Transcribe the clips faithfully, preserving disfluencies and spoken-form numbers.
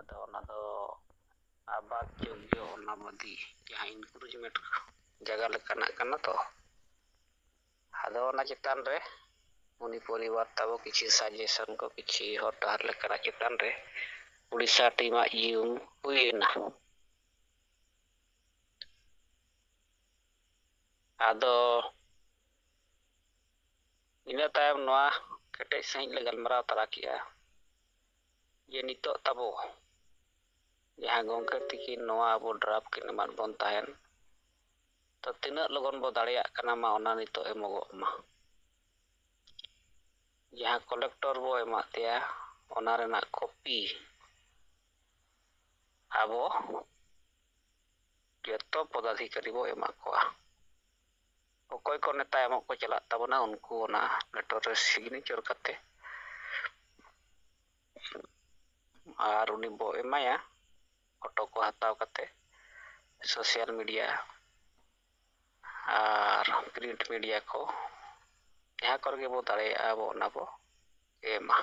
ᱟᱫᱚ ᱚᱱᱟ ᱫᱚ ᱟᱵᱟᱫ ᱡᱳᱜᱽᱭᱚ ᱚᱱᱟᱵᱟᱫᱤ, ᱡᱟᱦᱟᱸ ᱤᱱᱠᱨᱩᱡᱽᱢᱮᱱᱴ ᱡᱟᱭᱜᱟ ᱞᱮᱠᱟᱱᱟᱜ ᱠᱟᱱᱟ ᱛᱚ᱾ ᱟᱫᱚ ᱚᱱᱟ ᱪᱮᱛᱟᱱ ᱨᱮ ᱩᱱᱤ ᱯᱚᱨᱤᱵᱟᱨ ᱛᱟᱵᱚ ᱠᱤᱪᱷᱤ ᱥᱟᱡᱮᱥᱚᱱ ᱠᱚ, ᱠᱤᱪᱷᱤ ᱦᱚᱨ ᱰᱟᱦᱟᱨ ᱞᱮᱠᱟᱱᱟᱜ ᱪᱮᱛᱟᱱ ᱨᱮ ᱩᱲᱤᱥᱥᱟ ᱴᱤᱢᱟᱜ ᱡᱤᱭᱚᱱ ᱦᱩᱭ ᱮᱱᱟ᱾ ᱟᱫᱚ ᱤᱱᱟᱹ ᱛᱟᱭᱚᱢ ᱱᱚᱣᱟ ᱠᱮᱴᱮᱡ ᱥᱟᱺᱦᱤᱡ ᱞᱮ ᱜᱟᱞᱢᱟᱨᱟᱣ ᱛᱟᱨᱟ ᱠᱮᱜᱼᱟ ᱡᱮ ᱱᱤᱛᱚᱜ ᱛᱟᱵᱚ ᱡᱟᱦᱟᱸ ᱜᱚᱢᱠᱮ ᱛᱤᱠᱤᱱ ᱱᱚᱣᱟ ᱟᱵᱚ ᱰᱨᱟᱯ ᱠᱤᱱ ᱮᱢᱟᱫ ᱵᱚᱱ ᱛᱟᱦᱮᱱ, ᱛᱚ ᱛᱤᱱᱟᱹᱜ ᱞᱚᱜᱚᱱ ᱵᱚ ᱫᱟᱲᱮᱭᱟᱜ ᱠᱟᱱᱟ ᱢᱟ ᱚᱱᱟ ᱱᱤᱛᱚᱜ ᱮᱢᱚᱜᱚᱜ ᱢᱟ᱾ ᱡᱟᱦᱟᱸ ᱠᱚᱞᱮᱠᱴᱚᱨ ᱵᱚ ᱮᱢᱟᱫ ᱛᱟᱭᱟ, ᱚᱱᱟ ᱨᱮᱱᱟᱜ ᱠᱚᱯᱤ ᱟᱵᱚ ᱡᱚᱛᱚ ᱯᱚᱫᱟᱫᱷᱤᱠᱟᱨᱤ ᱵᱚ ᱮᱢᱟᱫ ᱠᱚᱣᱟ᱾ ᱚᱠᱚᱭ ᱠᱚ ᱱᱮᱛᱟ ᱮᱢᱚᱜ ᱠᱚ ᱪᱟᱞᱟᱜ ᱛᱟᱵᱚᱱᱟ, ᱩᱱᱠᱩ ᱚᱱᱟ ᱞᱮᱴᱚᱨ ᱨᱮ ᱥᱤᱜᱽᱱᱮᱪᱟᱨ ᱠᱟᱛᱮ ᱟᱨ ᱩᱱᱤ ᱵᱚ ᱮᱢᱟᱭᱟ᱾ ᱯᱷᱳᱴᱳ ᱠᱚ ᱦᱟᱛᱟᱣ ᱠᱟᱛᱮ ᱥᱳᱥᱟᱞ ᱢᱤᱰᱤᱭᱟ ᱟᱨ ᱯᱨᱤᱱᱴ ᱢᱤᱰᱤᱭᱟ ᱠᱚ ᱡᱟᱦᱟᱸ ᱠᱚᱨᱮ ᱜᱮᱵᱚ ᱫᱟᱲᱮᱭᱟᱜᱼᱟ, ᱟᱵᱚ ᱚᱱᱟ ᱵᱚ ᱮᱢᱟ᱾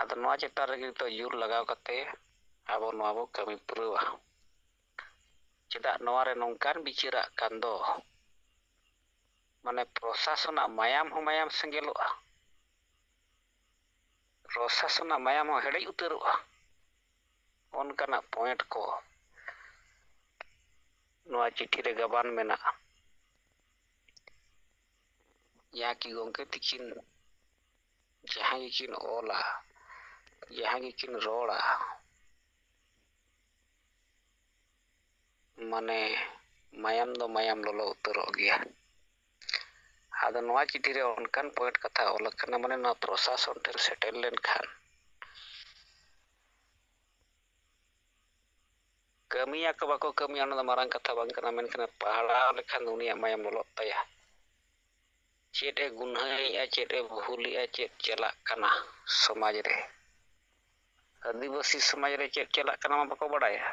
ᱟᱫᱚ ᱱᱚᱣᱟ ᱪᱮᱛᱟᱱ ᱨᱮᱜᱮ ᱱᱤᱛᱚᱜ ᱡᱳᱨ ᱞᱟᱜᱟᱣ ᱠᱟᱛᱮ ᱟᱵᱚ ᱱᱚᱣᱟ ᱵᱚ ᱠᱟᱹᱢᱤ ᱯᱩᱨᱟᱹᱣᱟ᱾ ᱪᱮᱫᱟᱜ ᱱᱚᱣᱟ ᱨᱮ ᱱᱚᱝᱠᱟᱱ ᱵᱤᱪᱟᱹᱨᱟᱜ ᱠᱟᱱ ᱫᱚ, ᱢᱟᱱᱮ ᱯᱨᱚᱥᱟᱥᱚᱱᱟᱜ ᱢᱟᱭᱟᱢ ᱦᱚᱸ ᱢᱟᱭᱟᱢ ᱥᱮᱸᱜᱮᱞᱚᱜᱼᱟ, ᱯᱨᱚᱥᱟᱥᱚᱱᱟᱜ ᱢᱟᱭᱟᱢ ᱦᱚᱸ ᱦᱮᱰᱮᱡ ᱩᱛᱟᱹᱨᱚᱜᱼᱟ᱾ ᱚᱱᱠᱟᱱᱟᱜ ᱯᱚᱭᱮᱱᱴ ᱠᱚ ᱱᱚᱣᱟ ᱪᱤᱴᱷᱤ ᱨᱮ ᱜᱟᱵᱟᱱ ᱢᱮᱱᱟᱜᱼᱟ᱾ ᱡᱟᱦᱟᱸ ᱠᱤ ᱜᱚᱢᱠᱮ ᱛᱤᱠᱤᱱ ᱡᱟᱦᱟᱸ ᱜᱮᱠᱤᱱ ᱚᱞᱟ, ᱡᱟᱦᱟᱸ ᱜᱮᱠᱤᱱ ᱨᱚᱲᱟ, ᱢᱟᱱᱮ ᱢᱟᱭᱟᱢ ᱫᱚ ᱢᱟᱭᱟᱢ ᱞᱚᱞᱚ ᱩᱛᱟᱹᱨᱚᱜ ᱜᱮᱭᱟ᱾ ᱟᱫᱚ ᱱᱚᱣᱟ ᱪᱤᱴᱷᱤ ᱨᱮ ᱚᱱᱠᱟᱱ ᱯᱚᱭᱮᱱᱴ ᱠᱟᱛᱷᱟ ᱚᱞ ᱟᱠᱟᱱᱟ, ᱢᱟᱱᱮ ᱱᱚᱣᱟ ᱯᱨᱚᱥᱟᱥᱚᱱ ᱴᱷᱮᱱ ᱥᱮᱴᱮᱨ ᱞᱮᱱᱠᱷᱟᱱ ᱠᱟᱹᱢᱤᱭᱟᱠᱚ ᱵᱟᱠᱚ ᱠᱟᱹᱢᱤᱭᱟ, ᱚᱱᱟ ᱫᱚ ᱢᱟᱨᱟᱝ ᱠᱟᱛᱷᱟ ᱵᱟᱝ ᱠᱟᱱᱟ, ᱢᱮᱱᱠᱷᱟᱱ ᱯᱟᱲᱦᱟᱣ ᱞᱮᱠᱷᱟᱱ ᱫᱚ ᱩᱱᱤᱭᱟᱜ ᱢᱟᱭᱟᱢ ᱞᱚᱞᱚᱜ ᱛᱟᱭᱟ᱾ ᱪᱮᱫ ᱮ ᱜᱩᱱᱦᱟᱹᱭᱮᱜᱼᱟ, ᱪᱮᱫ ᱮ ᱵᱷᱩᱞᱮᱜᱼᱟ, ᱪᱮᱫ ᱪᱟᱞᱟᱜ ᱠᱟᱱᱟ ᱥᱚᱢᱟᱡᱽ ᱨᱮ, ᱟᱹᱫᱤᱵᱟᱹᱥᱤ ᱥᱚᱢᱟᱡᱽ ᱨᱮ ᱪᱮᱫ ᱪᱟᱞᱟᱜ ᱠᱟᱱᱟ ᱢᱟ ᱵᱟᱠᱚ ᱵᱟᱰᱟᱭᱟ᱾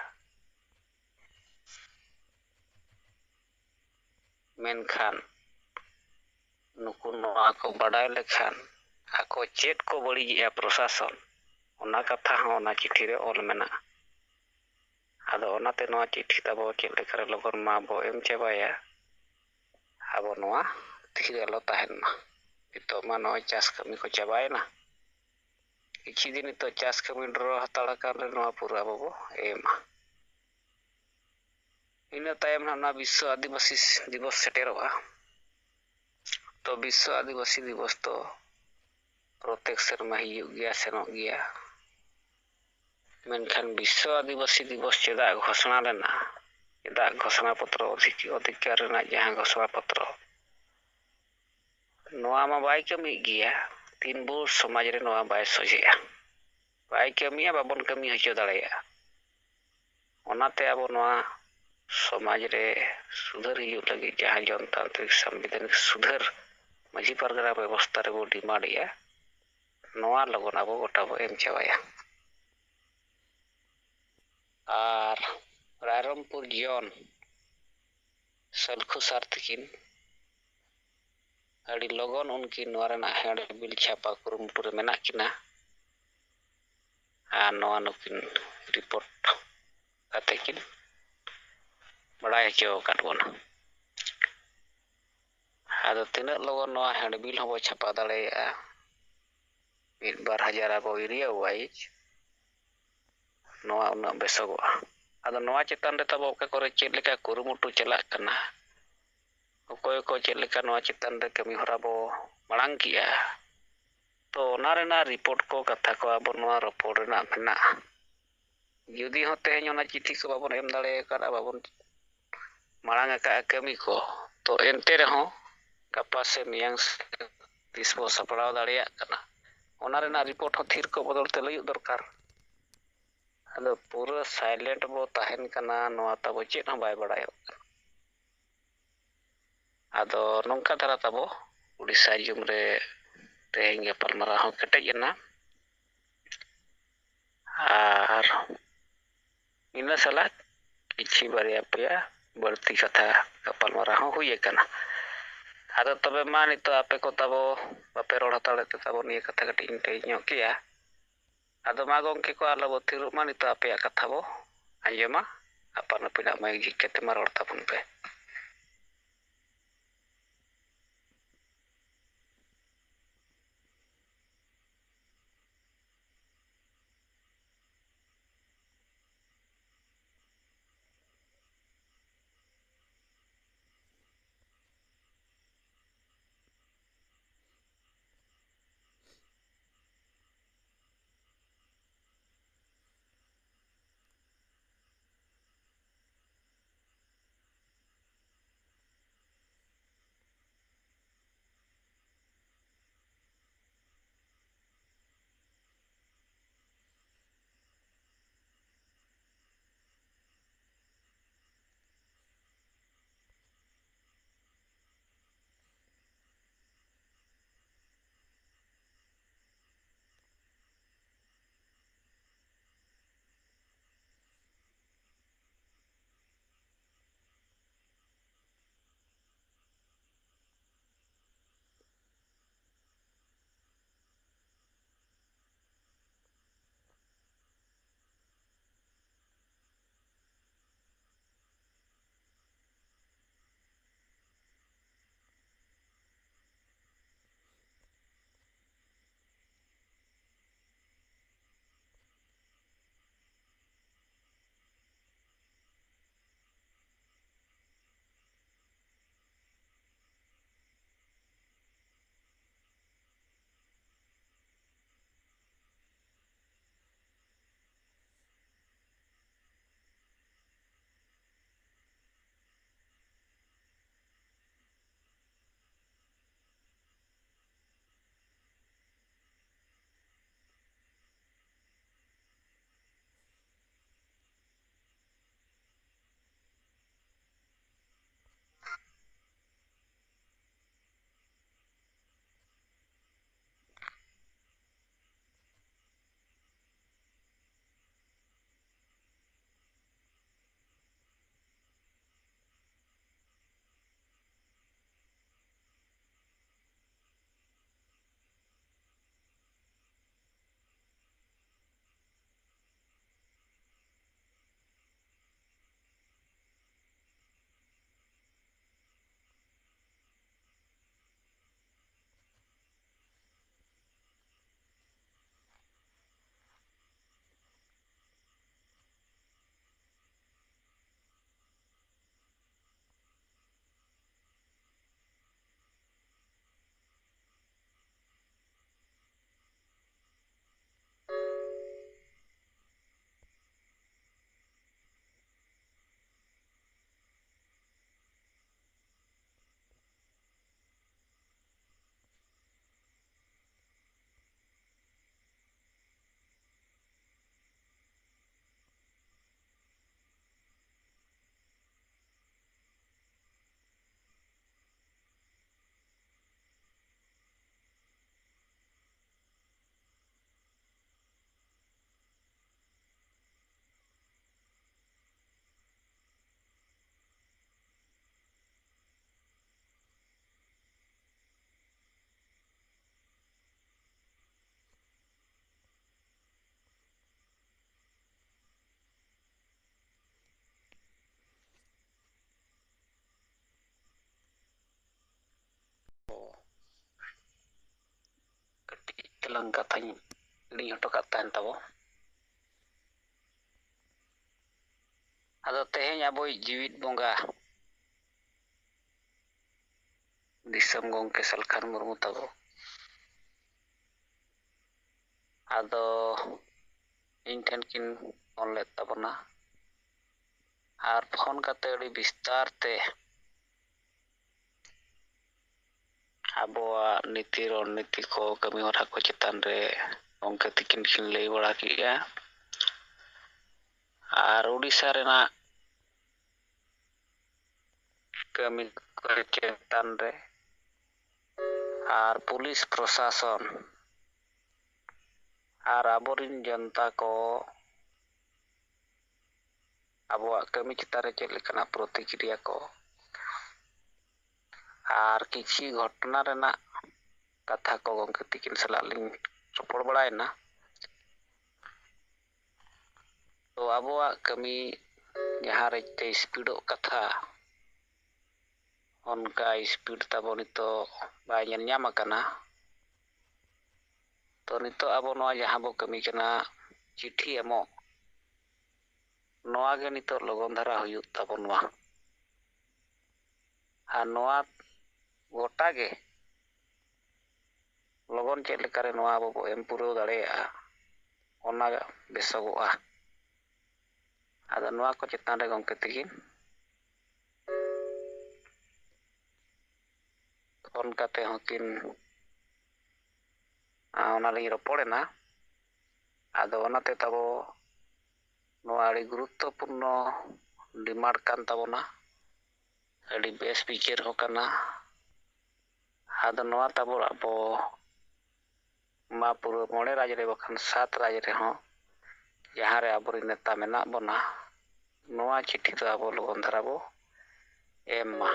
ᱢᱮᱱᱠᱷᱟᱱ ᱱᱩᱠᱩ ᱱᱚᱣᱟ ᱠᱚ ᱵᱟᱰᱟᱭ ᱞᱮᱠᱷᱟᱱ ᱟᱠᱚ ᱪᱮᱫ ᱠᱚ ᱵᱟᱹᱲᱤᱡᱮᱜᱼᱟ ᱯᱨᱚᱥᱟᱥᱚᱱ, ᱚᱱᱟ ᱠᱟᱛᱷᱟ ᱦᱚᱸ ᱚᱱᱟ ᱪᱤᱴᱷᱤ ᱨᱮ ᱚᱞ ᱢᱮᱱᱟᱜᱼᱟ᱾ ᱟᱫᱚ ᱚᱱᱟᱛᱮ ᱱᱚᱣᱟ ᱪᱤᱴᱷᱤ ᱛᱟᱵᱚ ᱪᱮᱫ ᱞᱮᱠᱟᱨᱮ ᱞᱚᱜᱚᱱ ᱢᱟᱵᱚ ᱮᱢ ᱪᱟᱵᱟᱭᱟ, ᱟᱵᱚ ᱱᱚᱣᱟ ᱛᱷᱤᱨ ᱟᱞᱚ ᱛᱟᱦᱮᱱ ᱢᱟ᱾ ᱱᱤᱛᱚᱜ ᱢᱟ ᱱᱚᱜᱼᱚᱭ ᱪᱟᱥ ᱠᱟᱹᱢᱤ ᱠᱚ ᱪᱟᱵᱟᱭᱮᱱᱟ, ᱠᱤᱪᱷᱩ ᱫᱤᱱ ᱱᱤᱛᱚᱜ ᱪᱟᱥ ᱠᱟᱹᱢᱤ ᱰᱨᱚ ᱦᱟᱛᱟᱲ ᱟᱠᱟᱱ ᱨᱮ ᱱᱚᱣᱟ ᱯᱩᱨᱟᱹ ᱟᱵᱚ ᱵᱚ ᱮᱢᱟ᱾ ᱤᱱᱟᱹ ᱛᱟᱭᱚᱢ ᱱᱟᱦᱟᱜ ᱱᱚᱣᱟ ᱵᱤᱥᱥᱚ ᱟᱹᱫᱤᱵᱟᱹᱥᱤ ᱫᱤᱵᱚᱥ ᱥᱮᱴᱮᱨᱚᱜᱼᱟ᱾ ᱛᱚ ᱵᱤᱥᱥᱚ ᱟᱹᱫᱤᱵᱟᱹᱥᱤ ᱫᱤᱵᱚᱥ ᱫᱚ ᱯᱨᱚᱛᱮᱠ ᱥᱮᱨᱢᱟ ᱦᱩᱭᱩᱜ ᱜᱮᱭᱟ, ᱥᱮᱱᱚᱜ ᱜᱮᱭᱟ᱾ ᱢᱮᱱᱠᱷᱟᱱ ᱵᱤᱥᱥᱚ ᱟᱹᱫᱤᱵᱟᱹᱥᱤ ᱫᱤᱵᱚᱥ ᱪᱮᱫᱟᱜ ᱜᱷᱳᱥᱚᱱᱟ ᱞᱮᱱᱟ? ᱪᱮᱫᱟᱜ ᱜᱷᱳᱥᱚᱱᱟ ᱯᱚᱛᱨᱚ ᱚᱫᱷᱤᱠ-, ᱚᱫᱷᱤᱠᱟᱨ ᱨᱮᱱᱟᱜ ᱡᱟᱦᱟᱸ ᱜᱷᱳᱥᱚᱱᱟ ᱯᱚᱛᱨᱚ, ᱱᱚᱣᱟ ᱢᱟ ᱵᱟᱭ ᱠᱟᱹᱢᱤᱭᱮᱫ ᱜᱮᱭᱟ᱾ ᱛᱤᱱ ᱵᱷᱳᱨ ᱥᱚᱢᱟᱡᱽ ᱨᱮ ᱱᱚᱣᱟ ᱵᱟᱭ ᱥᱚᱡᱷᱮᱜᱼᱟ, ᱵᱟᱭ ᱠᱟᱹᱢᱤᱭᱟ, ᱵᱟᱵᱚᱱ ᱠᱟᱹᱢᱤ ᱦᱚᱪᱚ ᱫᱟᱲᱮᱭᱟᱜᱼᱟ᱾ ᱚᱱᱟᱛᱮ ᱟᱵᱚ ᱱᱚᱣᱟ ᱥᱚᱢᱟᱡᱽ ᱨᱮ ᱥᱩᱫᱷᱟᱹᱨ ᱦᱤᱡᱩᱜ ᱞᱟᱹᱜᱤᱫ ᱡᱟᱦᱟᱸ ᱡᱚᱱᱛᱟᱱᱛᱨᱤᱠ ᱥᱟᱝᱵᱤᱫᱷᱟᱱᱤᱠ ᱥᱩᱫᱷᱟᱹᱨ ᱢᱟᱹᱡᱷᱤ ᱯᱟᱨᱜᱟᱱᱟ ᱵᱮᱵᱚᱥᱛᱷᱟ ᱨᱮᱵᱚ ᱰᱤᱢᱟᱱᱰ ᱮᱜᱼᱟ, ᱱᱚᱣᱟ ᱞᱚᱜᱚᱱ ᱟᱵᱚ ᱜᱚᱴᱟ ᱵᱚ ᱮᱢ ᱪᱟᱵᱟᱭᱟ᱾ ᱟᱨ ᱨᱟᱭᱨᱚᱝᱯᱩᱨ ᱡᱚᱱ ᱥᱟᱹᱞᱠᱷᱩ ᱥᱟᱨ ᱛᱤᱠᱤᱱ ᱟᱹᱰᱤ ᱞᱚᱜᱚᱱ ᱩᱱᱠᱤᱱ ᱱᱚᱣᱟ ᱨᱮᱱᱟᱜ ᱦᱮᱸᱰ ᱵᱤᱞ ᱪᱷᱟᱯᱟ ᱠᱩᱨᱩᱢᱩᱴᱩ ᱨᱮ ᱢᱮᱱᱟᱜ ᱠᱤᱱᱟ᱾ ᱟᱨ ᱱᱚᱣᱟ ᱱᱩᱠᱤᱱ ᱨᱤᱯᱳᱨᱴ ᱠᱟᱛᱮ ᱠᱤᱱ ᱵᱟᱲᱟᱭ ᱦᱚᱪᱚ ᱟᱠᱟᱫ ᱵᱚᱱᱟ᱾ ᱟᱫᱚ ᱛᱤᱱᱟᱹᱜ ᱞᱚᱜᱚᱱ ᱱᱚᱣᱟ ᱦᱮᱸᱰ ᱵᱤᱞ ᱦᱚᱸᱵᱚ ᱪᱷᱟᱯᱟ ᱫᱟᱲᱮᱭᱟᱜᱼᱟ, ᱢᱤᱫ ᱵᱟᱨ ᱦᱟᱡᱟᱨ ᱟᱵᱚ ᱮᱨᱤᱭᱟ ᱣᱟᱭᱤᱡᱽ, ᱱᱚᱣᱟ ᱩᱱᱟᱹᱜ ᱵᱮᱥᱚᱜᱚᱜᱼᱟ᱾ ᱟᱫᱚ ᱱᱚᱣᱟ ᱪᱮᱛᱟᱱ ᱨᱮ ᱛᱟᱵᱚ ᱚᱠᱟ ᱠᱚᱨᱮ ᱪᱮᱫ ᱞᱮᱠᱟ ᱠᱩᱨᱩᱢᱩᱴᱩ ᱪᱟᱞᱟᱜ ᱠᱟᱱᱟ, ᱚᱠᱚᱭ ᱠᱚ ᱪᱮᱫ ᱞᱮᱠᱟ ᱱᱚᱣᱟ ᱪᱮᱛᱟᱱ ᱨᱮ ᱠᱟᱹᱢᱤ ᱦᱚᱨᱟ ᱵᱚ ᱢᱟᱲᱟᱝ ᱠᱮᱜᱼᱟ, ᱛᱚ ᱚᱱᱟ ᱨᱮᱱᱟᱜ ᱨᱤᱯᱳᱨᱴ ᱠᱚ, ᱠᱟᱛᱷᱟ ᱠᱚ ᱟᱵᱚ ᱱᱚᱣᱟ ᱨᱚᱯᱚᱲ ᱨᱮᱱᱟᱜ ᱢᱮᱱᱟᱜᱼᱟ᱾ ᱡᱩᱫᱤ ᱦᱚᱸ ᱛᱮᱦᱮᱧ ᱚᱱᱟ ᱪᱤᱴᱷᱤ ᱠᱚ ᱵᱟᱵᱚᱱ ᱮᱢ ᱫᱟᱲᱮ ᱟᱠᱟᱫᱼᱟ, ᱵᱟᱵᱚᱱ ᱢᱟᱲᱟᱝ ᱟᱠᱟᱫᱼᱟ ᱠᱟᱹᱢᱤ ᱠᱚ, ᱛᱚ ᱮᱱᱛᱮ ᱨᱮᱦᱚᱸ ᱜᱟᱯᱟ ᱥᱮ ᱢᱮᱭᱟᱝ ᱥᱮ ᱛᱤᱥ ᱵᱚ ᱥᱟᱯᱲᱟᱣ ᱫᱟᱲᱮᱭᱟᱜ ᱠᱟᱱᱟ, ᱚᱱᱟ ᱨᱮᱱᱟᱜ ᱨᱤᱯᱳᱨᱴ ᱦᱚᱸ ᱛᱷᱤᱨ ᱠᱚᱜ ᱵᱚᱫᱚᱞ ᱛᱮ ᱞᱟᱹᱭᱚᱜ ᱫᱚᱨᱠᱟᱨ᱾ ᱟᱫᱚ ᱯᱩᱨᱟᱹ ᱥᱟᱭᱞᱮᱱᱴ ᱵᱚ ᱛᱟᱦᱮᱱ ᱠᱟᱱᱟ, ᱱᱚᱣᱟ ᱛᱟᱵᱚ ᱪᱮᱫ ᱦᱚᱸ ᱵᱟᱭ ᱵᱟᱲᱟᱭᱚᱜ ᱠᱟᱱᱟ᱾ ᱟᱫᱚ ᱱᱚᱝᱠᱟ ᱫᱷᱟᱨᱟ ᱛᱟᱵᱚ ᱩᱲᱤᱥᱥᱟ ᱡᱩᱢ ᱨᱮ ᱛᱮᱦᱮᱧ ᱜᱟᱯᱟᱞᱢᱟᱨᱟᱣ ᱦᱚᱸ ᱠᱮᱴᱮᱡ ᱮᱱᱟ᱾ ᱟᱨ ᱤᱱᱟᱹ ᱥᱟᱞᱟᱜ ᱠᱤᱪᱷᱤ ᱵᱟᱨᱭᱟ ᱯᱮᱭᱟ ᱵᱟᱹᱲᱛᱤ ᱠᱟᱛᱷᱟ ᱜᱟᱯᱟᱞᱢᱟᱨᱟᱣ ᱦᱚᱸ ᱦᱩᱭ ᱟᱠᱟᱱᱟ᱾ ᱟᱫᱚ ᱛᱚᱵᱮ ᱢᱟ ᱱᱤᱛᱚᱜ ᱟᱯᱮ ᱠᱚ ᱛᱟᱵᱚ ᱵᱟᱯᱮ ᱨᱚᱲ ᱦᱟᱛᱟᱲᱮᱫ ᱛᱮ ᱛᱟᱵᱚ ᱱᱤᱭᱟᱹ ᱠᱟᱛᱷᱟ ᱠᱟᱹᱴᱤᱡ ᱤᱧ ᱞᱟᱹᱭ ᱧᱚᱜ ᱠᱮᱭᱟ᱾ ᱟᱫᱚ ᱢᱟ ᱜᱚᱢᱠᱮ ᱠᱚ, ᱟᱞᱚ ᱵᱚ ᱛᱷᱤᱨᱚᱜ ᱢᱟ, ᱱᱤᱛᱚᱜ ᱟᱯᱮᱭᱟᱜ ᱠᱟᱛᱷᱟ ᱵᱚ ᱟᱸᱡᱚᱢᱟ᱾ ᱟᱯᱟᱱ ᱟᱹᱯᱤᱱᱟᱜ ᱢᱟᱹᱭᱤᱠ ᱡᱷᱤᱡ ᱠᱟᱛᱮ ᱢᱟ ᱨᱚᱲ ᱛᱟᱵᱚᱱ ᱯᱮ᱾ ᱞᱟᱝ ᱠᱟᱛᱷᱟᱧ ᱦᱤᱲᱤᱧ ᱦᱚᱴᱚ ᱠᱟᱜ ᱛᱟᱦᱮᱱ ᱛᱟᱵᱚ᱾ ᱟᱫᱚ ᱛᱮᱦᱮᱧ ᱟᱵᱚᱭᱤᱡ ᱡᱤᱣᱤᱫ ᱵᱚᱸᱜᱟ ᱫᱤᱥᱚᱢ ᱜᱚᱢᱠᱮ ᱥᱟᱞᱠᱷᱟᱱ ᱢᱩᱨᱢᱩ ᱛᱟᱵᱚ, ᱟᱫᱚ ᱤᱧ ᱴᱷᱮᱱ ᱠᱤᱱ ᱯᱷᱳᱱ ᱞᱮᱫ ᱛᱟᱵᱚᱱᱟ᱾ ᱟᱨ ᱯᱷᱳᱱ ᱠᱟᱛᱮ ᱟᱹᱰᱤ ᱵᱤᱥᱛᱟᱨ ᱛᱮ ᱟᱵᱚᱣᱟᱜ ᱱᱤᱛᱤ ᱨᱚᱲᱱᱤᱛᱤ ᱠᱚ, ᱠᱟᱹᱢᱤ ᱦᱚᱨᱟ ᱠᱚ ᱪᱮᱛᱟᱱ ᱨᱮ ᱜᱚᱢᱠᱮ ᱛᱤᱠᱤᱱ ᱠᱤᱱ ᱞᱟᱹᱭ ᱵᱟᱲᱟ ᱠᱮᱜᱼᱟ᱾ ᱟᱨ ᱩᱰᱤᱥᱟ ᱨᱮᱱᱟᱜ ᱠᱟᱹᱢᱤ ᱠᱚ ᱪᱮᱛᱟᱱ ᱨᱮ, ᱟᱨ ᱯᱩᱞᱤᱥ ᱯᱨᱚᱥᱟᱥᱚᱱ ᱟᱨ ᱟᱵᱚᱨᱤᱱ ᱡᱚᱱᱛᱟ ᱠᱚ ᱟᱵᱚᱣᱟᱜ ᱠᱟᱹᱢᱤ ᱪᱮᱛᱟᱱ ᱨᱮ ᱪᱮᱫ ᱞᱮᱠᱟᱱᱟᱜ ᱯᱨᱚᱛᱤᱠᱨᱤᱭᱟ ᱠᱚ ᱟᱨ ᱠᱤᱪᱷᱤ ᱜᱷᱚᱴᱚᱱᱟ ᱨᱮᱱᱟᱜ ᱠᱟᱛᱷᱟ ᱠᱚ ᱜᱚᱢᱠᱮ ᱛᱤᱠᱤᱱ ᱥᱟᱞᱟᱜ ᱞᱤᱧ ᱨᱚᱯᱚᱲ ᱵᱟᱲᱟᱭᱮᱱᱟ᱾ ᱛᱚ ᱟᱵᱚᱣᱟᱜ ᱠᱟᱹᱢᱤ ᱡᱟᱦᱟᱸ ᱨᱮ ᱥᱯᱤᱰᱚᱜ ᱠᱟᱛᱷᱟ, ᱚᱱᱠᱟ ᱥᱯᱤᱰ ᱛᱟᱵᱚ ᱱᱤᱛᱚᱜ ᱵᱟᱭ ᱧᱮᱞ ᱧᱟᱢ ᱟᱠᱟᱱᱟ᱾ ᱛᱚ ᱱᱤᱛᱚᱜ ᱟᱵᱚ ᱱᱚᱣᱟ ᱡᱟᱦᱟᱸ ᱵᱚ ᱠᱟᱹᱢᱤ ᱠᱟᱱᱟ, ᱪᱤᱴᱷᱤ ᱮᱢᱚᱜ, ᱱᱚᱣᱟ ᱜᱮ ᱱᱤᱛᱚᱜ ᱞᱚᱜᱚᱱ ᱫᱷᱟᱨᱟ ᱦᱩᱭᱩᱜ ᱛᱟᱵᱚᱱ ᱢᱟ᱾ ᱟᱨ ᱱᱚᱣᱟ ᱜᱚᱴᱟ ᱜᱮ ᱞᱚᱜᱚᱱ ᱪᱮᱫ ᱞᱮᱠᱟᱨᱮ ᱱᱚᱣᱟ ᱟᱵᱚ ᱵᱚ ᱮᱢ ᱯᱩᱨᱟᱹᱣ ᱫᱟᱲᱮᱭᱟᱜᱼᱟ, ᱚᱱᱟ ᱵᱮᱥᱚᱜᱚᱜᱼᱟ᱾ ᱟᱫᱚ ᱱᱚᱣᱟ ᱠᱚ ᱪᱮᱛᱟᱱ ᱨᱮ ᱜᱚᱢᱠᱮ ᱛᱤᱠᱤᱱ ᱯᱷᱳᱱ ᱠᱟᱛᱮ ᱦᱚᱸᱠᱤᱱ, ᱟ, ᱚᱱᱟᱞᱤᱧ ᱨᱚᱯᱚᱲᱮᱱᱟ᱾ ᱟᱫᱚ ᱚᱱᱟᱛᱮ ᱛᱟᱵᱚ ᱱᱚᱣᱟ ᱟᱹᱰᱤ ᱜᱩᱨᱩᱛᱛᱚᱯᱩᱨᱱᱚ ᱰᱤᱢᱟᱱᱰ ᱠᱟᱱ ᱛᱟᱵᱚᱱᱟ, ᱟᱹᱰᱤ ᱵᱮᱥ ᱵᱤᱪᱟᱹᱨ ᱦᱚᱸ ᱠᱟᱱᱟ᱾ ᱟᱫᱚ ᱱᱚᱣᱟ ᱛᱟᱵᱚ ᱟᱵᱚ ᱢᱟ ᱯᱩᱨᱟᱹ ᱢᱚᱬᱮ ᱨᱟᱡᱽ ᱨᱮ ᱵᱟᱠᱷᱟᱱ ᱥᱟᱛ ᱨᱟᱡᱽ ᱨᱮᱦᱚᱸ ᱡᱟᱦᱟᱸ ᱨᱮ ᱟᱵᱚᱨᱮᱱ ᱱᱮᱛᱟ ᱢᱮᱱᱟᱜ ᱵᱚᱱᱟ, ᱱᱚᱣᱟ ᱪᱤᱴᱷᱤ ᱫᱚ ᱟᱵᱚ ᱞᱚᱜᱚᱱ ᱫᱷᱟᱨᱟ ᱵᱚ ᱮᱢ ᱢᱟ᱾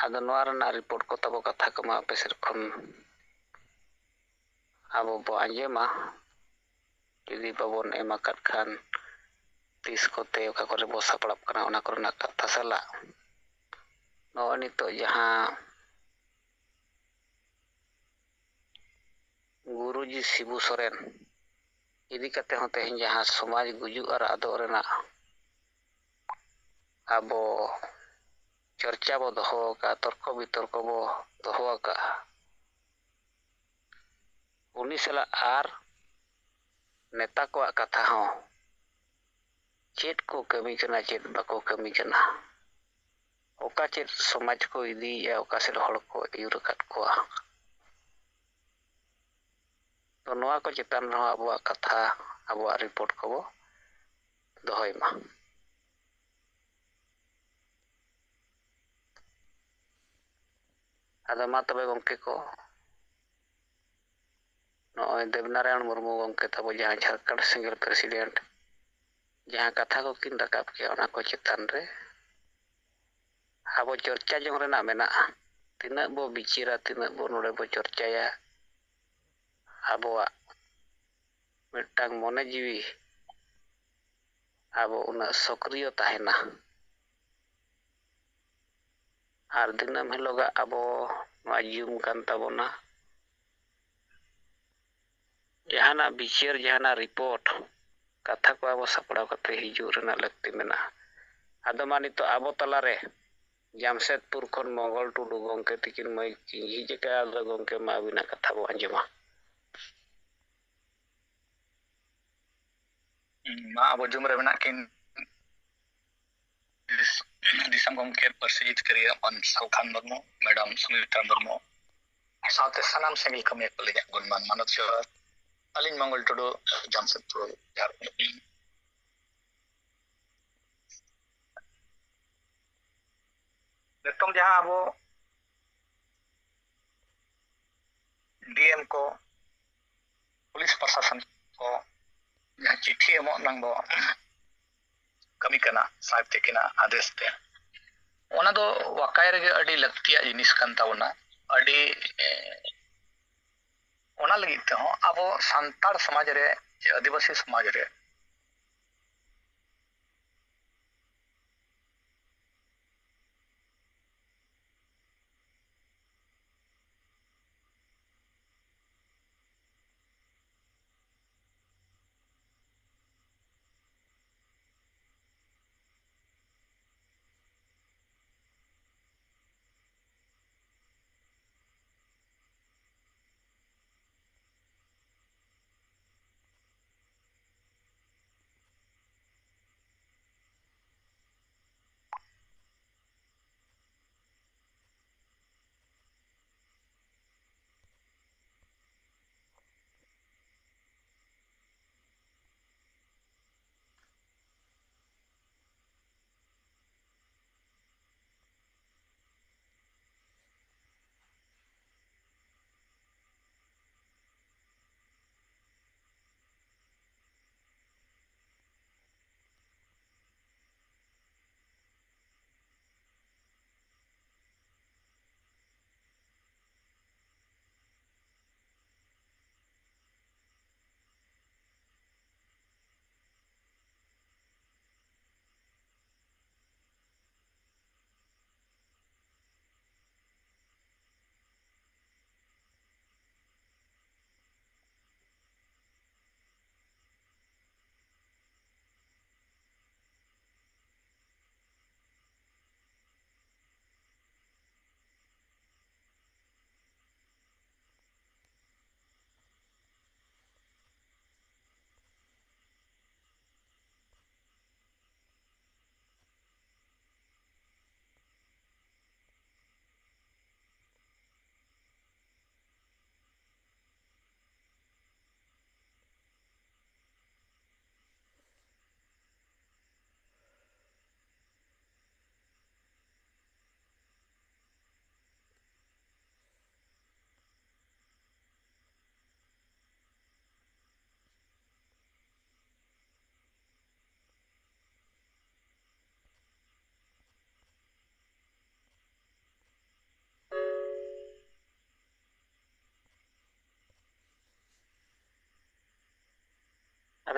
ᱟᱫᱚ ᱱᱚᱣᱟ ᱨᱮᱱᱟᱜ ᱨᱤᱯᱳᱨᱴ ᱠᱚ ᱛᱟᱵᱚ, ᱠᱟᱛᱷᱟ ᱠᱚᱢᱟ ᱟᱯᱮ ᱥᱮᱫ ᱠᱷᱚᱱ ᱟᱵᱚ ᱵᱚ ᱟᱸᱡᱚᱢᱟ᱾ ᱡᱩᱫᱤ ᱵᱟᱵᱚᱱ ᱮᱢ ᱟᱠᱟᱫ ᱠᱷᱟᱱ ᱛᱤᱥ ᱠᱚᱛᱮ ᱚᱠᱟ ᱠᱚᱨᱮ ᱵᱚ ᱥᱟᱯᱲᱟᱜ ᱠᱟᱱᱟ, ᱚᱱᱟ ᱠᱚᱨᱮᱱᱟᱜ ᱠᱟᱛᱷᱟ ᱥᱟᱞᱟᱜ ᱱᱚᱜᱼᱚᱭ ᱱᱤᱛᱚᱜ ᱡᱟᱦᱟᱸ ᱜᱩᱨᱩᱡᱤ ᱥᱤᱵᱩ ᱥᱚᱨᱮᱱ ᱤᱫᱤ ᱠᱟᱛᱮ ᱦᱚᱸ ᱛᱮᱦᱮᱧ ᱡᱟᱦᱟᱸ ᱥᱚᱢᱟᱡᱽ ᱜᱩᱡᱩᱜ ᱟᱨ ᱟᱫᱚᱜ ᱨᱮᱱᱟᱜ ᱟᱵᱚ ᱪᱚᱨᱪᱟ ᱵᱚ ᱫᱚᱦᱚ ᱟᱠᱟᱫᱼᱟ, ᱛᱚᱨᱠᱚ ᱵᱤᱛᱚᱨᱠᱚ ᱵᱚ ᱫᱚᱦᱚ ᱟᱠᱟᱫᱼᱟ, ᱩᱱᱤ ᱥᱟᱞᱟᱜ ᱟᱨ ᱱᱮᱛᱟ ᱠᱚᱣᱟᱜ ᱠᱟᱛᱷᱟ ᱦᱚᱸ, ᱪᱮᱫ ᱠᱚ ᱠᱟᱹᱢᱤ ᱠᱟᱱᱟ, ᱪᱮᱫ ᱵᱟᱠᱚ ᱠᱟᱹᱢᱤ ᱠᱟᱱᱟ, ᱚᱠᱟ ᱪᱮᱫ ᱥᱚᱢᱟᱡᱽ ᱠᱚ ᱤᱫᱤᱭᱮᱫᱼᱟ, ᱚᱠᱟ ᱥᱮᱫ ᱦᱚᱲ ᱠᱚ ᱟᱹᱭᱩᱨ ᱟᱠᱟᱫ ᱠᱚᱣᱟ, ᱛᱚ ᱱᱚᱣᱟ ᱠᱚ ᱪᱮᱛᱟᱱ ᱨᱮᱦᱚᱸ ᱟᱵᱚᱣᱟᱜ ᱠᱟᱛᱷᱟ, ᱟᱵᱚᱣᱟᱜ ᱨᱤᱯᱳᱨᱴ ᱠᱚᱵᱚ ᱫᱚᱦᱚᱭ ᱢᱟ᱾ ᱟᱫᱚ ᱢᱟ ᱛᱚᱵᱮ ᱜᱚᱢᱠᱮ ᱠᱚ, ᱱᱚᱜᱼᱚᱭ ᱫᱮᱵᱽᱱᱟᱨᱟᱭᱚᱬ ᱢᱩᱨᱢᱩ ᱜᱚᱢᱠᱮ ᱛᱟᱵᱚ, ᱡᱟᱦᱟᱸ ᱡᱷᱟᱲᱠᱷᱚᱸᱰ ᱥᱤᱝᱜᱮᱞ ᱯᱨᱮᱥᱤᱰᱮᱱᱴ, ᱡᱟᱦᱟᱸ ᱠᱟᱛᱷᱟ ᱠᱚᱠᱤᱱ ᱨᱟᱠᱟᱵ ᱠᱮᱜᱼᱟ, ᱚᱱᱟ ᱠᱚ ᱪᱮᱛᱟᱱ ᱨᱮ ᱟᱵᱚ ᱪᱚᱨᱪᱟ ᱡᱚᱝ ᱨᱮᱱᱟᱜ ᱢᱮᱱᱟᱜᱼᱟ᱾ ᱛᱤᱱᱟᱹᱜ ᱵᱚ ᱵᱤᱪᱟᱹᱨᱟ, ᱛᱤᱱᱟᱹᱜ ᱵᱚ ᱱᱚᱰᱮ ᱵᱚ ᱪᱚᱨᱪᱟᱭᱟ, ᱟᱵᱚᱣᱟᱜ ᱢᱤᱫᱴᱟᱝ ᱢᱚᱱᱮ ᱡᱤᱣᱤ ᱟᱵᱚ ᱩᱱᱟᱹᱜ ᱥᱚᱠᱨᱤᱭᱚ ᱛᱟᱦᱮᱱᱟ᱾ ᱟᱨ ᱫᱤᱱᱟᱹᱢ ᱦᱤᱞᱳᱜᱟᱜ ᱟᱵᱚ ᱱᱚᱣᱟ ᱡᱤᱭᱚᱱ ᱠᱟᱱ ᱛᱟᱵᱚᱱᱟ᱾ ᱡᱟᱦᱟᱱᱟᱜ ᱵᱤᱪᱟᱹᱨ, ᱡᱟᱦᱟᱱᱟᱜ ᱨᱤᱯᱳᱨᱴ, ᱠᱟᱛᱷᱟ ᱠᱚ ᱟᱵᱚ ᱥᱟᱯᱲᱟᱣ ᱠᱟᱛᱮ ᱦᱤᱡᱩᱜ ᱨᱮᱱᱟᱜ ᱞᱟᱹᱠᱛᱤ ᱢᱮᱱᱟᱜᱼᱟ᱾ ᱟᱫᱚ ᱢᱟ ᱱᱤᱛᱚᱜ ᱟᱵᱚ ᱛᱟᱞᱟᱨᱮ ᱡᱟᱢᱥᱮᱫᱽᱯᱩᱨ ᱠᱷᱚᱱ ᱢᱚᱝᱜᱚᱞ ᱴᱩᱰᱩ ᱜᱚᱢᱠᱮ ᱛᱤᱠᱤᱱ ᱢᱟᱹᱭᱤᱠ ᱠᱤᱱ ᱡᱷᱤᱡ ᱟᱠᱟᱫᱼᱟ᱾ ᱟᱫᱚ ᱜᱚᱢᱠᱮ, ᱢᱟ ᱟᱹᱵᱤᱱᱟᱜ ᱠᱟᱛᱷᱟ ᱵᱚ ᱟᱸᱡᱚᱢᱟ᱾ ᱢᱟ ᱟᱵᱚ ᱡᱩᱢ ᱨᱮ ᱢᱮᱱᱟᱜ ᱠᱤᱱ ᱫᱤᱥ-, ᱫᱤᱥᱚᱢ ᱜᱚᱢᱠᱮ, ᱯᱟᱹᱨᱥᱤ ᱡᱤᱛᱠᱟᱹᱨᱤᱭᱟᱹ ᱢᱟᱹᱱ ᱥᱟᱞᱠᱷᱟᱱ ᱢᱩᱨᱢᱩ, ᱢᱮᱰᱟᱢ ᱥᱩᱢᱤᱛᱨᱟ ᱢᱩᱨᱢᱩ, ᱥᱟᱶᱛᱮ ᱥᱟᱱᱟᱢ ᱥᱮᱸᱜᱮᱞ ᱠᱟᱹᱢᱤᱭᱟᱹ ᱠᱚ ᱞᱟᱹᱜᱤᱫ ᱜᱩᱱᱢᱟᱱ ᱢᱟᱱᱚᱛ ᱡᱚᱦᱟᱨ᱾ ᱟᱹᱞᱤᱧ ᱢᱚᱝᱜᱚᱞ ᱴᱩᱰᱩ, ᱡᱟᱢᱥᱮᱫᱽᱯᱩᱨ, ᱡᱷᱟᱲᱠᱷᱚᱸᱰ᱾ ᱱᱤᱛᱚᱝ ᱡᱟᱦᱟᱸ ᱟᱵᱚ ᱰᱤ ᱮᱢ ᱠᱚ, ᱯᱩᱞᱤᱥ ᱯᱨᱚᱥᱟᱥᱚᱱ ᱠᱚ ᱡᱟᱦᱟᱸ ᱪᱤᱴᱷᱤ ᱮᱢᱚᱜ ᱨᱮᱱᱟᱜ ᱵᱚ ᱠᱟᱹᱢᱤ ᱠᱟᱱᱟ ᱥᱟᱦᱮᱵᱽ ᱛᱟᱹᱠᱤᱱᱟᱜ ᱟᱫᱮᱥ ᱛᱮ, ᱚᱱᱟ ᱫᱚ ᱵᱟᱠᱟᱭ ᱨᱮᱜᱮ ᱟᱹᱰᱤ ᱞᱟᱹᱠᱛᱤᱭᱟᱜ ᱡᱤᱱᱤᱥ ᱠᱟᱱ ᱛᱟᱵᱚᱱᱟ᱾ ᱟᱹᱰᱤ, ᱮ, ᱚᱱᱟ ᱞᱟᱹᱜᱤᱫ ᱛᱮᱦᱚᱸ ᱟᱵᱚ ᱥᱟᱱᱛᱟᱲ ᱥᱚᱢᱟᱡᱽ ᱨᱮ, ᱪᱮ ᱟᱹᱫᱤᱵᱟᱹᱥᱤ ᱥᱚᱢᱟᱡᱽ ᱨᱮ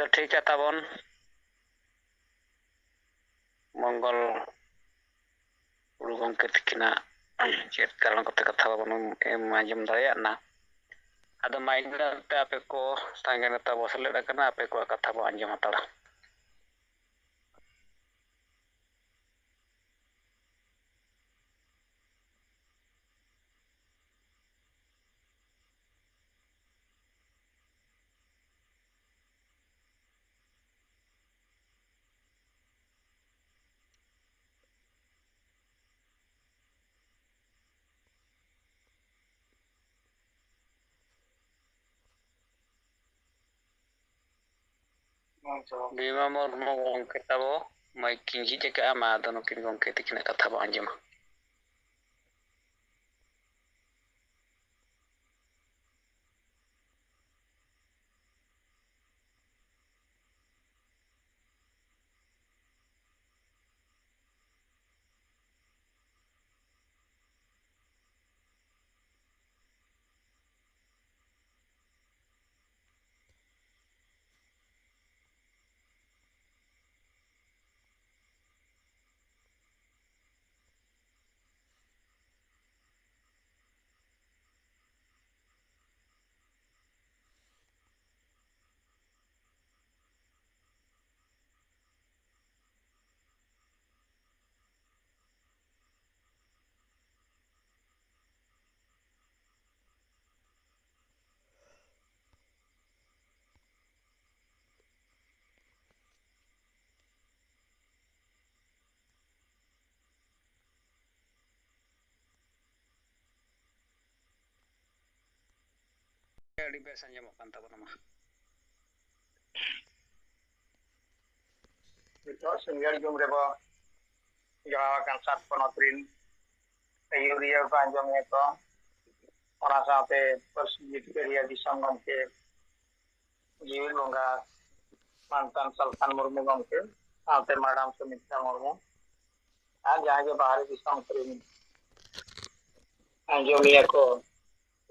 ᱫᱚ ᱴᱷᱤᱠ ᱜᱮᱭᱟ ᱛᱟᱵᱚᱱ᱾ ᱢᱚᱝᱜᱚᱞ ᱴᱩᱰᱩ ᱜᱚᱢᱠᱮ ᱛᱤᱠᱤᱱᱟᱜ ᱪᱮᱫ ᱠᱟᱨᱚᱱ ᱠᱚᱛᱮ ᱠᱟᱛᱷᱟ ᱵᱟᱵᱚᱱ ᱮᱢ ᱟᱸᱡᱚᱢ ᱫᱟᱲᱮᱭᱟᱜ ᱱᱟ᱾ ᱟᱫᱚ ᱢᱟᱭᱤᱠ ᱫᱟᱨᱟᱭ ᱛᱮ ᱟᱯᱮ ᱠᱚ ᱥᱟᱸᱜᱮ ᱱᱮᱛᱟ ᱵᱚ ᱥᱮᱞᱮᱫ ᱟᱠᱟᱱᱟ, ᱟᱯᱮ ᱠᱚᱣᱟᱜ ᱠᱟᱛᱷᱟ ᱵᱚ ᱟᱸᱡᱚᱢ ᱦᱟᱛᱟᱲᱟ᱾ ᱵᱷᱤᱢᱟ ᱢᱩᱨᱢᱩ ᱜᱚᱢᱠᱮ ᱛᱟᱵᱚ ᱢᱟᱭᱤᱠ ᱠᱤᱱ ᱡᱷᱤᱡ ᱟᱠᱟᱫᱼᱟ, ᱢᱟ ᱟᱫᱚ ᱱᱩᱠᱤᱱ ᱜᱚᱢᱠᱮ ᱛᱤᱠᱤᱱᱟᱜ ᱠᱟᱛᱷᱟ ᱵᱚ ᱟᱸᱡᱚᱢᱟ᱾ ᱟᱹᱰᱤ ᱵᱮᱥ ᱟᱸᱡᱚᱢᱚᱜ ᱠᱟᱱ ᱛᱟᱵᱚᱱᱟ ᱢᱟ᱾ ᱱᱤᱛᱚᱜ ᱥᱤᱸᱜᱟᱹᱲ ᱧᱩᱦᱩᱢ ᱨᱮᱵᱚ ᱡᱚᱲᱟᱣ ᱟᱠᱟᱱ ᱥᱟᱛ ᱯᱚᱱᱚᱛ ᱨᱤᱱ ᱟᱹᱭᱩᱨᱤᱭᱟᱹ ᱠᱚ, ᱟᱸᱡᱚᱢᱤᱭᱟᱹ ᱠᱚ, ᱚᱱᱟ ᱥᱟᱶᱛᱮ ᱯᱟᱹᱨᱥᱤ ᱡᱤᱛᱠᱟᱹᱨᱤᱭᱟᱹ ᱫᱤᱥᱚᱢ ᱜᱚᱢᱠᱮ, ᱡᱤᱣᱤ ᱵᱚᱸᱜᱟ ᱢᱟᱱᱛᱟᱱ ᱥᱟᱞᱠᱷᱟᱱ ᱢᱩᱨᱢᱩ ᱜᱚᱢᱠᱮ, ᱥᱟᱶᱛᱮ ᱢᱟᱰᱟᱢ ᱥᱩᱢᱤᱛᱨᱟ ᱢᱩᱨᱢᱩ ᱟᱨ ᱡᱟᱦᱟᱸᱭ ᱜᱮ ᱵᱟᱦᱨᱮ ᱫᱤᱥᱚᱢ ᱠᱚᱨᱮᱱ ᱟᱸᱡᱚᱢᱤᱭᱟᱹ ᱠᱚ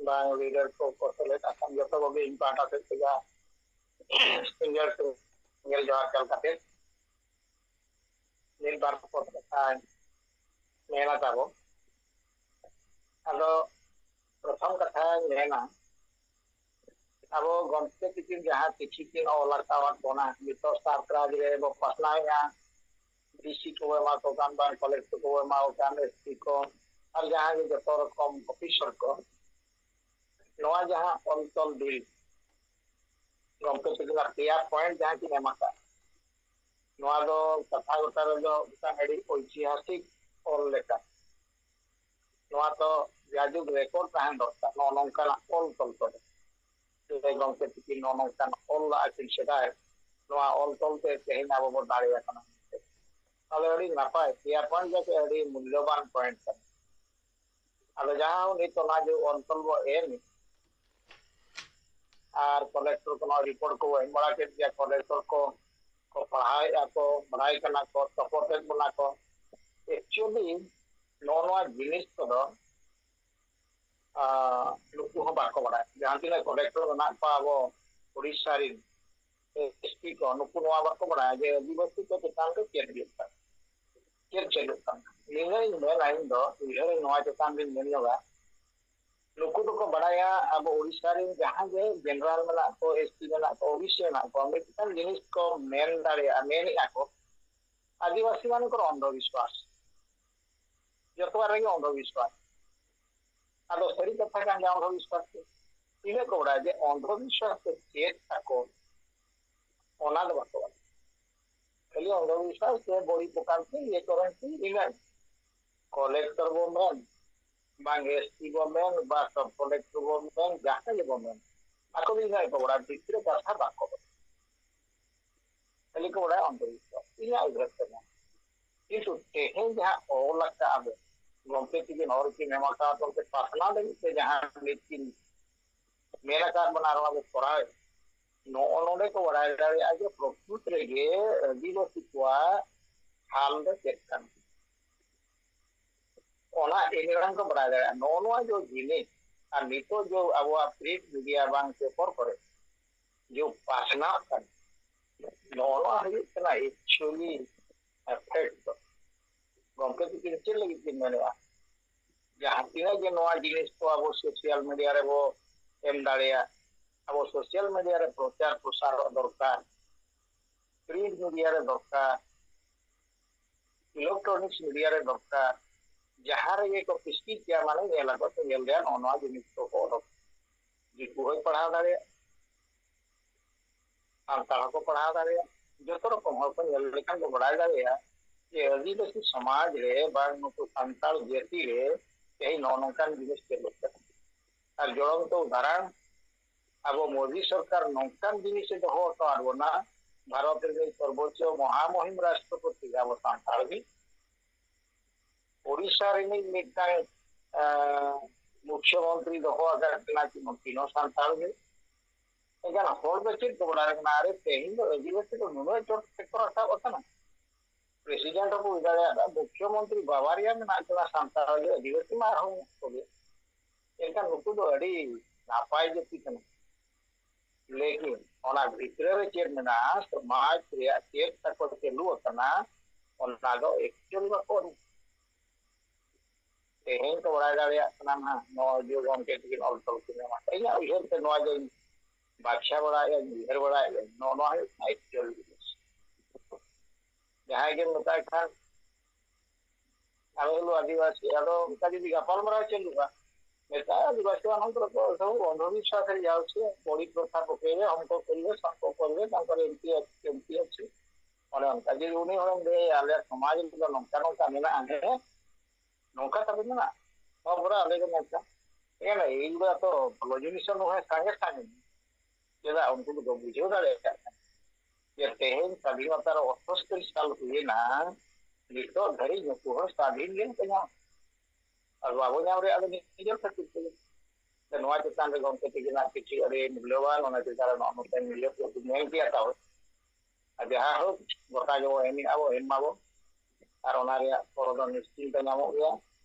ᱵᱟᱝ ᱞᱤᱰᱟᱨ ᱠᱚ ᱠᱚ ᱥᱮᱞᱮᱫ ᱟᱠᱟᱱ ᱡᱚᱛᱚ ᱠᱚᱜᱮ ᱤᱧ ᱯᱟᱦᱴᱟ ᱥᱮᱫ ᱠᱷᱚᱱᱟᱜ ᱥᱤᱸᱜᱟᱹᱲ ᱥᱤᱸᱜᱟᱹᱲ ᱡᱚᱦᱟᱨ ᱪᱟᱞ ᱠᱟᱛᱮ ᱢᱤᱫ ᱵᱟᱨ ᱯᱚᱫ ᱠᱟᱛᱷᱟᱧ ᱢᱮᱱᱟ ᱛᱟᱵᱚ᱾ ᱟᱫᱚ ᱯᱨᱚᱛᱷᱚᱢ ᱠᱟᱛᱷᱟᱧ ᱢᱮᱱᱟ, ᱟᱵᱚ ᱜᱚᱢᱠᱮ ᱛᱤᱠᱤᱱ ᱡᱟᱦᱟᱸ ᱪᱤᱴᱷᱤ ᱠᱤᱱ ᱚᱞ ᱟᱠᱟᱣᱟᱫ ᱵᱚᱱᱟ, ᱱᱤᱛᱚᱜ ᱥᱟᱱᱛᱟᱲ ᱨᱟᱡᱽ ᱨᱮ ᱵᱚ ᱯᱟᱥᱱᱟᱣᱮᱫᱼᱟ, ᱰᱤᱥᱤ ᱠᱚ ᱮᱢᱟ ᱠᱚ ᱠᱟᱱ, ᱵᱟᱝ ᱠᱚᱞᱮᱠᱴᱚᱨ ᱠᱚ ᱮᱢᱟ ᱠᱚ ᱠᱟᱱ, ᱮᱥᱯᱤ ᱠᱚ, ᱟᱨ ᱡᱟᱦᱟᱸ ᱜᱮ ᱡᱚᱛᱚ ᱨᱚᱠᱚᱢ ᱚᱯᱷᱤᱥᱟᱨ ᱠᱚ, ᱱᱚᱣᱟ ᱡᱟᱦᱟᱸ ᱚᱞ ᱛᱚᱞ ᱵᱤᱞ ᱜᱚᱢᱠᱮ ᱛᱤᱠᱤᱱᱟᱜ ᱯᱮᱭᱟ ᱯᱚᱭᱮᱱᱴ ᱡᱟᱦᱟᱸ ᱠᱤᱱ ᱮᱢ ᱟᱠᱟᱫ, ᱱᱚᱣᱟ ᱫᱚ ᱠᱟᱛᱷᱟ ᱜᱚᱴᱟ ᱨᱮᱫᱚ ᱢᱤᱫᱴᱟᱝ ᱟᱹᱰᱤ ᱳᱭᱛᱤᱦᱟᱥᱤᱠ ᱚᱞ ᱞᱮᱠᱟ᱾ ᱱᱚᱣᱟ ᱫᱚ ᱡᱟᱭᱡᱩᱜᱽ ᱨᱮᱠᱚᱨᱰ ᱛᱟᱦᱮᱱ ᱫᱚᱨᱠᱟᱨ, ᱱᱚᱜᱼᱚ ᱱᱚᱝᱠᱟᱱᱟᱜ ᱚᱞ ᱛᱚᱞ ᱠᱚᱫᱚ᱾ ᱥᱮᱫᱟᱭ ᱜᱚᱢᱠᱮ ᱛᱤᱠᱤᱱ ᱱᱚᱜᱼᱚ ᱱᱚᱝᱠᱟᱱ ᱚᱞ ᱞᱟᱜᱼᱟ ᱠᱤᱱ ᱥᱮᱫᱟᱭ, ᱱᱚᱣᱟ ᱚᱞ ᱛᱚᱞ ᱛᱮ ᱛᱮᱦᱮᱧ ᱟᱵᱚ ᱵᱚᱱ ᱫᱟᱲᱮ ᱟᱠᱟᱱᱟ᱾ ᱛᱟᱦᱞᱮ ᱟᱹᱰᱤ ᱱᱟᱯᱟᱭ, ᱯᱮᱭᱟ ᱯᱚᱭᱮᱱᱴ ᱡᱟᱛᱮ ᱟᱹᱰᱤ ᱢᱩᱞᱞᱚᱵᱟᱱ ᱯᱚᱭᱮᱱᱴ ᱠᱟᱱᱟ᱾ ᱟᱫᱚ ᱡᱟᱦᱟᱸ ᱱᱤᱛ ᱚᱱᱟ ᱡᱮ ᱚᱞ ᱛᱚᱞ ᱵᱚ ᱮᱢ, ᱟᱨ ᱠᱚᱞᱮᱠᱴᱚᱨ ᱠᱚ ᱱᱚᱣᱟ ᱨᱤᱯᱳᱨᱴ ᱠᱚ ᱮᱢ ᱵᱟᱲᱟ ᱠᱮᱫ ᱜᱮᱭᱟ, ᱠᱚᱞᱮᱠᱴᱚᱨ ᱠᱚ ᱠᱚ ᱯᱟᱲᱦᱟᱣᱮᱫᱼᱟ ᱠᱚ, ᱵᱟᱲᱟᱭ ᱠᱟᱱᱟ ᱠᱚ, ᱥᱟᱯᱳᱨᱴ ᱮᱫ ᱵᱚᱱᱟ ᱠᱚ᱾ ᱮᱠᱪᱩᱭᱮᱞᱤ ᱱᱚᱜᱼᱚ ᱱᱚᱣᱟ ᱡᱤᱱᱤᱥ ᱠᱚᱫᱚ ᱟᱨ ᱱᱩᱠᱩ ᱦᱚᱸ ᱵᱟᱠᱚ ᱵᱟᱲᱟᱭᱟ᱾ ᱡᱟᱦᱟᱸ ᱛᱤᱱᱟᱹᱜ ᱠᱚᱞᱮᱠᱴᱚᱨ ᱢᱮᱱᱟᱜ ᱠᱚᱣᱟ ᱟᱵᱚ ᱩᱲᱤᱥᱥᱟ ᱨᱮᱱ, ᱮᱥᱯᱤ ᱠᱚ, ᱱᱩᱠᱩ ᱱᱚᱣᱟ ᱵᱟᱠᱚ ᱵᱟᱲᱟᱭᱟ ᱡᱮ ᱟᱹᱫᱤᱵᱟᱹᱥᱤ ᱠᱚ ᱪᱮᱛᱟᱱ ᱨᱮ ᱪᱮᱫ ᱦᱩᱭᱩᱜ ᱠᱟᱱᱟ, ᱪᱮᱫ ᱪᱟᱹᱞᱩᱜ ᱠᱟᱱᱟ᱾ ᱱᱤᱱᱟᱹᱜ ᱤᱧ ᱢᱮᱱᱟ, ᱤᱧ ᱫᱚ ᱩᱭᱦᱟᱹᱨ ᱤᱧ ᱱᱚᱣᱟ ᱪᱮᱛᱟᱱ ᱨᱤᱧ ᱢᱮᱱ ᱧᱚᱜᱟ, ᱱᱩᱠᱩ ᱫᱚᱠᱚ ᱵᱟᱲᱟᱭᱟ ᱟᱵᱚ ᱩᱲᱤᱥᱥᱟ ᱨᱮᱱ ᱡᱟᱦᱟᱸ ᱜᱮ ᱡᱮᱱᱟᱨᱮᱞ ᱢᱮᱱᱟᱜ ᱠᱚ, ᱮᱥᱴᱤ ᱢᱮᱱᱟᱜ ᱠᱚ, ᱳᱵᱤᱥᱤ ᱢᱮᱱᱟᱜ ᱠᱚ, ᱢᱤᱫᱴᱟᱝ ᱡᱤᱱᱤᱥ ᱠᱚ ᱢᱮᱱ ᱫᱟᱲᱮᱭᱟᱜᱼᱟ, ᱢᱮᱱᱮᱫᱼᱟ ᱠᱚ, ᱟᱹᱫᱤᱵᱟᱹᱥᱤ ᱢᱟᱱᱠᱚᱨ ᱚᱱᱫᱷᱚᱵᱤᱥᱣᱟᱥ, ᱡᱚᱛᱚᱣᱟᱜ ᱨᱮᱜᱮ ᱚᱱᱫᱷᱚᱵᱤᱥᱣᱟᱥ᱾ ᱟᱫᱚ ᱥᱟᱹᱨᱤ ᱠᱟᱛᱷᱟ ᱠᱟᱱ ᱜᱮᱭᱟ ᱚᱱᱫᱷᱚᱵᱤᱥᱣᱟᱥ ᱫᱚ᱾ ᱤᱱᱟᱹ ᱠᱚ ᱵᱟᱲᱟᱭᱟ ᱡᱮ ᱚᱱᱫᱷᱚᱵᱤᱥᱣᱟᱥ ᱫᱚ ᱪᱮᱫ ᱛᱟᱠᱚ, ᱚᱱᱟ ᱫᱚ ᱵᱟᱠᱚ ᱵᱟᱲᱟᱭᱟ᱾ ᱠᱷᱟᱹᱞᱤ ᱚᱱᱫᱷᱚᱵᱤᱥᱣᱟᱥ ᱥᱮ ᱵᱚᱲᱤ ᱯᱚᱠᱟᱱᱛᱤ ᱤᱭᱟᱹ ᱠᱚᱨᱮᱱᱛᱤ ᱤᱱᱟᱹ ᱠᱚᱞᱮᱠᱴᱚᱨ ᱵᱚ ᱢᱮᱱ, ᱵᱟᱝ ᱮᱥᱯᱤ ᱵᱚ ᱢᱮᱱ, ᱵᱟ ᱥᱚᱵ ᱠᱚᱞᱮᱠᱴᱚᱨ ᱵᱚ ᱢᱮᱱ, ᱡᱟᱦᱟᱸ ᱜᱮᱵᱚ ᱢᱮᱱ, ᱟᱠᱚ ᱫᱚ ᱤᱱᱟᱹ ᱜᱮᱠᱚ ᱵᱟᱲᱟᱭᱟ, ᱵᱷᱤᱛᱨᱤ ᱨᱮ ᱠᱟᱛᱷᱟ ᱵᱟᱠᱚ ᱵᱟᱲᱟᱭᱟ᱾ ᱠᱷᱟᱹᱞᱤ ᱠᱚ ᱵᱟᱲᱟᱭᱟ ᱚᱱᱫᱷᱚᱵᱤᱥᱣᱟᱥ, ᱤᱧᱟᱹᱜ ᱩᱭᱦᱟᱹᱨ ᱛᱮ ᱢᱮᱱ᱾ ᱠᱤᱱᱛᱩ ᱛᱮᱦᱮᱧ ᱡᱟᱦᱟᱸ ᱚᱞ ᱟᱠᱟᱫ ᱟᱵᱚ, ᱜᱚᱢᱠᱮ ᱛᱤᱠᱤᱱ ᱚᱞ ᱠᱤᱱ ᱮᱢ ᱟᱠᱟᱫ ᱵᱚᱱᱛᱮ ᱯᱟᱥᱱᱟᱣ ᱞᱟᱹᱜᱤᱫ ᱛᱮ ᱡᱟᱦᱟᱸ ᱱᱤᱛ ᱠᱤᱱ ᱢᱮᱱ ᱟᱠᱟᱫ ᱵᱚᱱᱟ ᱟᱨ ᱚᱱᱟ ᱵᱚ ᱠᱚᱨᱟᱣ ᱮᱫᱟ, ᱱᱚᱜᱼᱚ ᱱᱚᱰᱮ ᱠᱚ ᱵᱟᱲᱟᱭ ᱫᱟᱲᱮᱭᱟᱜᱼᱟ ᱡᱮ ᱯᱨᱚᱠᱨᱤᱛ ᱨᱮᱜᱮ ᱟᱹᱫᱤᱵᱟᱹᱥᱤ ᱠᱚᱣᱟᱜ ᱦᱟᱞ ᱫᱚ ᱪᱮᱫ ᱠᱟᱱᱟ᱾ ᱚᱱᱟ ᱮᱱᱮᱲᱟᱝ ᱠᱚ ᱵᱟᱲᱟᱭ ᱫᱟᱲᱮᱭᱟᱜᱼᱟ᱾ ᱱᱚᱜᱼᱚ ᱱᱚᱣᱟ ᱡᱚ ᱡᱤᱱᱤᱥ ᱟᱨ ᱱᱤᱛᱚᱜ ᱡᱚ ᱟᱵᱚᱣᱟᱜ ᱯᱨᱤᱱᱴ ᱢᱤᱰᱤᱭᱟ ᱵᱟᱝ ᱯᱮᱯᱚᱨ ᱠᱚᱨᱮ ᱡᱮ ᱯᱟᱥᱱᱟᱜ ᱠᱟᱱᱟ, ᱱᱚᱜᱼᱚ ᱱᱚᱣᱟ ᱦᱩᱭᱩᱜ ᱠᱟᱱᱟ actually effect ᱫᱚ᱾ ᱜᱚᱢᱠᱮ ᱛᱤᱠᱤᱱ ᱪᱮᱫ ᱞᱟᱹᱜᱤᱫ ᱠᱤᱱ ᱢᱮᱱᱮᱫᱼᱟ? ᱡᱟᱦᱟᱸ ᱛᱤᱱᱟᱹᱜ ᱜᱮ ᱱᱚᱣᱟ ᱡᱤᱱᱤᱥ ᱠᱚ ᱟᱵᱚ social media ᱨᱮᱵᱚ ᱮᱢ ᱫᱟᱲᱮᱭᱟᱜ, ᱟᱵᱚ social media ᱨᱮ ᱯᱨᱚᱪᱟᱨ ᱯᱨᱚᱥᱟᱨᱚᱜ ᱫᱚᱨᱠᱟᱨ, print media ᱨᱮ ᱫᱚᱨᱠᱟᱨ, electronics media ᱨᱮ ᱫᱚᱨᱠᱟᱨ, ᱡᱟᱦᱟᱸ ᱨᱮᱜᱮ ᱠᱚ ᱯᱤᱥᱠᱤᱡ ᱜᱮᱭᱟ, ᱢᱟᱱᱮ ᱧᱮᱞ ᱟᱠᱚ ᱛᱚ ᱧᱮᱞ ᱜᱮᱭᱟ, ᱱᱚᱜᱼᱚ ᱱᱚᱣᱟ ᱡᱤᱱᱤᱥ ᱠᱚᱠᱚ ᱚᱰᱚᱠ᱾ ᱫᱤᱠᱩ ᱦᱚᱸᱭ ᱯᱟᱲᱦᱟᱣ ᱫᱟᱲᱮᱭᱟᱜ, ᱥᱟᱱᱛᱟᱲ ᱦᱚᱸᱠᱚ ᱯᱟᱲᱦᱟᱣ ᱫᱟᱲᱮᱭᱟᱜ, ᱡᱚᱛᱚ ᱨᱚᱠᱚᱢ ᱦᱚᱲ ᱠᱚ ᱧᱮᱞ ᱞᱮᱠᱷᱟᱱ ᱠᱚ ᱵᱟᱲᱟᱭ ᱫᱟᱲᱮᱭᱟᱜᱼᱟ ᱡᱮ ᱟᱹᱫᱤᱵᱟᱹᱥᱤ ᱥᱚᱢᱟᱡᱽ ᱨᱮ ᱵᱟᱝ ᱱᱩᱠᱩ ᱥᱟᱱᱛᱟᱲ ᱡᱟᱹᱛᱤ ᱨᱮ ᱛᱮᱦᱮᱧ ᱱᱚᱜᱼᱚ ᱱᱚᱝᱠᱟᱱ ᱡᱤᱱᱤᱥ ᱪᱟᱹᱞᱩᱜ ᱠᱟᱱᱟ᱾ ᱟᱨ ᱡᱚᱲᱚᱱᱛᱚ ᱩᱫᱟᱦᱚᱨᱚᱱ, ᱟᱵᱚ ᱢᱳᱫᱤ ᱥᱚᱨᱠᱟᱨ ᱱᱚᱝᱠᱟᱱ ᱡᱤᱱᱤᱥᱮ ᱫᱚᱦᱚ ᱟᱠᱟᱫ ᱵᱚᱱᱟ, ᱵᱷᱟᱨᱚᱛ ᱨᱤᱱᱤᱡ ᱥᱚᱨᱵᱚᱪᱪᱚ ᱢᱚᱦᱟᱢᱚᱦᱤᱢ ᱨᱟᱥᱴᱨᱚᱯᱚᱛᱤ ᱟᱵᱚ ᱥᱟᱱᱛᱟᱲ ᱜᱮ, ᱳᱰᱤᱥᱟ ᱨᱤᱱᱤᱡ ᱢᱤᱫᱴᱟᱝ ᱢᱩᱠᱷᱭᱚᱢᱚᱱᱛᱨᱤ ᱫᱚᱦᱚ ᱟᱠᱟᱫ ᱠᱤᱱᱟ ᱠᱤᱱ, ᱩᱱᱠᱤᱱ ᱦᱚᱸ ᱥᱟᱱᱛᱟᱲ ᱜᱮ᱾ ᱮᱱᱠᱷᱟᱱ ᱦᱚᱲ ᱫᱚ ᱪᱮᱫ ᱠᱚ ᱵᱟᱲᱟᱭ ᱠᱟᱱᱟ? ᱟᱨᱮ, ᱛᱮᱦᱮᱧ ᱫᱚ ᱟᱹᱫᱤᱵᱟᱹᱥᱤ ᱫᱚ ᱱᱩᱱᱟᱹᱜ ᱪᱚᱴ ᱛᱮᱠᱚ ᱨᱟᱠᱟᱵ ᱟᱠᱟᱱᱟ, ᱯᱨᱮᱥᱤᱰᱮᱱᱴ ᱦᱚᱸᱠᱚ ᱦᱩᱭ ᱫᱟᱲᱮᱭᱟᱜᱼᱟ, ᱢᱩᱠᱷᱭᱚᱢᱚᱱᱛᱨᱤ ᱵᱟᱵᱟᱨᱭᱟ ᱢᱮᱱᱟᱜ ᱠᱤᱱᱟ ᱥᱟᱱᱛᱟᱲ ᱜᱮ, ᱟᱹᱫᱤᱵᱟᱹᱥᱤ ᱢᱟ ᱟᱨᱦᱚᱸ ᱠᱚᱜᱮ᱾ ᱮᱱᱠᱷᱟᱱ ᱱᱩᱠᱩ ᱫᱚ ᱟᱹᱰᱤ ᱱᱟᱯᱟᱭ ᱡᱟᱹᱛᱤ ᱠᱟᱱᱟ᱾ ᱞᱮᱠᱤᱱ ᱚᱱᱟ ᱵᱷᱤᱛᱨᱤ ᱨᱮ ᱪᱮᱫ ᱢᱮᱱᱟᱜᱼᱟ, ᱥᱚᱢᱟᱡᱽ ᱨᱮᱭᱟᱜ ᱪᱮᱫ ᱛᱟᱠᱚ ᱪᱟᱹᱞᱩ ᱟᱠᱟᱱᱟ, ᱚᱱᱟ ᱫᱚ ᱮᱠᱪᱩᱭᱮᱞ ᱵᱟᱠᱚ ᱩᱰᱩᱠ᱾ ᱛᱮᱦᱮᱧ ᱠᱚ ᱵᱟᱲᱟᱭ ᱫᱟᱲᱮᱭᱟᱜ ᱠᱟᱱᱟ ᱱᱟᱦᱟᱜ, ᱱᱚᱣᱟ ᱡᱮ ᱜᱚᱢᱠᱮ ᱛᱟᱹᱠᱤᱱ ᱚᱞ ᱛᱚᱞ ᱠᱤᱱ ᱮᱢᱟ᱾ ᱤᱧᱟᱹᱜ ᱩᱭᱦᱟᱹᱨ ᱛᱮ ᱱᱚᱣᱟ ᱡᱮᱧ ᱵᱟᱪᱷᱟ ᱵᱟᱲᱟᱭᱮᱫᱼᱟ, ᱩᱭᱦᱟᱹᱨ ᱵᱟᱲᱟᱭᱮᱫᱼᱟ, ᱱᱚᱜᱼᱚ ᱱᱚᱣᱟ ᱦᱩᱭᱩᱜ ᱠᱟᱱᱟ ᱮᱠᱪᱩᱭᱮᱞ ᱡᱤᱱᱤᱥ᱾ ᱡᱟᱦᱟᱸᱭ ᱜᱮᱢ ᱢᱮᱛᱟᱭ ᱠᱷᱟᱱ ᱟᱞᱮ ᱫᱚ ᱟᱹᱫᱤᱵᱟᱹᱥᱤ, ᱟᱫᱚ ᱚᱱᱠᱟ ᱡᱩᱫᱤ ᱜᱟᱯᱟᱞᱢᱟᱨᱟᱣ ᱪᱟᱹᱞᱩᱜᱼᱟ, ᱢᱮᱛᱟᱭ ᱟᱹᱫᱤᱵᱟᱹᱥᱤ ᱟᱱᱚᱱᱛ ᱨᱮ ᱚᱱᱫᱷᱚᱵᱤᱥᱣᱟᱥ ᱨᱮ ᱡᱟ ᱦᱚᱪᱪᱷᱮ, ᱵᱚᱲᱤ ᱯᱨᱚᱛᱷᱟ ᱠᱚ ᱯᱮᱨᱮ, ᱦᱚᱢᱠᱚ ᱠᱚᱨᱤᱭᱮ, ᱥᱚᱢᱠᱚ ᱠᱚᱨᱤᱭᱮ, ᱛᱟᱨᱯᱚᱨᱮ ᱮᱢᱯᱤ ᱮᱢᱯᱤ ᱟᱪᱷᱮ᱾ ᱚᱱᱮ ᱚᱱᱠᱟ ᱡᱩᱫᱤ ᱩᱱᱤ ᱦᱚᱲᱮᱢ ᱞᱟᱹᱭᱟ, ᱟᱞᱮ ᱥᱚᱢᱟᱡᱽ ᱨᱮᱫᱚ ᱱᱚᱝᱠᱟ ᱱᱚᱝᱠᱟ ᱢᱮᱱᱟᱜᱼᱟ, ᱦᱮᱸ, ᱱᱚᱝᱠᱟ ᱛᱟᱵᱚ ᱢᱮᱱᱟᱜᱼᱟ, ᱦᱚᱸ, ᱵᱚᱨᱟ ᱟᱞᱮ ᱫᱚ ᱱᱚᱝᱠᱟ᱾ ᱮᱱ ᱤᱧ ᱫᱚ ᱛᱚ ᱵᱷᱟᱞᱚ ᱡᱤᱱᱤᱥ ᱦᱚᱸ ᱱᱚᱣᱟ ᱥᱟᱸᱜᱮ ᱥᱟᱸᱜᱮ᱾ ᱪᱮᱫᱟᱜ ᱩᱱᱠᱩ ᱫᱚᱠᱚ ᱵᱩᱡᱷᱟᱹᱣ ᱫᱟᱲᱮᱭᱟᱜ ᱠᱟᱱᱟ ᱡᱮ ᱛᱮᱦᱮᱧ ᱥᱟᱫᱷᱤᱱᱚᱛᱟ ᱨᱮ ᱟᱴᱷᱟᱥᱴᱴᱤ ᱥᱟᱞ ᱦᱩᱭᱮᱱᱟ, ᱱᱤᱛᱚᱜ ᱫᱷᱟᱹᱨᱤᱡ ᱱᱩᱠᱩ ᱦᱚᱸ ᱥᱟᱫᱷᱤᱱ ᱜᱮ ᱵᱟᱠᱚ ᱧᱟᱢ᱾ ᱟᱨ ᱵᱟᱵᱚ ᱧᱟᱢ ᱨᱮᱭᱟᱜ ᱫᱚ ᱱᱤᱡᱮᱨ ᱠᱷᱟᱹᱛᱤᱨ ᱛᱮᱜᱮ᱾ ᱱᱚᱣᱟ ᱪᱮᱛᱟᱱ ᱨᱮ ᱜᱚᱢᱠᱮ ᱛᱤᱠᱤᱱᱟᱜ ᱠᱤᱪᱷᱩ ᱟᱹᱰᱤ ᱢᱩᱞᱞᱚᱵᱟᱱ, ᱚᱱᱟ ᱪᱮᱛᱟᱱ ᱨᱮ ᱱᱚᱜᱼᱚ ᱱᱚᱝᱠᱟᱧ ᱞᱟᱹᱭ ᱠᱮᱫᱟ ᱛᱟᱵᱚ᱾ ᱟᱨ ᱡᱟᱦᱟᱸ ᱦᱳᱠ, ᱜᱚᱴᱟ ᱜᱮᱵᱚ ᱮᱢᱮᱜᱼᱟ ᱵᱚ, ᱮᱢ ᱢᱟᱵᱚ᱾ ᱟᱨ ᱚᱱᱟ ᱨᱮᱭᱟᱜ ᱯᱷᱚᱞ ᱫᱚ ᱱᱤᱥᱪᱤᱱᱛᱚ ᱧᱟᱢᱚᱜ ᱜᱮᱭᱟ᱾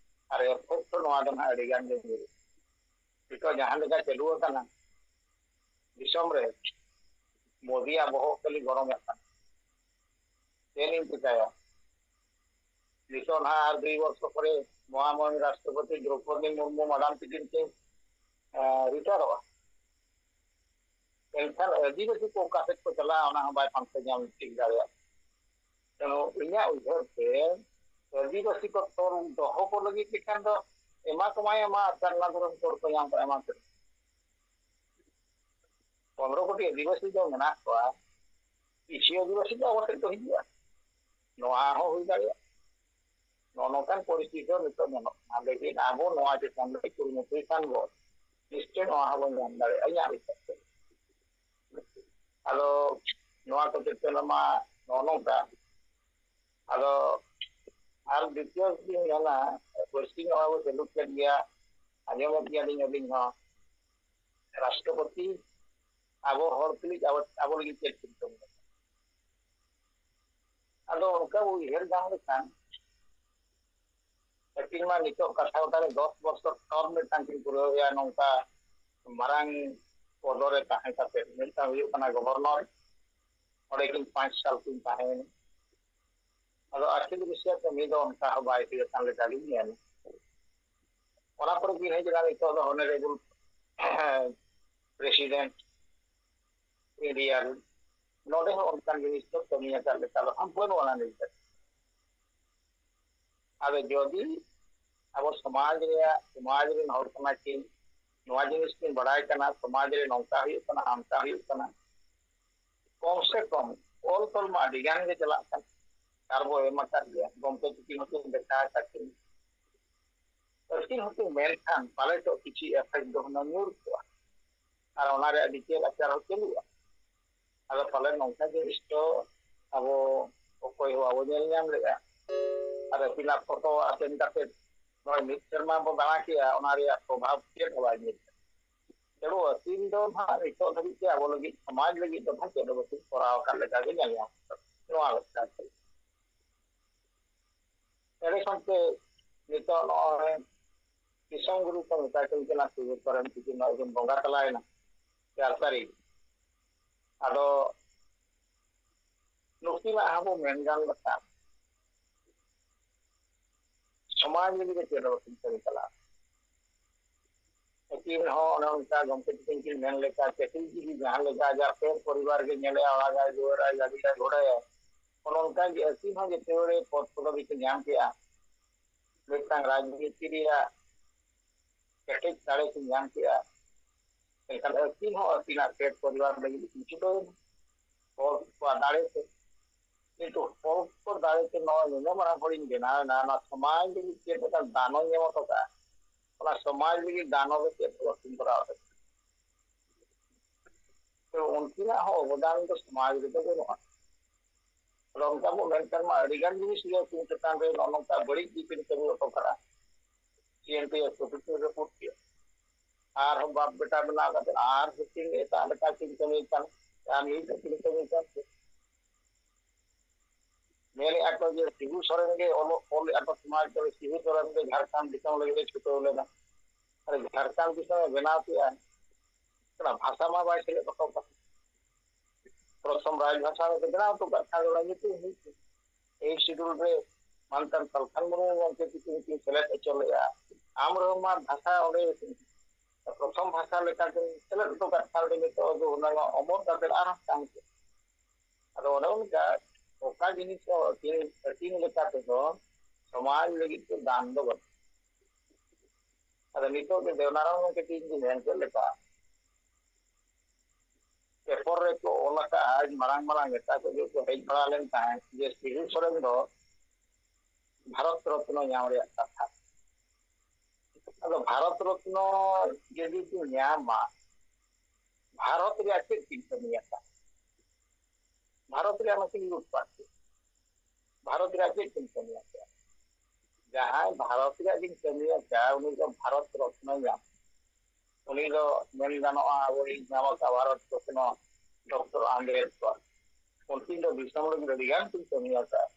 ᱟᱨ ᱮᱯᱷᱮᱠᱴ ᱫᱚ ᱱᱚᱣᱟ ᱫᱚ ᱱᱟᱦᱟᱜ ᱟᱹᱰᱤ ᱜᱟᱱ ᱜᱮ ᱧᱩᱨᱩᱜᱼᱟ᱾ ᱱᱤᱛᱚᱜ ᱡᱟᱦᱟᱸ ᱞᱮᱠᱟ ᱪᱟᱹᱞᱩ ᱟᱠᱟᱱᱟ ᱫᱤᱥᱚᱢ ᱨᱮ, ᱢᱳᱫᱤᱭᱟᱜ ᱵᱚᱦᱚᱜ ᱠᱷᱟᱹᱞᱤ ᱜᱚᱨᱚᱢᱚᱜ ᱠᱟᱱᱟ᱾ ᱪᱮᱫ ᱤᱧ ᱪᱤᱠᱟᱹᱭᱟ? ᱱᱤᱛᱚᱜ ᱱᱟᱦᱟᱜ ᱟᱨ ᱫᱩᱭ ᱵᱚᱨᱥᱚ ᱯᱚᱨᱮ ᱢᱚᱦᱟᱢᱚᱭᱤᱱ ᱨᱟᱥᱴᱨᱚᱯᱚᱛᱤ ᱫᱨᱚᱣᱯᱚᱫᱤ ᱢᱩᱨᱢᱩ ᱢᱟᱰᱟᱢ ᱛᱤᱠᱤᱱ ᱠᱤᱱ ᱨᱤᱴᱟᱨᱚᱜᱼᱟ᱾ ᱮᱱᱠᱷᱟᱱ ᱟᱹᱫᱤᱵᱟᱹᱥᱤ ᱠᱚ ᱚᱠᱟ ᱥᱮᱫ ᱠᱚ ᱪᱟᱞᱟᱜᱼᱟ, ᱚᱱᱟ ᱦᱚᱸ ᱵᱟᱭ ᱯᱟᱱᱛᱮ ᱧᱟᱢ ᱴᱷᱤᱠ ᱫᱟᱲᱮᱭᱟᱜᱼᱟ᱾ ᱛᱮᱱᱚ ᱤᱧᱟᱹᱜ ᱩᱭᱦᱟᱹᱨ ᱛᱮ ᱟᱹᱫᱤᱵᱟᱹᱥᱤ ᱠᱚ ᱛᱚᱞ ᱫᱚᱦᱚ ᱠᱚ ᱞᱟᱹᱜᱤᱫ ᱛᱮᱠᱷᱟᱱ ᱫᱚ ᱮᱢᱟ ᱠᱚᱢᱟᱭ ᱮᱢᱟ, ᱥᱟᱨᱱᱟ ᱫᱷᱚᱨᱚᱢ ᱠᱳᱰ ᱠᱚ ᱧᱟᱢ ᱠᱚ ᱮᱢᱟ ᱠᱚ᱾ ᱯᱚᱱᱨᱚ ᱠᱳᱴᱤ ᱟᱹᱫᱤᱵᱟᱹᱥᱤ ᱫᱚ ᱢᱮᱱᱟᱜ ᱠᱚᱣᱟ, ᱠᱤᱪᱷᱩ ᱟᱹᱫᱤᱵᱟᱹᱥᱤ ᱫᱚ ᱟᱵᱚ ᱴᱷᱮᱱ ᱠᱚ ᱦᱤᱡᱩᱜᱼᱟ᱾ ᱱᱚᱣᱟ ᱦᱚᱸ ᱦᱩᱭ ᱫᱟᱲᱮᱭᱟᱜᱼᱟ᱾ ᱱᱚᱜᱼᱚ ᱱᱚᱝᱠᱟᱱ ᱯᱚᱨᱤᱥᱛᱷᱤᱛᱤ ᱫᱚ ᱱᱤᱛᱚᱜ ᱧᱮᱞᱚᱜ ᱠᱟᱱᱟ᱾ ᱞᱮᱠᱤᱱ ᱟᱵᱚ ᱱᱚᱣᱟ ᱪᱮᱛᱟᱱ ᱨᱮ ᱠᱩᱨᱩᱢᱩᱴᱩᱭ ᱠᱷᱟᱱ ᱵᱚ, ᱱᱤᱥᱪᱚᱭ ᱱᱚᱣᱟ ᱦᱚᱸᱵᱚᱱ ᱧᱟᱢ ᱫᱟᱲᱮᱭᱟᱜᱼᱟ, ᱤᱧᱟᱹᱜ ᱦᱤᱥᱟᱹᱵ ᱛᱮ᱾ ᱟᱫᱚ ᱱᱚᱣᱟ ᱠᱚ ᱪᱮᱛᱟᱱ ᱨᱮᱢᱟ ᱱᱚᱜᱼᱚ ᱱᱚᱝᱠᱟ᱾ ᱟᱫᱚ ᱟᱨ ᱫᱤᱛᱤᱭᱚ ᱞᱤᱧ ᱢᱮᱱᱟ, ᱯᱟᱹᱨᱥᱤ ᱱᱚᱣᱟ ᱵᱚ ᱪᱟᱹᱞᱩ ᱠᱮᱫ ᱜᱮᱭᱟ, ᱟᱸᱡᱚᱢᱮᱫ ᱜᱮᱭᱟᱞᱤᱧ ᱟᱹᱞᱤᱧ ᱦᱚᱸ, ᱨᱟᱥᱴᱨᱚᱯᱚᱛᱤ ᱟᱵᱚ ᱦᱚᱲ ᱛᱩᱞᱩᱡ ᱟᱵᱚ, ᱟᱵᱚ ᱞᱟᱹᱜᱤᱫ ᱪᱮᱫ ᱪᱤᱱᱛᱟᱹ ᱢᱮᱱᱟᱜᱼᱟ? ᱟᱫᱚ ᱚᱱᱠᱟ ᱵᱚ ᱩᱭᱦᱟᱹᱨ ᱧᱟᱢ ᱞᱮᱠᱷᱟᱱ, ᱟᱹᱠᱤᱱ ᱢᱟ ᱱᱤᱛᱚᱜ ᱠᱟᱛᱷᱟ ᱠᱟᱛᱷᱟ ᱨᱮ ᱫᱚᱥ ᱵᱚᱪᱷᱚᱨ ᱴᱟᱨᱢ ᱢᱤᱫᱴᱟᱝ ᱠᱤᱱ ᱯᱩᱨᱟᱹᱣᱮᱜᱼᱟ, ᱱᱚᱝᱠᱟ ᱢᱟᱨᱟᱝ ᱯᱚᱫᱚ ᱨᱮ ᱛᱟᱦᱮᱸ ᱠᱟᱛᱮ᱾ ᱢᱤᱫᱴᱟᱝ ᱦᱩᱭᱩᱜ ᱠᱟᱱᱟ ᱜᱚᱵᱷᱚᱨᱱᱚᱨ, ᱚᱸᱰᱮ ᱠᱤᱱ ᱯᱟᱸᱪ ᱥᱟᱞ ᱠᱤᱱ ᱛᱟᱦᱮᱸᱭᱮᱱᱟ᱾ ᱟᱫᱚ ᱟᱹᱠᱤᱞ ᱵᱤᱥᱚᱭ ᱛᱮ ᱩᱱᱤ ᱫᱚ ᱚᱱᱠᱟ ᱦᱚᱸ ᱵᱟᱭ ᱦᱩᱭ ᱟᱠᱟᱱ ᱞᱮᱠᱟ ᱜᱤᱧ ᱧᱮᱞ᱾ ᱚᱱᱟ ᱯᱚᱨᱮ ᱠᱤᱱ ᱦᱮᱡ ᱮᱱᱟ ᱱᱤᱛᱚᱜ ᱫᱚ ᱚᱱᱟᱨᱮᱵᱚᱞ ᱯᱨᱮᱥᱤᱰᱮᱱᱴ ᱤᱱᱰᱤᱭᱟ ᱨᱮᱱ᱾ ᱱᱚᱰᱮ ᱦᱚᱸ ᱚᱱᱠᱟᱱ ᱡᱤᱱᱤᱥ ᱫᱚ ᱠᱟᱹᱢᱤ ᱟᱠᱟᱫ ᱞᱮᱠᱟ ᱫᱚ ᱦᱟᱸᱜ ᱵᱟᱹᱱᱩᱜ ᱟᱱᱟ ᱱᱤᱛ ᱫᱷᱟᱹᱵᱤᱡ᱾ ᱟᱫᱚ ᱡᱚᱫᱤ ᱟᱵᱚ ᱥᱚᱢᱟᱡᱽ ᱨᱮᱭᱟᱜ, ᱥᱚᱢᱟᱡᱽ ᱨᱮᱱ ᱦᱚᱲ ᱠᱟᱱᱟ ᱠᱤᱱ, ᱱᱚᱣᱟ ᱡᱤᱱᱤᱥ ᱠᱤᱱ ᱵᱟᱲᱟᱭ ᱠᱟᱱᱟ, ᱥᱚᱢᱟᱡᱽ ᱨᱮ ᱱᱚᱝᱠᱟ ᱦᱩᱭᱩᱜ ᱠᱟᱱᱟ, ᱦᱟᱱᱠᱟ ᱦᱩᱭᱩᱜ ᱠᱟᱱᱟ, ᱠᱚᱢ ᱥᱮ ᱠᱚᱢ ᱚᱞ ᱛᱚᱞ ᱢᱟ ᱟᱹᱰᱤ ᱜᱟᱱ ᱜᱮ ᱪᱟᱞᱟᱜ ᱠᱟᱱ, ᱟᱨ ᱵᱚ ᱮᱢ ᱟᱠᱟᱫ ᱜᱮᱭᱟ, ᱜᱚᱢᱠᱮ ᱛᱤᱠᱤᱱ ᱦᱚᱸᱠᱤᱱ ᱫᱮᱠᱷᱟ ᱟᱠᱟᱫ ᱠᱤᱱ᱾ ᱟᱹᱠᱤᱱ ᱦᱚᱸᱠᱤᱱ ᱢᱮᱱᱠᱷᱟᱱ ᱯᱟᱞᱮ ᱪᱚ ᱠᱤᱪᱷᱩ ᱮᱯᱷᱮᱠᱴ ᱫᱚ ᱦᱩᱱᱟᱹᱝ ᱧᱩᱨ ᱠᱚᱜᱼᱟ, ᱟᱨ ᱚᱱᱟ ᱨᱮᱭᱟᱜ ᱵᱤᱪᱟᱹᱨ ᱟᱪᱟᱨ ᱦᱚᱸ ᱪᱟᱹᱞᱩᱜᱼᱟ᱾ ᱟᱫᱚ ᱯᱟᱞᱮ ᱱᱚᱝᱠᱟ ᱡᱤᱱᱤᱥ ᱫᱚ ᱟᱵᱚ ᱚᱠᱚᱭ ᱦᱚᱸ ᱵᱟᱵᱚ ᱧᱮᱞ ᱧᱟᱢ ᱞᱮᱫᱼᱟ᱾ ᱟᱨ ᱟᱹᱠᱤᱱᱟᱜ ᱯᱷᱳᱴᱳ ᱟᱛᱮᱱ ᱠᱟᱛᱮ ᱱᱚᱜᱼᱚᱭ ᱢᱤᱫ ᱥᱮᱨᱢᱟ ᱵᱚ ᱫᱟᱬᱟ ᱠᱮᱜᱼᱟ, ᱚᱱᱟ ᱨᱮᱭᱟᱜ ᱯᱨᱚᱵᱷᱟᱵᱽ ᱪᱮᱫ ᱦᱚᱸ ᱵᱟᱭ ᱧᱮᱞ ᱠᱟᱱᱟ᱾ ᱛᱮᱲᱩ ᱟᱹᱠᱤᱱ ᱫᱚ ᱱᱟᱦᱟᱜ ᱱᱤᱛᱚᱜ ᱫᱷᱟᱹᱵᱤᱡ ᱛᱮ ᱟᱵᱚ ᱞᱟᱹᱜᱤᱫ, ᱥᱚᱢᱟᱡᱽ ᱞᱟᱹᱜᱤᱫ ᱫᱚ ᱱᱟᱦᱟᱜ ᱪᱮᱫ ᱦᱚᱸ ᱵᱟᱹᱠᱤᱱ ᱠᱚᱨᱟᱣ ᱟᱠᱟᱫ ᱞᱮᱠᱟ ᱜᱮ ᱧᱮᱞ ᱧᱟᱢᱚᱜ ᱠᱟᱱᱟ᱾ ᱱᱚᱣᱟ ᱢᱤᱫᱴᱟᱝ ᱠᱟᱱᱟ᱾ ᱮᱸᱰᱮ ᱠᱷᱟᱱ ᱛᱮ ᱱᱤᱛᱚᱜ ᱱᱚᱜᱼᱚᱭ ᱫᱤᱥᱚᱢ ᱜᱩᱨᱩ ᱠᱚ ᱢᱮᱛᱟ ᱠᱤᱱ ᱠᱟᱱᱟ, ᱥᱤᱵᱚ ᱠᱚᱨᱮᱱ ᱛᱤᱠᱤᱱ ᱱᱚᱜᱼᱚᱭ ᱠᱤᱱ ᱵᱚᱸᱜᱟ ᱛᱟᱞᱟᱭᱮᱱᱟ ᱪᱟᱨ ᱛᱟᱹᱨᱤᱠᱷ᱾ ᱟᱫᱚ ᱱᱩᱠᱤᱱᱟᱜ ᱦᱚᱸ ᱵᱚ ᱢᱮᱱ ᱜᱟᱱ ᱞᱮᱠᱷᱟᱱ ᱥᱚᱢᱟᱡᱽ ᱞᱟᱹᱜᱤᱫ ᱫᱚ ᱪᱮᱫ ᱦᱚᱸ ᱵᱟᱹᱠᱤᱱ ᱠᱟᱹᱢᱤ ᱠᱟᱞᱟᱜᱼᱟ᱾ ᱟᱹᱠᱤᱱ ᱦᱚᱸ ᱚᱱᱮ ᱚᱱᱠᱟ ᱜᱚᱢᱠᱮ ᱛᱟᱹᱠᱤᱱ ᱠᱤᱱ ᱢᱮᱱ ᱞᱮᱠᱟ ᱪᱟᱹᱠᱨᱤ ᱡᱤᱵᱤ ᱡᱟᱦᱟᱸ ᱞᱮᱠᱟ ᱟᱡᱟᱜ ᱯᱮᱴ ᱯᱚᱨᱤᱵᱟᱨ ᱜᱮ ᱧᱮᱞᱮᱜᱼᱟ, ᱚᱲᱟᱜᱟᱭ ᱫᱩᱣᱟᱹᱨᱟᱭ ᱜᱟᱹᱰᱤᱭᱟᱭ ᱜᱷᱚᱲᱟᱭᱟᱭ, ᱚᱱᱮ ᱚᱱᱠᱟ ᱜᱮ ᱟᱹᱠᱤᱱ ᱦᱚᱸ ᱡᱮᱛᱮ ᱦᱚᱲ ᱯᱚᱫ ᱯᱚᱫᱚᱵᱤ ᱠᱤᱱ ᱧᱟᱢ ᱠᱮᱜᱼᱟ, ᱢᱤᱫᱴᱟᱝ ᱨᱟᱡᱽᱱᱤᱛᱤ ᱨᱮᱭᱟᱜ ᱠᱮᱴᱮᱡ ᱫᱟᱲᱮ ᱠᱤᱱ ᱧᱟᱢ ᱠᱮᱜᱼᱟ᱾ ᱮᱱᱠᱷᱟᱱ ᱟᱹᱠᱤᱱ ᱦᱚᱸ ᱟᱹᱠᱤᱱᱟᱜ ᱯᱮᱴ ᱯᱚᱨᱤᱵᱟᱨ ᱞᱟᱹᱜᱤᱫ ᱠᱤᱱ ᱪᱷᱩᱴᱟᱹᱣ ᱮᱱᱟ ᱦᱚᱲ ᱠᱚᱣᱟᱜ ᱫᱟᱲᱮ ᱛᱮ᱾ ᱠᱤᱱᱛᱩ ᱦᱚᱲ ᱠᱚ ᱫᱟᱲᱮ ᱛᱮ ᱱᱚᱜᱼᱚᱭ ᱱᱩᱱᱟᱹᱜ ᱢᱟᱨᱟᱝ ᱦᱚᱲᱤᱧ ᱵᱮᱱᱟᱣ ᱮᱱᱟ, ᱱᱚᱣᱟ ᱥᱚᱢᱟᱡᱽ ᱞᱟᱹᱜᱤᱫ ᱪᱮᱫ ᱞᱮᱠᱟ ᱫᱟᱱᱚᱧ ᱮᱢ ᱦᱚᱴᱚ ᱠᱟᱜᱼᱟ, ᱚᱱᱟ ᱥᱚᱢᱟᱡᱽ ᱞᱟᱹᱜᱤᱫ ᱫᱟᱱᱚ ᱫᱚ ᱪᱮᱫ ᱫᱚ ᱵᱟᱹᱠᱤᱱ ᱠᱚᱨᱟᱣ ᱫᱟᱲᱮᱭᱟᱜᱼᱟ᱾ ᱛᱚ ᱩᱱᱠᱤᱱᱟᱜ ᱦᱚᱸ ᱚᱵᱚᱫᱟᱱ ᱫᱚ ᱥᱚᱢᱟᱡᱽ ᱨᱮᱫᱚ ᱵᱟᱹᱱᱩᱜᱼᱟ᱾ ᱟᱫᱚ ᱚᱱᱠᱟ ᱵᱚ ᱢᱮᱱᱠᱷᱟᱱ ᱢᱟ ᱟᱹᱰᱤ ᱜᱟᱱ ᱡᱤᱱᱤᱥ ᱜᱮ ᱩᱱᱠᱤᱱ ᱪᱮᱛᱟᱱ ᱨᱮ ᱱᱚᱜᱼᱚ ᱱᱚᱝᱠᱟ ᱵᱟᱹᱲᱤᱡ ᱜᱮᱠᱤᱱ ᱠᱟᱹᱢᱤ ᱦᱚᱴᱚ ᱠᱟᱜᱼᱟ᱾ ᱥᱤ ᱮᱱ ᱴᱤ ᱮᱥ ᱠᱚ ᱵᱷᱤᱛᱨᱤ ᱨᱮ ᱯᱩᱴ ᱠᱮᱜᱼᱟ᱾ ᱟᱨᱦᱚᱸ ᱵᱟᱯ ᱵᱮᱴᱟ ᱵᱮᱱᱟᱣ ᱠᱟᱛᱮ ᱟᱨᱦᱚᱸ ᱠᱤᱱ ᱮᱴᱟᱜ ᱞᱮᱠᱟ ᱠᱤᱱ ᱠᱟᱹᱢᱤ ᱠᱟᱱ, ᱟᱨ ᱱᱤᱛ ᱦᱚᱸ ᱠᱤᱱ ᱠᱟᱹᱢᱤ ᱠᱟᱱ ᱜᱮᱭᱟ᱾ ᱢᱮᱱᱮᱫᱼᱟ ᱠᱚ ᱡᱮ ᱥᱤᱵᱩ ᱥᱚᱨᱮᱱ ᱜᱮ ᱚᱞᱚᱜ ᱚᱞ ᱮᱫ ᱟᱠᱚ ᱥᱚᱢᱟᱡᱽ ᱠᱚᱨᱮ, ᱥᱤᱵᱩ ᱥᱚᱨᱮᱱ ᱜᱮ ᱡᱷᱟᱲᱠᱷᱚᱸᱰ ᱫᱤᱥᱚᱢ ᱞᱟᱹᱜᱤᱫ ᱮ ᱪᱷᱩᱴᱟᱹᱣ ᱞᱮᱱᱟ᱾ ᱟᱨ ᱡᱷᱟᱲᱠᱷᱚᱸᱰ ᱫᱤᱥᱚᱢ ᱮ ᱵᱮᱱᱟᱣ ᱠᱮᱜᱼᱟ, ᱚᱱᱟ ᱵᱷᱟᱥᱟ ᱢᱟ ᱵᱟᱭ ᱥᱮᱞᱮᱫ ᱦᱚᱴᱚ ᱠᱟᱜ᱾ ᱯᱨᱚᱛᱷᱚᱢ ᱨᱟᱡᱽ ᱵᱷᱟᱥᱟ ᱨᱮ ᱵᱮᱱᱟᱣ ᱦᱚᱴᱚ ᱠᱟᱜ ᱠᱷᱟᱱ ᱚᱱᱟ ᱧᱩᱛᱩᱢ ᱦᱩᱭ ᱠᱚᱜᱼᱟ᱾ ᱮᱭ ᱥᱤᱰᱩᱞ ᱨᱮ ᱢᱟᱱᱛᱟᱱ ᱥᱟᱞᱠᱷᱟᱱ ᱢᱩᱨᱢᱩ ᱜᱚᱢᱠᱮ ᱛᱤᱠᱤᱱ ᱠᱤᱱ ᱥᱮᱞᱮᱫ ᱦᱚᱪᱚ ᱞᱮᱫᱼᱟ᱾ ᱟᱢ ᱨᱮᱦᱚᱸ ᱢᱟ ᱵᱷᱟᱥᱟ ᱚᱸᱰᱮ ᱯᱨᱚᱛᱷᱚᱢ ᱵᱷᱟᱥᱟ ᱞᱮᱠᱟᱛᱮ ᱥᱮᱞᱮᱫ ᱦᱚᱴᱚ ᱠᱟᱜ ᱠᱷᱟᱱ ᱫᱚ ᱱᱤᱛᱚᱜ ᱫᱚ ᱚᱱᱟ ᱢᱟ ᱚᱢᱚᱨ ᱠᱟᱛᱮ ᱟᱨᱦᱚᱸ ᱛᱟᱦᱮᱸ ᱠᱚᱜᱼᱟ᱾ ᱟᱫᱚ ᱚᱱᱮ ᱚᱱᱠᱟ ᱚᱠᱟ ᱡᱤᱱᱤᱥ ᱦᱚᱸ ᱟᱹᱠᱤᱱ, ᱟᱹᱠᱤᱱ ᱞᱮᱠᱟ ᱛᱮᱫᱚ ᱥᱚᱢᱟᱡᱽ ᱞᱟᱹᱜᱤᱫ ᱛᱮ ᱫᱟᱱ ᱫᱚ ᱵᱟᱹᱱᱩᱜᱼᱟ᱾ ᱟᱫᱚ ᱱᱤᱛᱚᱜ ᱜᱮ ᱫᱮᱣᱱᱟᱨᱟᱢ ᱜᱚᱢᱠᱮ ᱛᱤᱠᱤᱱ ᱠᱤᱱ ᱢᱮᱱ ᱠᱮᱫ ᱞᱮᱠᱟ, ᱯᱮᱯᱚᱨ ᱨᱮᱠᱚ ᱚᱞ ᱟᱠᱟᱫᱼᱟ, ᱢᱟᱨᱟᱝ ᱢᱟᱨᱟᱝ ᱱᱮᱛᱟ ᱠᱚ ᱡᱚᱛᱚ ᱦᱮᱡ ᱵᱟᱲᱟ ᱞᱮᱱ ᱛᱟᱦᱮᱸᱫ ᱡᱮ ᱥᱤᱵᱩ ᱥᱚᱨᱮᱱ ᱫᱚ ᱵᱷᱟᱨᱚᱛ ᱨᱚᱛᱱᱚ ᱧᱟᱢ ᱨᱮᱭᱟᱜ ᱠᱟᱛᱷᱟ᱾ ᱟᱫᱚ ᱵᱷᱟᱨᱚᱛ ᱨᱚᱛᱱᱚ ᱡᱩᱫᱤ ᱠᱚ ᱧᱟᱢᱟ, ᱵᱷᱟᱨᱚᱛ ᱨᱮᱭᱟᱜ ᱪᱮᱫ ᱠᱤᱱ ᱠᱟᱹᱢᱤ ᱟᱠᱟᱫ? ᱵᱷᱟᱨᱚᱛ ᱨᱮᱭᱟᱜ ᱢᱟᱠᱤᱱ ᱞᱩᱴᱯᱟᱴ ᱠᱮᱫ᱾ ᱵᱷᱟᱨᱚᱛ ᱨᱮᱭᱟᱜ ᱪᱮᱫ ᱠᱤᱱ ᱠᱟᱹᱢᱤ ᱟᱠᱟᱫ? ᱡᱟᱦᱟᱸᱭ ᱵᱷᱟᱨᱚᱛ ᱨᱮᱭᱟᱜ ᱠᱤᱱ ᱠᱟᱹᱢᱤ ᱟᱠᱟᱫ, ᱩᱱᱤ ᱫᱚ ᱵᱷᱟᱨᱚᱛ ᱨᱚᱛᱱᱚ ᱧᱟᱢ᱾ ᱩᱱᱤ ᱫᱚ ᱢᱮᱱ ᱜᱟᱱᱚᱜᱼᱟ, ᱟᱵᱚᱭᱤᱡ ᱧᱟᱢ ᱟᱠᱟᱫ ᱵᱷᱟᱨᱚᱛ ᱨᱚᱛᱱᱚ ᱰᱚᱠᱴᱚᱨ ᱟᱢᱵᱮᱫᱠᱚᱨ᱾ ᱩᱱᱠᱤᱱ ᱫᱚ ᱫᱤᱥᱚᱢ ᱞᱟᱹᱜᱤᱫ ᱟᱹᱰᱤ ᱜᱟᱱ ᱠᱤᱱ ᱠᱟᱹᱢᱤ ᱟᱠᱟᱫ,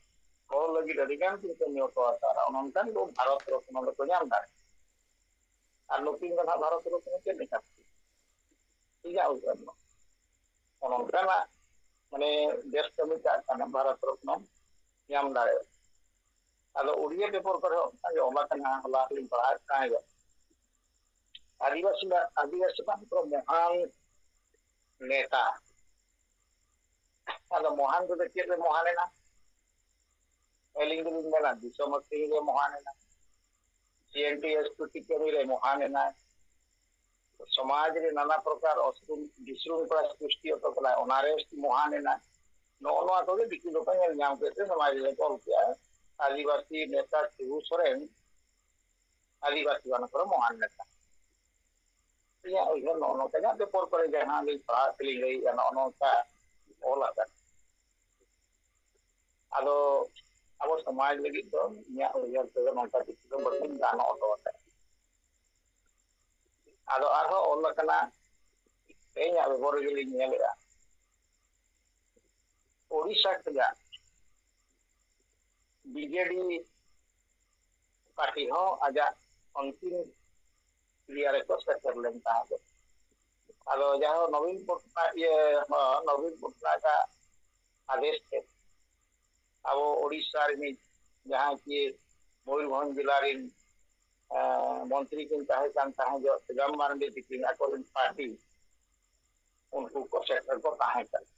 ᱦᱚᱲ ᱞᱟᱹᱜᱤᱫ ᱟᱹᱰᱤ ᱜᱟᱱ ᱠᱤᱱ ᱠᱟᱹᱢᱤ ᱦᱚᱴᱚ ᱟᱠᱟᱫ᱾ ᱚᱱᱮ ᱚᱱᱠᱟᱱ ᱠᱚ ᱵᱷᱟᱨᱚᱛ ᱨᱚᱛᱱᱚ ᱫᱚᱠᱚ ᱧᱟᱢ ᱫᱟᱲᱮᱭᱟᱜᱼᱟ᱾ ᱟᱨ ᱱᱩᱠᱤᱱ ᱫᱚ ᱱᱟᱦᱟᱜ ᱵᱷᱟᱨᱚᱛ ᱨᱚᱛᱱᱚ ᱪᱮᱫ ᱞᱮᱠᱟ? ᱤᱧᱟᱹᱜ ᱩᱭᱦᱟᱹᱨ ᱫᱚ᱾ ᱚᱱᱠᱟᱱᱟᱜ ᱢᱟᱱᱮ ᱵᱮᱥ ᱠᱟᱹᱢᱤ ᱠᱟᱜ ᱠᱟᱱᱟ, ᱵᱷᱟᱨᱚᱛ ᱨᱚᱛᱱᱚ ᱧᱟᱢ ᱫᱟᱲᱮᱭᱟᱜᱼᱟ᱾ ᱟᱫᱚ ᱩᱲᱤᱭᱟ ᱯᱮᱯᱟᱨ ᱠᱚᱨᱮ ᱦᱚᱸ ᱚᱱᱠᱟ ᱜᱮ ᱚᱞ ᱟᱠᱟᱱᱟ, ᱦᱚᱞᱟ ᱞᱤᱧ ᱯᱟᱲᱦᱟᱣᱮᱫ ᱛᱟᱦᱮᱸ ᱡᱚᱜ, ᱟᱹᱫᱤᱵᱟᱹᱥᱤ ᱟᱹᱫᱤᱵᱟᱹᱥᱤ ᱢᱟᱛᱨᱚ ᱢᱚᱦᱟᱱ ᱱᱮᱛᱟ᱾ ᱟᱫᱚ ᱢᱚᱦᱟᱱ ᱨᱮᱫᱚ ᱪᱮᱫ ᱨᱮ ᱢᱚᱦᱟᱱ ᱮᱱᱟ? ᱟᱹᱞᱤᱧ ᱫᱚᱞᱤᱧ ᱢᱮᱱᱟ ᱫᱤᱥᱚᱢ ᱟᱹᱠᱷᱨᱤᱧ ᱨᱮ ᱢᱚᱦᱟᱱ ᱮᱱᱟ, ᱥᱤ ᱮᱱ ᱴᱤ ᱮᱥ ᱴᱤ ᱠᱟᱹᱢᱤ ᱨᱮ ᱢᱚᱦᱟᱱ ᱮᱱᱟ, ᱥᱚᱢᱟᱡᱽ ᱨᱮ ᱱᱟᱱᱟ ᱯᱨᱚᱠᱟᱨ ᱚᱥᱩᱞ ᱵᱤᱥᱨᱩᱝᱠᱷᱚᱞᱟ ᱥᱨᱤᱥᱴᱤ ᱦᱚᱴᱚ ᱠᱟᱱᱟ, ᱚᱱᱟᱨᱮ ᱢᱚᱦᱟᱱ ᱮᱱᱟ᱾ ᱱᱚᱜᱼᱚ ᱱᱚᱣᱟ ᱠᱚᱜᱮ ᱫᱤᱠᱩ ᱫᱚᱠᱚ ᱧᱮᱞ ᱧᱟᱢ ᱠᱮᱫ ᱛᱮ ᱥᱚᱢᱟᱡᱽ ᱨᱮ ᱚᱞ ᱠᱮᱜᱼᱟ, ᱟᱹᱫᱤᱵᱟᱹᱥᱤ ᱱᱮᱛᱟ ᱥᱤᱵᱩ ᱥᱚᱨᱮᱱ ᱟᱹᱫᱤᱵᱟᱹᱥᱤ ᱢᱟᱱ ᱠᱚᱨᱮ ᱢᱚᱦᱟᱱ ᱱᱮᱛᱟ᱾ ᱤᱧᱟᱹᱜ ᱩᱭᱦᱟᱹᱨ ᱱᱚᱜᱼᱚ ᱱᱚᱝᱠᱟ, ᱤᱧᱟᱹᱜ ᱯᱮᱯᱚᱨ ᱠᱚᱨᱮ ᱡᱟᱦᱟᱸ ᱞᱤᱧ ᱯᱟᱲᱦᱟᱜ ᱛᱮᱞᱤᱧ ᱞᱟᱹᱭᱮᱫᱼᱟ, ᱱᱚᱜᱼᱚ ᱱᱚᱝᱠᱟ ᱚᱞ ᱟᱠᱟᱱᱟ᱾ ᱟᱫᱚ ᱟᱵᱚ ᱥᱚᱢᱟᱡᱽ ᱞᱟᱹᱜᱤᱫ ᱫᱚ ᱤᱧᱟᱹᱜ ᱩᱭᱦᱟᱹᱨ ᱛᱮᱫᱚ ᱱᱚᱝᱠᱟ ᱠᱤᱪᱷᱩ ᱫᱚ ᱵᱟᱹᱠᱤᱱ ᱜᱟᱱ ᱦᱚᱴᱚ ᱟᱠᱟᱫᱟ᱾ ᱟᱫᱚ ᱟᱨᱦᱚᱸ ᱚᱞ ᱟᱠᱟᱱᱟ, ᱛᱮᱦᱮᱧᱟᱜ ᱯᱮᱯᱚᱨ ᱨᱮᱜᱮ ᱞᱤᱧ ᱧᱮᱞᱮᱫᱼᱟ, ᱳᱰᱤᱥᱟ ᱠᱷᱚᱱᱟᱜ ᱵᱤ ᱡᱮ ᱰᱤ ᱯᱟᱨᱴᱤ ᱦᱚᱸ ᱟᱡᱟᱜ ᱚᱱᱛᱤᱢ ᱤᱭᱟᱹ ᱨᱮᱠᱚ ᱥᱮᱴᱮᱨ ᱞᱮᱱ ᱛᱟᱦᱮᱸᱫ᱾ ᱟᱫᱚ ᱡᱟᱦᱟᱸ ᱱᱚᱵᱤᱱ ᱯᱚᱴᱱᱟᱭᱮᱠ, ᱤᱭᱟᱹ, ᱦᱚᱸ, ᱱᱚᱵᱤᱱ ᱯᱚᱴᱱᱟᱭᱮᱠ ᱟᱜ ᱟᱫᱮᱥ ᱛᱮ ᱟᱵᱚ ᱳᱰᱤᱥᱟ ᱨᱤᱱᱤᱡ ᱡᱟᱦᱟᱸᱭ ᱠᱤ ᱢᱚᱭᱩᱨᱵᱷᱚᱸᱡᱽ ᱡᱮᱞᱟ ᱨᱤᱱ, ᱮᱸ, ᱢᱚᱱᱛᱨᱤ ᱠᱤᱱ ᱛᱟᱦᱮᱸ ᱠᱟᱱ ᱛᱟᱦᱮᱸ ᱡᱚᱜ ᱥᱩᱫᱟᱢ ᱢᱟᱨᱰᱤ ᱛᱤᱠᱤᱱ ᱟᱠᱚᱨᱮᱱ ᱯᱟᱨᱴᱤ ᱩᱱᱠᱩ ᱠᱚ ᱥᱮᱴᱮᱨ ᱠᱚ ᱛᱟᱦᱮᱸ ᱠᱟᱱᱟ᱾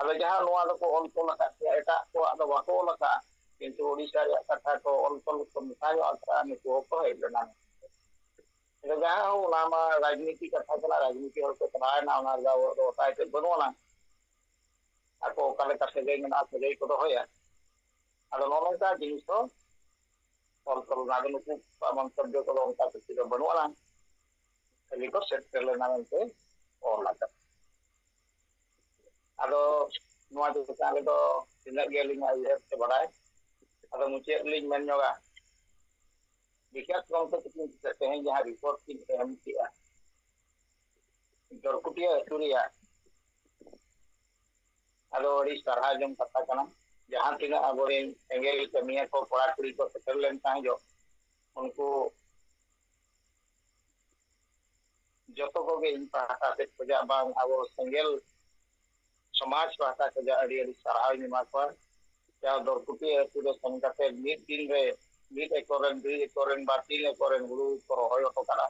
ᱟᱫᱚ ᱡᱟᱦᱟᱸ ᱱᱚᱣᱟ ᱫᱚᱠᱚ ᱚᱞ ᱛᱚᱞ ᱟᱠᱟᱫ ᱜᱮᱭᱟ, ᱮᱴᱟᱜ ᱠᱚᱣᱟᱜ ᱫᱚ ᱵᱟᱠᱚ ᱚᱞ ᱟᱠᱟᱫᱼᱟ, ᱠᱤᱱᱛᱩ ᱳᱰᱤᱥᱟ ᱨᱮᱭᱟᱜ ᱠᱟᱛᱷᱟ ᱠᱚ ᱚᱞ ᱛᱚᱞ ᱠᱚ ᱢᱮᱥᱟ ᱧᱚᱜ ᱟᱠᱟᱫᱼᱟ, ᱱᱩᱠᱩ ᱦᱚᱸᱠᱚ ᱦᱮᱡ ᱞᱮᱱᱟ᱾ ᱟᱫᱚ ᱡᱟᱦᱟᱸ ᱦᱚᱸ ᱚᱱᱟ ᱢᱟ ᱨᱟᱡᱽᱱᱤᱛᱤ ᱠᱟᱛᱷᱟ ᱠᱟᱱᱟ, ᱨᱟᱡᱽᱱᱤᱛᱤ ᱦᱚᱲ ᱠᱚ ᱪᱟᱞᱟᱣ ᱮᱱᱟ, ᱚᱱᱟ ᱨᱮᱫᱚ ᱟᱵᱚ ᱫᱚ ᱚᱛᱟ ᱮᱴᱮᱫ ᱵᱟᱹᱱᱩᱜ ᱟᱱᱟ᱾ ᱟᱠᱚ ᱚᱠᱟ ᱞᱮᱠᱟ ᱥᱟᱹᱜᱟᱹᱭ ᱢᱮᱱᱟᱜᱼᱟ, ᱥᱟᱹᱜᱟᱹᱭ ᱠᱚ ᱫᱚᱦᱚᱭᱟ᱾ ᱟᱫᱚ ᱱᱚᱜᱼᱚ ᱱᱚᱝᱠᱟ ᱡᱤᱱᱤᱥ ᱫᱚ ᱚᱞ ᱛᱚᱞ ᱚᱱᱟ ᱫᱚ ᱱᱩᱠᱩ ᱠᱚᱣᱟᱜ ᱢᱚᱱᱛᱚᱵᱵᱚ ᱠᱚᱫᱚ ᱚᱱᱠᱟ ᱠᱤᱪᱷᱩ ᱫᱚ ᱵᱟᱹᱱᱩᱜ ᱟᱱᱟ᱾ ᱠᱷᱟᱹᱞᱤ ᱠᱚ ᱥᱮᱴᱮᱨ ᱞᱮᱱᱟ ᱢᱮᱱᱛᱮ ᱚᱞ ᱟᱠᱟᱫᱟ᱾ ᱟᱫᱚ ᱱᱚᱣᱟ ᱪᱮᱛᱟᱱ ᱨᱮᱫᱚ ᱛᱤᱱᱟᱹᱜ ᱜᱮ ᱟᱹᱞᱤᱧᱟᱜ ᱩᱭᱦᱟᱹᱨ ᱥᱮ ᱵᱟᱲᱟᱭ, ᱟᱫᱚ ᱢᱩᱪᱟᱹᱫ ᱨᱮᱞᱤᱧ ᱢᱮᱱ ᱧᱚᱜᱟ, ᱵᱤᱠᱟᱥ ᱜᱚᱢᱠᱮ ᱛᱟᱹᱠᱤᱱ ᱛᱮᱦᱮᱧ ᱡᱟᱦᱟᱸ ᱨᱤᱯᱳᱨᱴ ᱠᱤᱱ ᱮᱢ ᱠᱮᱜᱼᱟ, ᱡᱚᱨᱠᱩᱴᱤᱭᱟᱹ ᱟᱹᱛᱩ ᱨᱮᱭᱟᱜ, ᱟᱫᱚ ᱟᱹᱰᱤ ᱥᱟᱨᱦᱟᱣ ᱡᱚᱝ ᱠᱟᱛᱷᱟ ᱠᱟᱱᱟ᱾ ᱡᱟᱦᱟᱸ ᱛᱤᱱᱟᱹᱜ ᱟᱵᱚᱨᱮᱱ ᱥᱮᱸᱜᱮᱞ ᱠᱟᱹᱢᱤᱭᱟᱹ ᱠᱚ, ᱠᱚᱲᱟ ᱠᱩᱲᱤ ᱠᱚ ᱥᱮᱴᱮᱨ ᱞᱮᱱ ᱛᱟᱦᱮᱸ ᱡᱚᱜ, ᱩᱱᱠᱩ ᱡᱚᱛᱚ ᱠᱚᱜᱮ ᱤᱧ ᱯᱟᱦᱴᱟ ᱥᱮᱫ ᱠᱷᱚᱱᱟᱜ ᱵᱟᱝ ᱟᱵᱚ ᱥᱮᱸᱜᱮᱞ ᱥᱚᱢᱟᱡᱽ ᱯᱟᱦᱴᱟ ᱠᱷᱚᱱᱟᱜ ᱟᱹᱰᱤ ᱟᱹᱰᱤ ᱥᱟᱨᱦᱟᱣ ᱤᱧ ᱮᱢᱟ ᱠᱚᱣᱟ᱾ ᱡᱟᱦᱟᱸ ᱫᱚᱨᱠᱩᱴᱤ ᱟᱹᱛᱩ ᱨᱮ ᱥᱮᱱ ᱠᱟᱛᱮ ᱢᱤᱫ ᱫᱤᱱ ᱨᱮ ᱢᱤᱫ ᱮᱠᱚᱨ ᱨᱮᱱ, ᱫᱩᱭ ᱮᱠᱚᱨ ᱨᱮᱱ ᱵᱟ ᱛᱤᱱ ᱮᱠᱚᱨ ᱨᱮᱱ ᱦᱩᱲᱩ ᱠᱚ ᱨᱚᱦᱚᱭ ᱦᱚᱴᱚ ᱠᱟᱜᱼᱟ᱾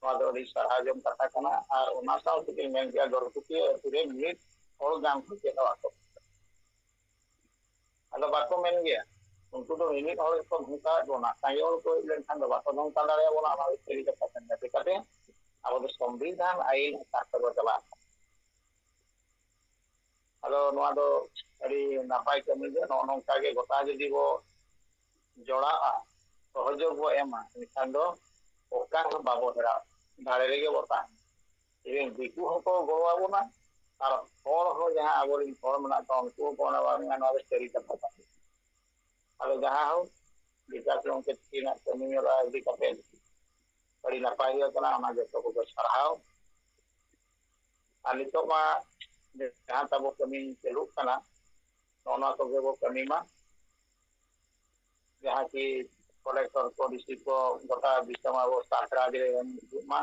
ᱱᱚᱣᱟ ᱫᱚ ᱟᱹᱰᱤ ᱥᱟᱨᱦᱟᱣ ᱡᱚᱝ ᱠᱟᱛᱷᱟ ᱠᱟᱱᱟ᱾ ᱟᱨ ᱚᱱᱟ ᱥᱟᱶ ᱛᱮᱜᱮᱧ ᱢᱮᱱ ᱠᱮᱜᱼᱟ, ᱫᱚᱨᱠᱩᱴᱤ ᱟᱹᱛᱩ ᱨᱮ ᱢᱤᱫ ᱦᱚᱲ ᱜᱟᱱ ᱠᱚ ᱪᱮᱫ ᱦᱚᱸ ᱵᱟᱠᱚ ᱟᱫᱚ ᱵᱟᱠᱚ ᱢᱮᱱ ᱜᱮᱭᱟ, ᱩᱱᱠᱩ ᱫᱚ ᱢᱤᱢᱤᱫ ᱦᱚᱲ ᱜᱮᱠᱚ ᱫᱷᱚᱝᱥᱟᱣᱮᱫ ᱵᱚᱱᱟ᱾ ᱥᱟᱸᱜᱮ ᱦᱚᱲ ᱠᱚ ᱦᱮᱡ ᱞᱮᱱᱠᱷᱟᱱ ᱫᱚ ᱵᱟᱠᱚ ᱫᱷᱚᱝᱥᱟ ᱫᱟᱲᱮᱭᱟᱵᱚᱱᱟ᱾ ᱚᱱᱟ ᱫᱚ ᱥᱟᱹᱨᱤ ᱠᱟᱛᱷᱟ ᱠᱟᱱ ᱜᱮᱭᱟ᱾ ᱪᱤᱠᱟᱹᱛᱮ? ᱟᱵᱚ ᱫᱚ ᱥᱚᱝᱵᱤᱫᱷᱟᱱ ᱟᱹᱭᱤᱱ ᱟᱠᱟᱨ ᱛᱮᱵᱚ ᱪᱟᱞᱟᱜ ᱠᱟᱱᱟ᱾ ᱟᱫᱚ ᱱᱚᱣᱟ ᱫᱚ ᱟᱹᱰᱤ ᱱᱟᱯᱟᱭ ᱠᱟᱹᱢᱤ ᱜᱮ᱾ ᱱᱚᱜᱼᱚ ᱱᱚᱝᱠᱟ ᱜᱮ ᱜᱚᱴᱟ ᱡᱩᱫᱤ ᱵᱚ ᱡᱚᱲᱟᱜᱼᱟ, ᱥᱚᱦᱚᱡᱳᱜᱽ ᱵᱚ ᱮᱢᱟ, ᱮᱱᱠᱷᱟᱱ ᱫᱚ ᱚᱠᱟ ᱨᱮᱦᱚᱸ ᱵᱟᱵᱚ ᱦᱮᱲᱟᱜ, ᱫᱟᱲᱮ ᱨᱮᱜᱮ ᱵᱚ ᱛᱟᱦᱮᱱᱟ᱾ ᱤᱵᱷᱮᱱ ᱫᱤᱠᱩ ᱦᱚᱸᱠᱚ ᱜᱚᱲᱚ ᱟᱵᱚᱱᱟ, ᱟᱨ ᱦᱚᱲ ᱦᱚᱸ ᱡᱟᱦᱟᱸ ᱟᱵᱚᱨᱮᱱ ᱦᱚᱲ ᱢᱮᱱᱟᱜ ᱠᱚᱣᱟ, ᱩᱱᱠᱩ ᱦᱚᱸᱠᱚ ᱚᱱᱟ ᱵᱟᱝ ᱱᱚᱣᱟ ᱫᱚ ᱥᱟᱹᱨᱤ ᱠᱟᱛᱷᱟ ᱠᱟᱱᱟ᱾ ᱟᱫᱚ ᱡᱟᱦᱟᱸ ᱦᱳᱠ, ᱵᱤᱠᱟᱥ ᱜᱚᱢᱠᱮ ᱛᱤᱠᱤᱱᱟᱜ ᱠᱟᱹᱢᱤ ᱦᱚᱨᱟ ᱤᱫᱤ ᱠᱟᱛᱮ ᱟᱹᱰᱤ ᱱᱟᱯᱟᱭ ᱜᱮ ᱠᱟᱱᱟ, ᱚᱱᱟ ᱡᱚᱛᱚ ᱠᱚᱜᱮ ᱥᱟᱨᱦᱟᱣ᱾ ᱟᱨ ᱱᱤᱛᱚᱜ ᱢᱟ ᱡᱟᱦᱟᱸ ᱛᱟᱵᱚ ᱠᱟᱹᱢᱤ ᱪᱟᱹᱞᱩᱜ ᱠᱟᱱᱟ, ᱱᱚᱜᱼᱚ ᱱᱚᱣᱟ ᱠᱚᱜᱮ ᱵᱚ ᱠᱟᱹᱢᱤ ᱢᱟ᱾ ᱡᱟᱦᱟᱸ ᱠᱤ ᱠᱚᱞᱮᱠᱴᱚᱨ ᱠᱚ, ᱰᱤᱥᱤ ᱠᱚ ᱜᱚᱴᱟ ᱫᱤᱥᱚᱢ ᱟᱵᱚ ᱥᱟᱠᱨᱟ ᱜᱮ ᱮᱢ ᱦᱤᱡᱩᱜ ᱢᱟ᱾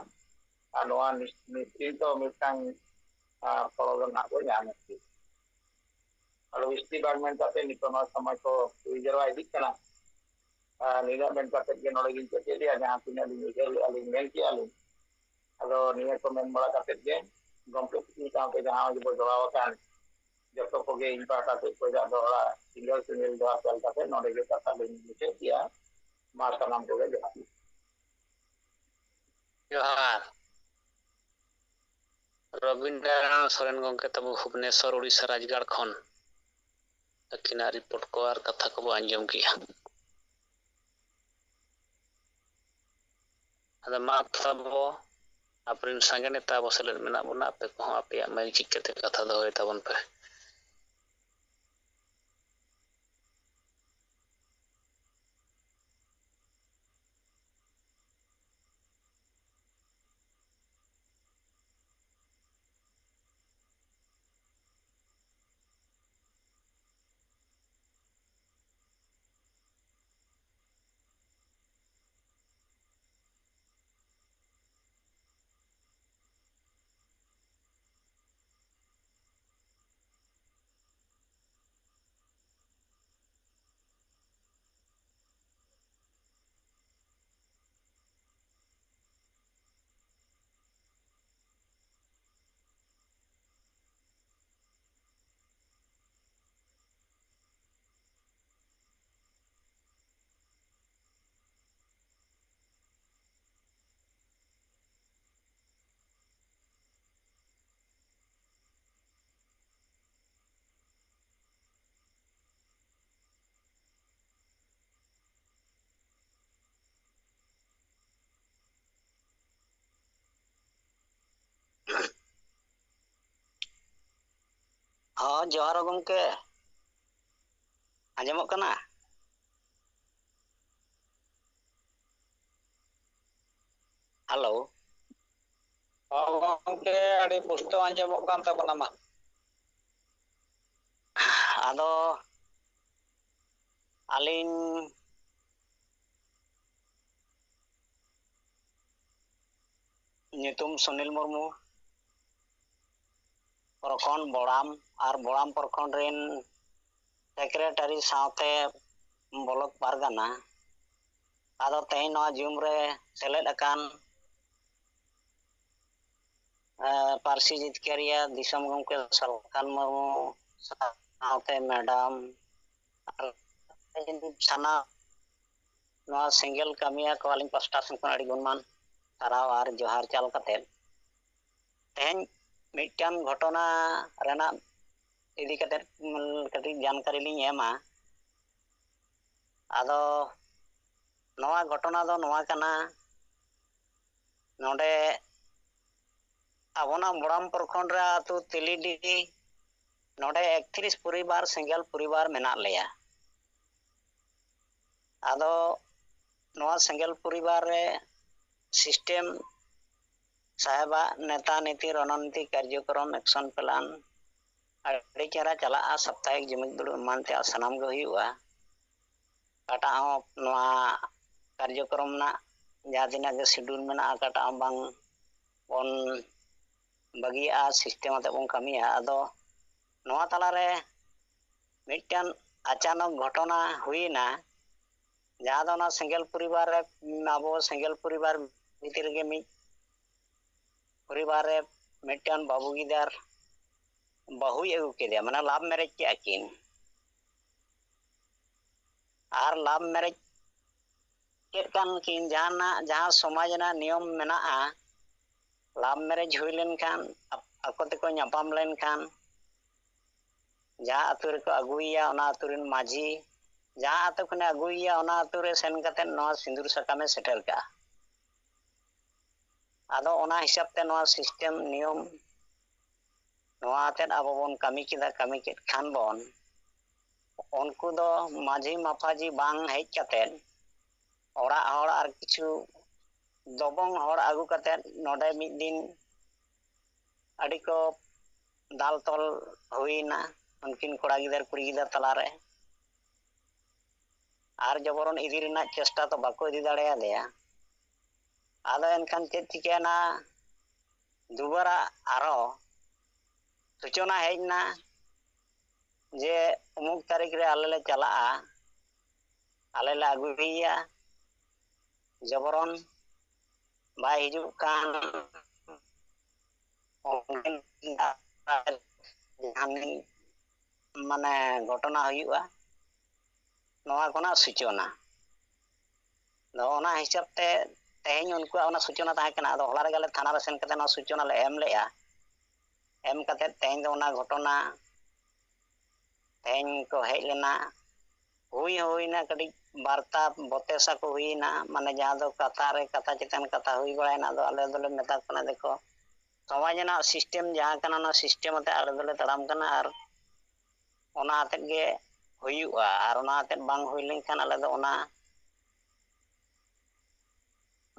ᱟᱨ ᱱᱚᱣᱟ ᱱᱤᱥ-, ᱱᱤᱥᱪᱤᱱᱛᱚ ᱢᱤᱫᱴᱟᱝ, ᱟᱸ, ᱯᱚᱨᱚᱵᱽ ᱨᱮᱱᱟᱜ ᱵᱚ ᱧᱟᱢ ᱮᱫ ᱜᱮ᱾ ᱟᱫᱚ ᱵᱤᱥᱛᱤ ᱵᱟᱝ ᱢᱮᱱ ᱠᱟᱛᱮ ᱱᱤᱛᱚᱜ ᱱᱚᱣᱟ ᱥᱚᱢᱚᱭ ᱠᱚ ᱦᱩᱭ ᱡᱟᱨᱣᱟ ᱤᱫᱤᱜ ᱠᱟᱱᱟ᱾ ᱟᱨ ᱱᱤᱱᱟᱹᱜ ᱢᱮᱱ ᱠᱟᱛᱮ ᱜᱮ ᱱᱚᱰᱮ ᱜᱤᱧ ᱠᱮᱪᱮᱫ ᱞᱮᱜᱼᱟ, ᱡᱟᱦᱟᱸ ᱛᱤᱱᱟᱹᱜ ᱞᱤᱧ ᱩᱭᱦᱟᱹᱨ ᱞᱮᱜᱼᱟ ᱞᱤᱧ ᱢᱮᱱ ᱠᱮᱜᱼᱟ ᱞᱤᱧ᱾ ᱟᱫᱚ ᱱᱤᱭᱟᱹ ᱠᱚ ᱢᱮᱱ ᱵᱟᱲᱟ ᱠᱟᱛᱮ ᱜᱮ ᱜᱚᱢᱠᱮ ᱛᱤᱠᱤᱱ ᱥᱟᱶᱛᱮ ᱡᱟᱦᱟᱸ ᱜᱮᱵᱚ ᱡᱚᱲᱟᱣ ᱟᱠᱟᱱ ᱡᱚᱛᱚ ᱠᱚᱜᱮ ᱤᱧ ᱯᱟᱦᱴᱟ ᱥᱮᱫ ᱠᱷᱚᱱᱟᱜ ᱫᱚᱦᱲᱟ ᱥᱤᱸᱜᱟᱹᱲ ᱥᱤᱸᱜᱟᱹᱲ ᱡᱚᱦᱟᱨ ᱪᱟᱞ ᱠᱟᱛᱮ ᱱᱚᱰᱮ ᱜᱮ ᱠᱟᱛᱷᱟ ᱫᱚᱧ ᱢᱩᱪᱟᱹᱫ ᱜᱮᱭᱟ᱾ ᱢᱟ ᱥᱟᱱᱟᱢ ᱠᱚᱜᱮ ᱡᱚᱦᱟᱨ᱾ ᱡᱚᱦᱟᱨ᱾ ᱨᱚᱵᱤᱱᱫᱨᱚᱱᱟᱛᱷ ᱥᱚᱨᱮᱱ ᱜᱚᱢᱠᱮ ᱛᱟᱵᱚ ᱵᱷᱩᱵᱽᱱᱮᱥᱚᱨ ᱩᱲᱤᱥᱥᱟ ᱨᱟᱡᱽᱜᱟᱲ ᱠᱷᱚᱱ ᱟᱹᱠᱤᱱᱟᱜ ᱨᱤᱯᱳᱨᱴ ᱠᱚ ᱟᱨ ᱠᱟᱛᱷᱟ ᱠᱚᱵᱚ ᱟᱸᱡᱚᱢ ᱠᱮᱜᱼᱟ᱾ ᱟᱫᱚ ᱢᱟ ᱛᱟᱵᱚ, ᱟᱯᱮᱨᱮᱱ ᱥᱟᱸᱜᱮ ᱱᱮᱛᱟ ᱟᱵᱚ ᱥᱮᱞᱮᱫ ᱢᱮᱱᱟᱜ ᱵᱚᱱᱟ, ᱟᱯᱮ ᱠᱚᱦᱚᱸ ᱟᱯᱮᱭᱟᱜ ᱢᱟᱹᱭᱤᱠ ᱡᱷᱤᱡ ᱠᱟᱛᱮ ᱠᱟᱛᱷᱟ ᱫᱚᱦᱚᱭ ᱛᱟᱵᱚᱱ ᱯᱮ᱾ ᱦᱚᱸ, ᱡᱚᱦᱟᱨ ᱜᱚᱢᱠᱮ᱾ ᱟᱸᱡᱚᱢᱚᱜ ᱠᱟᱱᱟ? ᱦᱮᱞᱳ᱾ ᱦᱚᱸ ᱜᱚᱢᱠᱮ, ᱟᱹᱰᱤ ᱯᱩᱥᱴᱟᱹᱣ ᱟᱸᱡᱚᱢᱚᱜ ᱠᱟᱱ ᱛᱟᱵᱚᱱᱟ ᱢᱟ᱾ ᱟᱫᱚ ᱟᱹᱞᱤᱧ ᱧᱩᱛᱩᱢ ᱥᱩᱱᱤᱞ ᱢᱩᱨᱢᱩ, ᱯᱨᱚᱠᱷᱚᱸᱰ ᱵᱚᱲᱟᱢ, ᱟᱨ ᱵᱚᱲᱟᱢ ᱯᱨᱚᱠᱷᱚᱸᱰ ᱨᱮᱱ ᱥᱮᱠᱨᱮᱴᱟᱨᱤ ᱥᱟᱶᱛᱮ ᱵᱞᱚᱠ ᱯᱟᱨᱜᱟᱱᱟ᱾ ᱟᱫᱚ ᱛᱮᱦᱮᱧ ᱱᱚᱣᱟ ᱡᱩᱢ ᱨᱮ ᱥᱮᱞᱮᱫ ᱟᱠᱟᱱ, ᱮ, ᱯᱟᱹᱨᱥᱤ ᱡᱤᱛᱠᱟᱹᱨᱤᱭᱟᱹ ᱫᱤᱥᱚᱢ ᱜᱚᱢᱠᱮ ᱥᱟᱞᱠᱷᱟᱱ ᱢᱩᱨᱢᱩ ᱥᱟᱶᱛᱮ ᱢᱮᱰᱟᱢ ᱟᱨ ᱥᱟᱱᱟᱢ ᱱᱚᱣᱟ ᱥᱮᱸᱜᱮᱞ ᱠᱟᱹᱢᱤᱭᱟᱹ ᱠᱚ ᱟᱹᱞᱤᱧ ᱯᱟᱥᱴᱟ ᱥᱮᱱ ᱠᱷᱚᱱ ᱟᱹᱰᱤ ᱜᱩᱱᱢᱟᱱ ᱥᱟᱨᱦᱟᱣ ᱟᱨ ᱡᱚᱦᱟᱨ ᱪᱟᱞ ᱠᱟᱛᱮ, ᱛᱮᱦᱮᱧ ᱢᱤᱫᱴᱟᱝ ᱜᱷᱚᱴᱚᱱᱟ ᱨᱮᱱᱟᱜ ᱤᱫᱤ ᱠᱟᱛᱮ, ᱩᱢ, ᱠᱟᱹᱴᱤᱡ ᱡᱟᱱᱠᱟᱨᱤ ᱞᱤᱧ ᱮᱢᱟ᱾ ᱟᱫᱚ ᱱᱚᱣᱟ ᱜᱷᱚᱴᱚᱱᱟ ᱫᱚ ᱱᱚᱣᱟ ᱠᱟᱱᱟ, ᱱᱚᱰᱮ ᱟᱵᱚᱱᱟᱜ ᱵᱚᱲᱟᱢ ᱯᱨᱚᱠᱷᱚᱸᱰ ᱨᱮ ᱟᱹᱛᱩ ᱛᱤᱞᱤᱰᱤ, ᱱᱚᱰᱮ ᱮᱠᱛᱨᱤᱥ ᱯᱚᱨᱤᱵᱟᱨ ᱥᱮᱸᱜᱮᱞ ᱯᱚᱨᱤᱵᱟᱨ ᱢᱮᱱᱟᱜ ᱞᱮᱭᱟ᱾ ᱟᱫᱚ ᱱᱚᱣᱟ ᱥᱮᱸᱜᱮᱞ ᱯᱚᱨᱤᱵᱟᱨ ᱨᱮ ᱥᱤᱥᱴᱮᱢ ᱥᱟᱦᱮᱵᱟᱜ ᱱᱮᱛᱟ ᱱᱤᱛᱤ ᱨᱚᱱᱚᱱᱤᱛᱤ ᱠᱟᱨᱡᱚᱠᱨᱚᱢ ᱮᱠᱥᱚᱱ ᱯᱞᱟᱱ ᱟᱹᱰᱤ ᱪᱮᱦᱨᱟ ᱪᱟᱞᱟᱜᱼᱟ᱾ ᱥᱟᱯᱛᱟᱦᱤᱠ ᱡᱩᱢᱤᱫ ᱫᱩᱲᱩᱵ ᱮᱢᱟᱱ ᱛᱮᱭᱟᱜ ᱥᱟᱱᱟᱢ ᱜᱮ ᱦᱩᱭᱩᱜᱼᱟ᱾ ᱚᱠᱟᱴᱟᱜ ᱦᱚᱸ ᱱᱚᱣᱟ ᱠᱟᱨᱡᱚᱠᱨᱚᱢ ᱨᱮᱱᱟᱜ ᱡᱟᱦᱟᱸ ᱛᱤᱱᱟᱹᱜ ᱜᱮ ᱥᱤᱰᱩᱞ ᱢᱮᱱᱟᱜᱼᱟ, ᱚᱠᱟᱴᱟᱜ ᱦᱚᱸ ᱵᱟᱝ ᱵᱚᱱ ᱵᱟᱹᱜᱤᱭᱟᱜᱼᱟ, ᱥᱤᱥᱴᱮᱢ ᱟᱛᱮᱫ ᱵᱚᱱ ᱠᱟᱹᱢᱤᱭᱟ᱾ ᱟᱫᱚ ᱱᱚᱣᱟ ᱛᱟᱞᱟᱨᱮ ᱢᱤᱫᱴᱟᱝ ᱟᱪᱟᱱᱚᱠ ᱜᱷᱚᱴᱚᱱᱟ ᱦᱩᱭᱮᱱᱟ, ᱡᱟᱦᱟᱸ ᱫᱚ ᱚᱱᱟ ᱥᱮᱸᱜᱮᱞ ᱯᱚᱨᱤᱵᱟᱨ ᱨᱮ, ᱟᱵᱚ ᱥᱮᱸᱜᱮᱞ ᱯᱚᱨᱤᱵᱟᱨ ᱵᱷᱤᱛᱤᱨ ᱨᱮᱜᱮ ᱢᱤᱫ ᱯᱚᱨᱤᱵᱟᱨ ᱨᱮ ᱢᱤᱫᱴᱟᱝ ᱵᱟᱹᱵᱩ ᱜᱤᱫᱟᱹᱨ ᱵᱟᱹᱦᱩᱭ ᱟᱹᱜᱩ ᱠᱮᱫᱮᱭᱟ, ᱢᱟᱱᱮ ᱞᱟᱵᱷ ᱢᱮᱨᱮᱡᱽ ᱠᱮᱫᱼᱟ ᱠᱤᱱ᱾ ᱟᱨ ᱞᱟᱵᱷ ᱢᱮᱨᱮᱡᱽ ᱠᱮᱫ ᱠᱟᱱ ᱠᱤᱱ, ᱡᱟᱦᱟᱱᱟᱜ, ᱡᱟᱦᱟᱸ ᱥᱚᱢᱟᱡᱽ ᱨᱮᱱᱟᱜ ᱱᱤᱭᱚᱢ ᱢᱮᱱᱟᱜᱼᱟ, ᱞᱟᱵᱷ ᱢᱮᱨᱮᱡᱽ ᱦᱩᱭ ᱞᱮᱱᱠᱷᱟᱱ, ᱟᱠᱚ ᱛᱮᱠᱚ ᱧᱟᱯᱟᱢ ᱞᱮᱱᱠᱷᱟᱱ, ᱡᱟᱦᱟᱸ ᱟᱹᱛᱩ ᱨᱮᱠᱚ ᱟᱹᱜᱩᱭᱮᱭᱟ, ᱚᱱᱟ ᱟᱹᱛᱩ ᱨᱮᱱ ᱢᱟᱹᱡᱷᱤ, ᱡᱟᱦᱟᱸ ᱟᱹᱛᱩ ᱠᱷᱚᱱᱮ ᱟᱹᱜᱩᱭᱮᱭᱟ, ᱚᱱᱟ ᱟᱹᱛᱩ ᱨᱮ ᱥᱮᱱ ᱠᱟᱛᱮ ᱱᱚᱣᱟ ᱥᱤᱸᱫᱩᱨ ᱥᱟᱠᱟᱢᱮ ᱥᱮᱴᱮᱨ ᱠᱟᱜᱼᱟ᱾ ᱟᱫᱚ ᱚᱱᱟ ᱦᱤᱥᱟᱹᱵ ᱛᱮ ᱱᱚᱣᱟ ᱥᱤᱥᱴᱮᱢ ᱱᱤᱭᱚᱢ ᱱᱚᱣᱟ ᱟᱛᱮᱫ ᱟᱵᱚ ᱵᱚᱱ ᱠᱟᱹᱢᱤ ᱠᱮᱫᱟ, ᱠᱟᱹᱢᱤ ᱠᱮᱫ ᱠᱷᱟᱱ ᱵᱚᱱ, ᱩᱱᱠᱩ ᱫᱚ ᱢᱟᱹᱡᱷᱤ ᱢᱟᱯᱷᱟᱡᱷᱤ ᱵᱟᱝ ᱦᱮᱡ ᱠᱟᱛᱮᱫ ᱚᱲᱟᱜ ᱦᱚᱲ ᱟᱨ ᱠᱤᱪᱷᱩ ᱫᱚᱵᱚᱝ ᱦᱚᱲ ᱟᱹᱜᱩ ᱠᱟᱛᱮᱫ ᱱᱚᱰᱮ ᱢᱤᱫ ᱫᱤᱱ ᱟᱹᱰᱤ ᱠᱚ ᱫᱟᱞ ᱛᱚᱞ ᱦᱩᱭᱱᱟ ᱩᱱᱠᱤᱱ ᱠᱚᱲᱟ ᱜᱤᱫᱟᱹᱨ ᱠᱩᱲᱤ ᱜᱤᱫᱟᱹᱨ ᱛᱟᱞᱟᱨᱮ᱾ ᱟᱨ ᱡᱚᱵᱚᱨᱚᱱ ᱤᱫᱤ ᱨᱮᱱᱟᱜ ᱪᱮᱥᱴᱟ ᱫᱚ ᱵᱟᱠᱚ ᱤᱫᱤ ᱫᱟᱲᱮᱭᱟᱫᱮᱭᱟ᱾ ᱟᱫᱚ ᱮᱱᱠᱷᱟᱱ ᱪᱮᱫ ᱪᱤᱠᱟᱹᱭᱮᱱᱟ, ᱫᱩᱵᱟᱨᱟ ᱟᱨᱚ ᱥᱩᱪᱚᱱᱟ ᱦᱮᱡ ᱮᱱᱟ ᱡᱮ ᱩᱢᱩᱠ ᱛᱟᱹᱨᱤᱠᱷ ᱨᱮ ᱟᱞᱮ ᱞᱮ ᱪᱟᱞᱟᱜᱼᱟ, ᱟᱞᱮ ᱞᱮ ᱟᱹᱜᱩᱭᱮᱭᱟ, ᱡᱚᱵᱚᱨᱚᱱ ᱵᱟᱭ ᱦᱤᱡᱩᱜ ᱠᱟᱱ, ᱡᱟᱦᱟᱱ ᱢᱟᱱᱮ ᱜᱷᱚᱴᱚᱱᱟ ᱦᱩᱭᱩᱜᱼᱟ, ᱱᱚᱣᱟ ᱠᱷᱚᱱᱟᱜ ᱥᱩᱪᱚᱱᱟ᱾ ᱟᱫᱚ ᱚᱱᱟ ᱦᱤᱥᱟᱹᱵ ᱛᱮ ᱛᱮᱦᱮᱧ ᱩᱱᱠᱩᱣᱟᱜ ᱚᱱᱟ ᱥᱩᱪᱚᱱᱟ ᱛᱟᱦᱮᱸ ᱠᱟᱱᱟ᱾ ᱟᱫᱚ ᱦᱚᱞᱟ ᱨᱮᱜᱮ ᱟᱞᱮ ᱛᱷᱟᱱᱟ ᱨᱮ ᱥᱮᱱ ᱠᱟᱛᱮ ᱱᱚᱣᱟ ᱥᱩᱪᱚᱱᱟ ᱞᱮ ᱮᱢ ᱞᱮᱜᱼᱟ᱾ ᱮᱢ ᱠᱟᱛᱮ ᱛᱮᱦᱮᱧ ᱫᱚ ᱚᱱᱟ ᱜᱷᱚᱴᱚᱱᱟ, ᱛᱮᱦᱮᱧ ᱠᱚ ᱦᱮᱡ ᱞᱮᱱᱟ, ᱦᱩᱭ ᱦᱚᱸ ᱦᱩᱭᱱᱟ, ᱠᱟᱹᱴᱤᱡ ᱵᱟᱨᱛᱟ ᱵᱚᱛᱮᱥᱟ ᱠᱚ ᱦᱩᱭᱱᱟ, ᱢᱟᱱᱮ ᱡᱟᱦᱟᱸ ᱫᱚ ᱠᱟᱛᱷᱟ ᱨᱮ ᱠᱟᱛᱷᱟ ᱪᱮᱛᱟᱱ ᱠᱟᱛᱷᱟ ᱦᱩᱭ ᱵᱟᱲᱟᱭᱮᱱᱟ᱾ ᱟᱫᱚ ᱟᱞᱮ ᱫᱚᱞᱮ ᱢᱮᱛᱟ ᱠᱚ ᱠᱟᱱᱟ, ᱫᱮᱠᱷᱚ, ᱥᱚᱢᱟᱡᱽ ᱨᱮᱱᱟᱜ ᱥᱤᱥᱴᱮᱢ ᱡᱟᱦᱟᱸ ᱠᱟᱱᱟ, ᱚᱱᱟ ᱥᱤᱥᱴᱮᱢ ᱟᱛᱮ ᱟᱞᱮ ᱫᱚᱞᱮ ᱛᱟᱲᱟᱢ ᱠᱟᱱᱟ ᱟᱨ ᱚᱱᱟ ᱟᱛᱮᱫ ᱜᱮ ᱦᱩᱭᱩᱜᱼᱟ, ᱟᱨ ᱚᱱᱟ ᱟᱛᱮᱫ ᱵᱟᱝ ᱦᱩᱭ ᱞᱮᱱᱠᱷᱟᱱ ᱟᱞᱮ ᱫᱚ ᱚᱱᱟ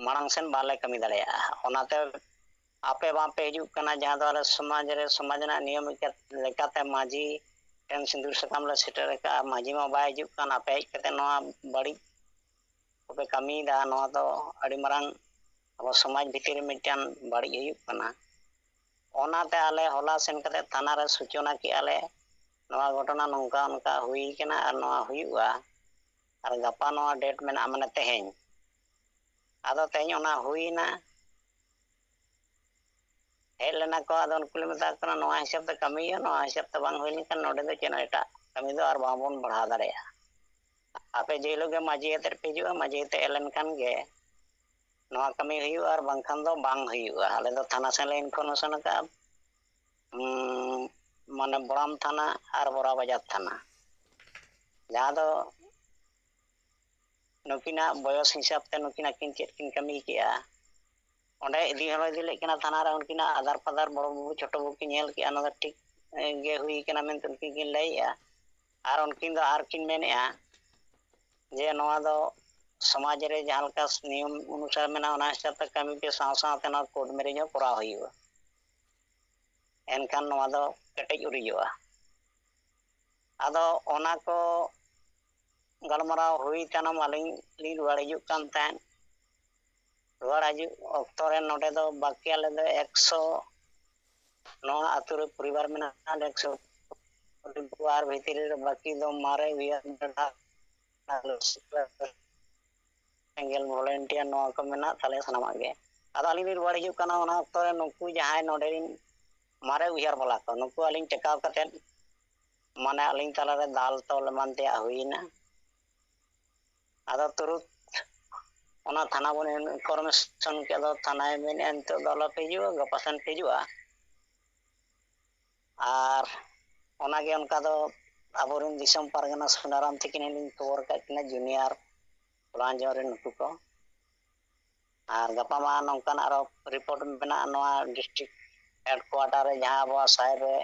ᱢᱟᱲᱟᱝ ᱥᱮᱱ ᱵᱟᱞᱮ ᱠᱟᱹᱢᱤ ᱫᱟᱲᱮᱭᱟᱜᱼᱟ᱾ ᱚᱱᱟᱛᱮ ᱟᱯᱮ ᱵᱟᱝᱯᱮ ᱦᱤᱡᱩᱜ ᱠᱟᱱᱟ, ᱡᱟᱦᱟᱸ ᱫᱚ ᱟᱞᱮ ᱥᱚᱢᱟᱡᱽ ᱨᱮ, ᱥᱚᱢᱟᱡᱽ ᱨᱮᱱᱟᱜ ᱱᱤᱭᱚᱢ ᱞᱮᱠᱟᱛᱮ ᱢᱟᱹᱡᱷᱤ ᱴᱷᱮᱱ ᱥᱤᱸᱫᱩᱨ ᱥᱟᱠᱟᱢ ᱞᱮ ᱥᱮᱴᱮᱨ ᱟᱠᱟᱫᱼᱟ, ᱢᱟᱹᱡᱷᱤ ᱢᱟ ᱵᱟᱭ ᱦᱤᱡᱩᱜ ᱠᱟᱱ, ᱟᱯᱮ ᱦᱮᱡ ᱠᱟᱛᱮ ᱱᱚᱣᱟ ᱵᱟᱹᱲᱤᱡ ᱠᱚᱯᱮ ᱠᱟᱹᱢᱤᱭᱮᱫᱟ, ᱱᱚᱣᱟ ᱫᱚ ᱟᱹᱰᱤ ᱢᱟᱨᱟᱝ ᱟᱵᱚ ᱥᱚᱢᱟᱡᱽ ᱵᱷᱤᱛᱤᱨ ᱨᱮ ᱢᱤᱫᱴᱟᱝ ᱵᱟᱹᱲᱤᱡ ᱦᱩᱭᱩᱜ ᱠᱟᱱᱟ᱾ ᱚᱱᱟᱛᱮ ᱟᱞᱮ ᱦᱚᱞᱟ ᱥᱮᱱ ᱠᱟᱛᱮ ᱛᱷᱟᱱᱟ ᱨᱮ ᱥᱩᱪᱚᱱᱟ ᱠᱮᱜᱼᱟ ᱞᱮ, ᱱᱚᱣᱟ ᱜᱷᱚᱴᱚᱱᱟ ᱱᱚᱝᱠᱟ ᱚᱱᱠᱟ ᱦᱩᱭ ᱠᱟᱱᱟ ᱟᱨ ᱱᱚᱣᱟ ᱦᱩᱭᱩᱜᱼᱟ, ᱟᱨ ᱜᱟᱯᱟ ᱱᱚᱣᱟ ᱰᱮᱴ ᱢᱮᱱᱟᱜᱼᱟ, ᱢᱟᱱᱮ ᱛᱮᱦᱮᱧ᱾ ᱟᱫᱚ ᱛᱮᱦᱮᱧ ᱚᱱᱟ ᱦᱩᱭᱱᱟ, ᱦᱮᱡ ᱞᱮᱱᱟ ᱠᱚ, ᱟᱫᱚ ᱩᱱᱠᱩ ᱞᱮ ᱢᱮᱛᱟ ᱠᱚ ᱠᱟᱱᱟ, ᱱᱚᱣᱟ ᱦᱤᱥᱟᱹᱵ ᱛᱮ ᱠᱟᱹᱢᱤ ᱦᱩᱭᱩᱜᱼᱟ, ᱱᱚᱣᱟ ᱦᱤᱥᱟᱹᱵ ᱛᱮ ᱵᱟᱝ ᱦᱩᱭ ᱞᱮᱱᱠᱷᱟᱱ ᱱᱚᱰᱮ ᱫᱚ ᱪᱮᱫ ᱦᱚᱸ ᱮᱴᱟᱜ ᱠᱟᱹᱢᱤ ᱫᱚ ᱟᱨ ᱵᱟᱝᱵᱚᱱ ᱵᱟᱲᱦᱟᱣ ᱫᱟᱲᱮᱭᱟᱜᱼᱟ᱾ ᱟᱯᱮ ᱡᱮ ᱦᱤᱞᱳᱜ ᱜᱮ ᱢᱟᱹᱡᱷᱤ ᱟᱛᱮᱫ ᱯᱮ ᱦᱤᱡᱩᱜᱼᱟ, ᱢᱟᱹᱡᱷᱤ ᱟᱛᱮᱫ ᱦᱮᱡ ᱞᱮᱱᱠᱷᱟᱱ ᱜᱮ ᱱᱚᱣᱟ ᱠᱟᱹᱢᱤ ᱦᱩᱭᱩᱜᱼᱟ, ᱟᱨ ᱵᱟᱝᱠᱷᱟᱱ ᱫᱚ ᱵᱟᱝ ᱦᱩᱭᱩᱜᱼᱟ᱾ ᱟᱞᱮ ᱫᱚ ᱛᱷᱟᱱᱟ ᱥᱮᱱ ᱞᱮ ᱤᱱᱯᱷᱚᱨᱢᱮᱥᱚᱱ ᱟᱠᱟᱫᱼᱟ, ᱩᱸ, ᱢᱟᱱᱮ ᱵᱚᱲᱟᱢ ᱛᱷᱟᱱᱟ ᱟᱨ ᱵᱚᱨᱟ ᱵᱟᱡᱟᱨ ᱛᱷᱟᱱᱟ, ᱡᱟᱦᱟᱸ ᱫᱚ ᱱᱩᱠᱤᱱᱟᱜ ᱵᱚᱭᱚᱥ ᱦᱤᱥᱟᱹᱵ ᱛᱮ ᱱᱩᱠᱤᱱ ᱟᱹᱠᱤᱱ ᱪᱮᱫ ᱠᱤᱱ ᱠᱟᱹᱢᱤ ᱠᱮᱜᱼᱟ, ᱚᱸᱰᱮ ᱤᱫᱤ ᱦᱚᱸᱞᱮ ᱤᱫᱤ ᱞᱮᱫ ᱠᱤᱱᱟ ᱛᱷᱟᱱᱟ ᱨᱮ᱾ ᱩᱱᱠᱤᱱᱟᱜ ᱟᱫᱟᱨ ᱯᱷᱟᱫᱟᱨ, ᱵᱚᱲᱚ ᱵᱟᱹᱵᱩ ᱪᱷᱳᱴᱳ ᱵᱟᱹᱵᱩ ᱠᱤᱱ ᱧᱮᱞ ᱠᱮᱜᱼᱟ, ᱚᱱᱟ ᱫᱚ ᱴᱷᱤᱠ ᱜᱮ ᱦᱩᱭ ᱠᱟᱱᱟ ᱢᱮᱱᱛᱮ ᱩᱱᱠᱤᱱ ᱠᱤᱱ ᱞᱟᱹᱭᱮᱜᱼᱟ᱾ ᱟᱨ ᱩᱱᱠᱤᱱ ᱫᱚ ᱟᱨ ᱠᱤᱱ ᱢᱮᱱᱮᱜᱼᱟ ᱡᱮ ᱱᱚᱣᱟ ᱫᱚ ᱥᱚᱢᱟᱡᱽ ᱨᱮ ᱡᱟᱦᱟᱸ ᱞᱮᱠᱟ ᱱᱤᱭᱚᱢ ᱚᱱᱩᱥᱟᱨ ᱢᱮᱱᱟᱜᱼᱟ, ᱚᱱᱟ ᱦᱤᱥᱟᱵ ᱛᱮ ᱠᱟᱹᱢᱤ ᱯᱮ, ᱥᱟᱶ ᱥᱟᱶᱛᱮ ᱱᱚᱣᱟ ᱠᱳᱨᱴ ᱢᱮᱨᱮᱡᱽ ᱦᱚᱸ ᱠᱚᱨᱟᱣ ᱦᱩᱭᱩᱜᱼᱟ, ᱮᱱᱠᱷᱟᱱ ᱱᱚᱣᱟ ᱫᱚ ᱠᱮᱴᱮᱡ ᱩᱨᱤᱡᱚᱜᱼᱟ᱾ ᱟᱫᱚ ᱚᱱᱟ ᱠᱚ ᱜᱟᱞᱢᱟᱨᱟᱣ ᱦᱩᱭ ᱛᱟᱭᱱᱚᱢ ᱟᱹᱞᱤᱧ ᱞᱤᱧ ᱨᱩᱣᱟᱹᱲ ᱦᱤᱡᱩᱜ ᱠᱟᱱ ᱛᱟᱦᱮᱸᱫ᱾ ᱨᱩᱣᱟᱹᱲ ᱦᱤᱡᱩᱜ ᱚᱠᱛᱚ ᱨᱮ ᱱᱚᱰᱮ ᱫᱚ ᱵᱟᱹᱠᱤ ᱟᱞᱮ ᱫᱚ ᱮᱠᱥᱚ, ᱱᱚᱣᱟ ᱟᱹᱛᱩ ᱨᱮ ᱯᱚᱨᱤᱵᱟᱨ ᱢᱮᱱᱟᱜᱼᱟ ᱮᱠᱥᱚ ᱯᱚᱨᱤᱵᱟᱨ ᱵᱷᱤᱛᱤᱨ ᱨᱮ ᱵᱟᱹᱠᱤ ᱫᱚ ᱢᱟᱨᱮ ᱩᱭᱦᱟᱹᱨ ᱢᱮᱱᱟᱜᱼᱟ᱾ ᱥᱮᱸᱜᱮᱞ ᱵᱷᱚᱞᱮᱱᱴᱤᱭᱟᱨ ᱱᱚᱣᱟ ᱠᱚ ᱢᱮᱱᱟᱜ ᱛᱟᱞᱮᱭᱟ ᱥᱟᱱᱟᱢᱟᱜ ᱜᱮ᱾ ᱟᱫᱚ ᱟᱹᱞᱤᱧ ᱞᱤᱧ ᱨᱩᱣᱟᱹᱲ ᱦᱤᱡᱩᱜ ᱠᱟᱱᱟ, ᱚᱱᱟ ᱚᱠᱛᱚ ᱨᱮ ᱱᱩᱠᱩ ᱡᱟᱦᱟᱸᱭ ᱱᱚᱰᱮ ᱨᱤᱱ ᱢᱟᱨᱮ ᱩᱭᱦᱟᱹᱨ ᱵᱟᱞᱟ ᱠᱚ, ᱱᱩᱠᱩ ᱟᱹᱞᱤᱧ ᱴᱮᱠᱟᱣ ᱠᱟᱛᱮᱫ, ᱢᱟᱱᱮ, ᱟᱹᱞᱤᱧ ᱛᱟᱞᱟᱨᱮ ᱫᱟᱞ ᱛᱚᱞ ᱮᱢᱟᱱ ᱛᱮᱭᱟᱜ ᱦᱩᱭᱮᱱᱟ᱾ ᱟᱫᱚ ᱛᱩᱨᱩᱛ ᱚᱱᱟ ᱛᱷᱟᱱᱟ ᱵᱚᱱ ᱤᱱᱯᱷᱚᱨᱢᱮᱥᱚᱱ ᱠᱮᱫ, ᱟᱫᱚ ᱛᱷᱟᱱᱟᱭ ᱢᱮᱱᱮᱫᱼᱟ, "ᱱᱤᱛᱚᱜ ᱫᱚ ᱟᱞᱚᱯᱮ ᱦᱤᱡᱩᱜᱼᱟ, ᱜᱟᱯᱟ ᱥᱮᱱ ᱯᱮ ᱦᱤᱡᱩᱜᱼᱟ᱾" ᱟᱨ ᱚᱱᱟᱜᱮ ᱚᱱᱠᱟ ᱫᱚ ᱟᱵᱚᱨᱮᱱ ᱫᱤᱥᱚᱢ ᱯᱟᱨᱜᱟᱱᱟ ᱥᱩᱱᱟᱨᱟᱢ ᱛᱤᱠᱤᱱ ᱦᱚᱸᱞᱤᱧ ᱠᱷᱚᱵᱚᱨ ᱟᱠᱟᱫ ᱠᱤᱱᱟ, ᱡᱩᱱᱤᱭᱟᱨ ᱯᱞᱟᱱᱡᱚ ᱨᱮᱱ ᱱᱩᱠᱩ ᱠᱚ᱾ ᱟᱨ ᱜᱟᱯᱟ ᱢᱟ ᱱᱚᱝᱠᱟᱱᱟᱜ ᱟᱨᱚ ᱨᱤᱯᱳᱨᱴ ᱢᱮᱱᱟᱜᱼᱟ, ᱱᱚᱣᱟ ᱰᱤᱥᱴᱨᱤᱠᱴ ᱦᱮᱰᱠᱩᱣᱟᱴᱟᱨ ᱨᱮ ᱡᱟᱦᱟᱸ ᱟᱵᱚᱣᱟᱜ ᱥᱟᱦᱮᱵᱽ ᱨᱮ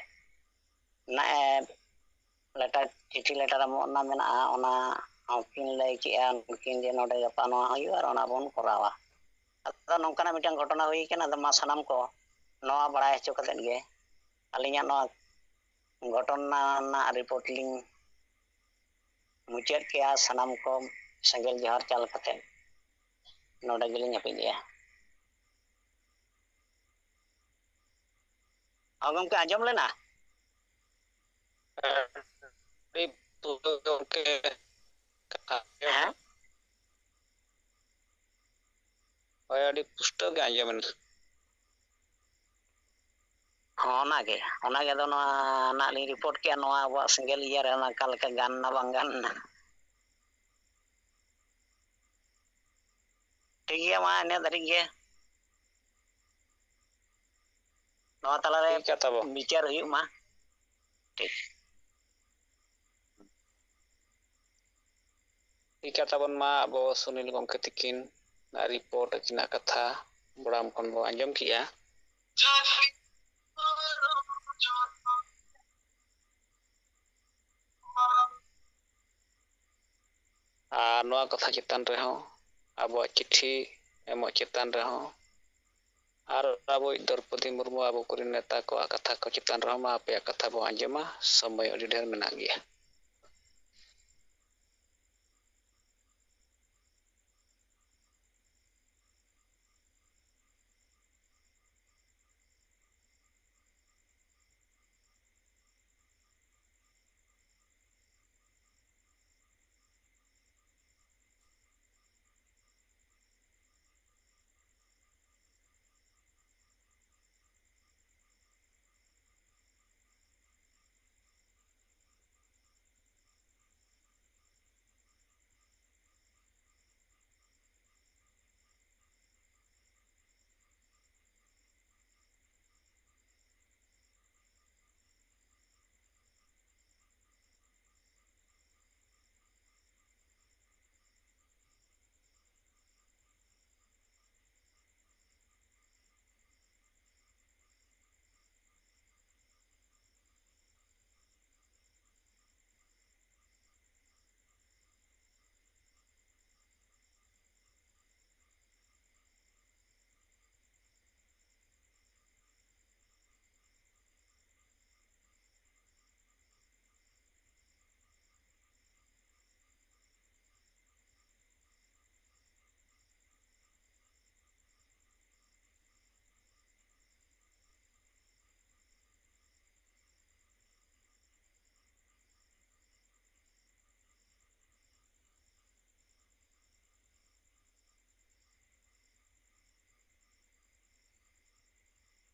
ᱱᱟᱜᱼᱮ ᱞᱮᱴᱟᱨ, ᱪᱤᱴᱷᱤ ᱞᱮᱴᱟᱨ ᱮᱢᱚᱜ ᱨᱮᱱᱟᱜ ᱢᱮᱱᱟᱜᱼᱟ, ᱚᱱᱟ ᱦᱚᱸᱠᱤᱱ ᱞᱟᱹᱭ ᱠᱮᱜᱼᱟ ᱩᱱᱠᱤᱱ ᱡᱮ ᱱᱚᱰᱮ ᱜᱟᱯᱟ ᱱᱚᱣᱟ ᱦᱩᱭᱩᱜᱼᱟ ᱟᱨ ᱚᱱᱟ ᱵᱚᱱ ᱠᱚᱨᱟᱣᱟ᱾ ᱟᱫᱚ ᱱᱚᱝᱠᱟᱱᱟᱜ ᱢᱤᱫᱴᱟᱝ ᱜᱷᱚᱴᱚᱱᱟ ᱦᱩᱭ ᱠᱟᱱᱟ, ᱟᱫᱚ ᱢᱟ ᱥᱟᱱᱟᱢ ᱠᱚ ᱱᱚᱣᱟ ᱵᱟᱲᱟᱭ ᱦᱚᱪᱚ ᱠᱟᱛᱮᱫ ᱜᱮ ᱟᱹᱞᱤᱧᱟᱜ ᱱᱚᱣᱟ ᱜᱷᱚᱴᱚᱱᱟ ᱨᱮᱱᱟᱜ ᱨᱤᱯᱳᱨᱴ ᱞᱤᱧ ᱢᱩᱪᱟᱹᱫ ᱠᱮᱜᱼᱟ᱾ ᱥᱟᱱᱟᱢ ᱠᱚ ᱥᱮᱸᱜᱮᱞ ᱡᱚᱦᱟᱨ ᱪᱟᱞ ᱠᱟᱛᱮᱫ ᱱᱚᱰᱮ ᱜᱮᱞᱤᱧ ᱦᱟᱹᱯᱤᱫᱮᱜᱼᱟ᱾ ᱦᱚᱸ ᱜᱚᱢᱠᱮ, ᱟᱸᱡᱚᱢ ᱞᱮᱱᱟ? ᱟᱹᱰᱤ ᱯᱩᱥᱴᱟᱹᱣ ᱜᱮ ᱜᱚᱢᱠᱮ ᱠᱟᱛᱷᱟ ᱟᱸᱡᱚᱢ ᱦᱮᱸ? ᱮᱱᱟ᱾ ᱦᱳᱭ, ᱟᱹᱰᱤ ᱯᱩᱥᱴᱟᱹᱣ ᱜᱮ ᱟᱸᱡᱚᱢ ᱮᱱᱟ᱾ ᱦᱚᱸ, ᱚᱱᱟᱜᱮ, ᱚᱱᱟᱜᱮ ᱟᱫᱚ ᱱᱚᱣᱟ ᱱᱟᱜ ᱞᱤᱧ ᱨᱤᱯᱳᱨᱴ ᱠᱮᱜᱼᱟ, ᱱᱚᱣᱟ ᱟᱵᱚᱣᱟᱜ ᱥᱮᱸᱜᱮᱞ ᱤᱭᱟᱹ ᱨᱮ ᱚᱱᱟ ᱚᱠᱟ ᱞᱮᱠᱟ ᱜᱟᱱ ᱮᱱᱟ ᱵᱟᱝ ᱜᱟᱱ ᱮᱱᱟ᱾ ᱴᱷᱤᱠ ᱜᱮᱭᱟ, ᱢᱟ ᱤᱱᱟᱹ ᱫᱷᱟᱹᱨᱤᱡ ᱜᱮ᱾ ᱱᱚᱣᱟ ᱛᱟᱞᱟᱨᱮ ᱴᱷᱤᱠ ᱜᱮᱭᱟ ᱛᱟᱵᱚ᱾ ᱵᱤᱪᱟᱹᱨ ᱦᱩᱭᱩᱜ ᱢᱟ᱾ ᱴᱷᱤᱠ᱾ ᱴᱷᱤᱠ ᱜᱮᱭᱟ ᱛᱟᱵᱚᱱ, ᱢᱟ ᱟᱵᱚ ᱥᱩᱱᱤᱞ ᱜᱚᱢᱠᱮ ᱛᱤᱠᱤᱱ ᱨᱤᱯᱳᱨᱴ ᱟᱹᱠᱤᱱᱟᱜ ᱠᱟᱛᱷᱟ ᱵᱚᱲᱟᱢ ᱠᱷᱚᱱ ᱵᱚ ᱟᱸᱡᱚᱢ ᱠᱮᱜᱼᱟ᱾ ᱟᱨ ᱱᱚᱣᱟ ᱠᱟᱛᱷᱟ ᱪᱮᱛᱟᱱ ᱨᱮᱦᱚᱸ, ᱟᱵᱚᱣᱟᱜ ᱪᱤᱴᱷᱤ ᱮᱢᱚᱜ ᱪᱮᱛᱟᱱ ᱨᱮᱦᱚᱸ, ᱟᱨ ᱟᱵᱚᱭᱤᱡ ᱫᱨᱚᱣᱯᱚᱫᱤ ᱢᱩᱨᱢᱩ ᱟᱵᱚ ᱠᱚᱨᱮᱱ ᱱᱮᱛᱟ ᱠᱚᱣᱟᱜ ᱠᱟᱛᱷᱟ ᱠᱚ ᱪᱮᱛᱟᱱ ᱨᱮᱦᱚᱸ ᱢᱟ ᱟᱯᱮᱭᱟᱜ ᱠᱟᱛᱷᱟ ᱵᱚ ᱟᱸᱡᱚᱢᱟ, ᱥᱚᱢᱚᱭ ᱟᱹᱰᱤ ᱰᱷᱮᱨ ᱢᱮᱱᱟᱜ ᱜᱮᱭᱟ᱾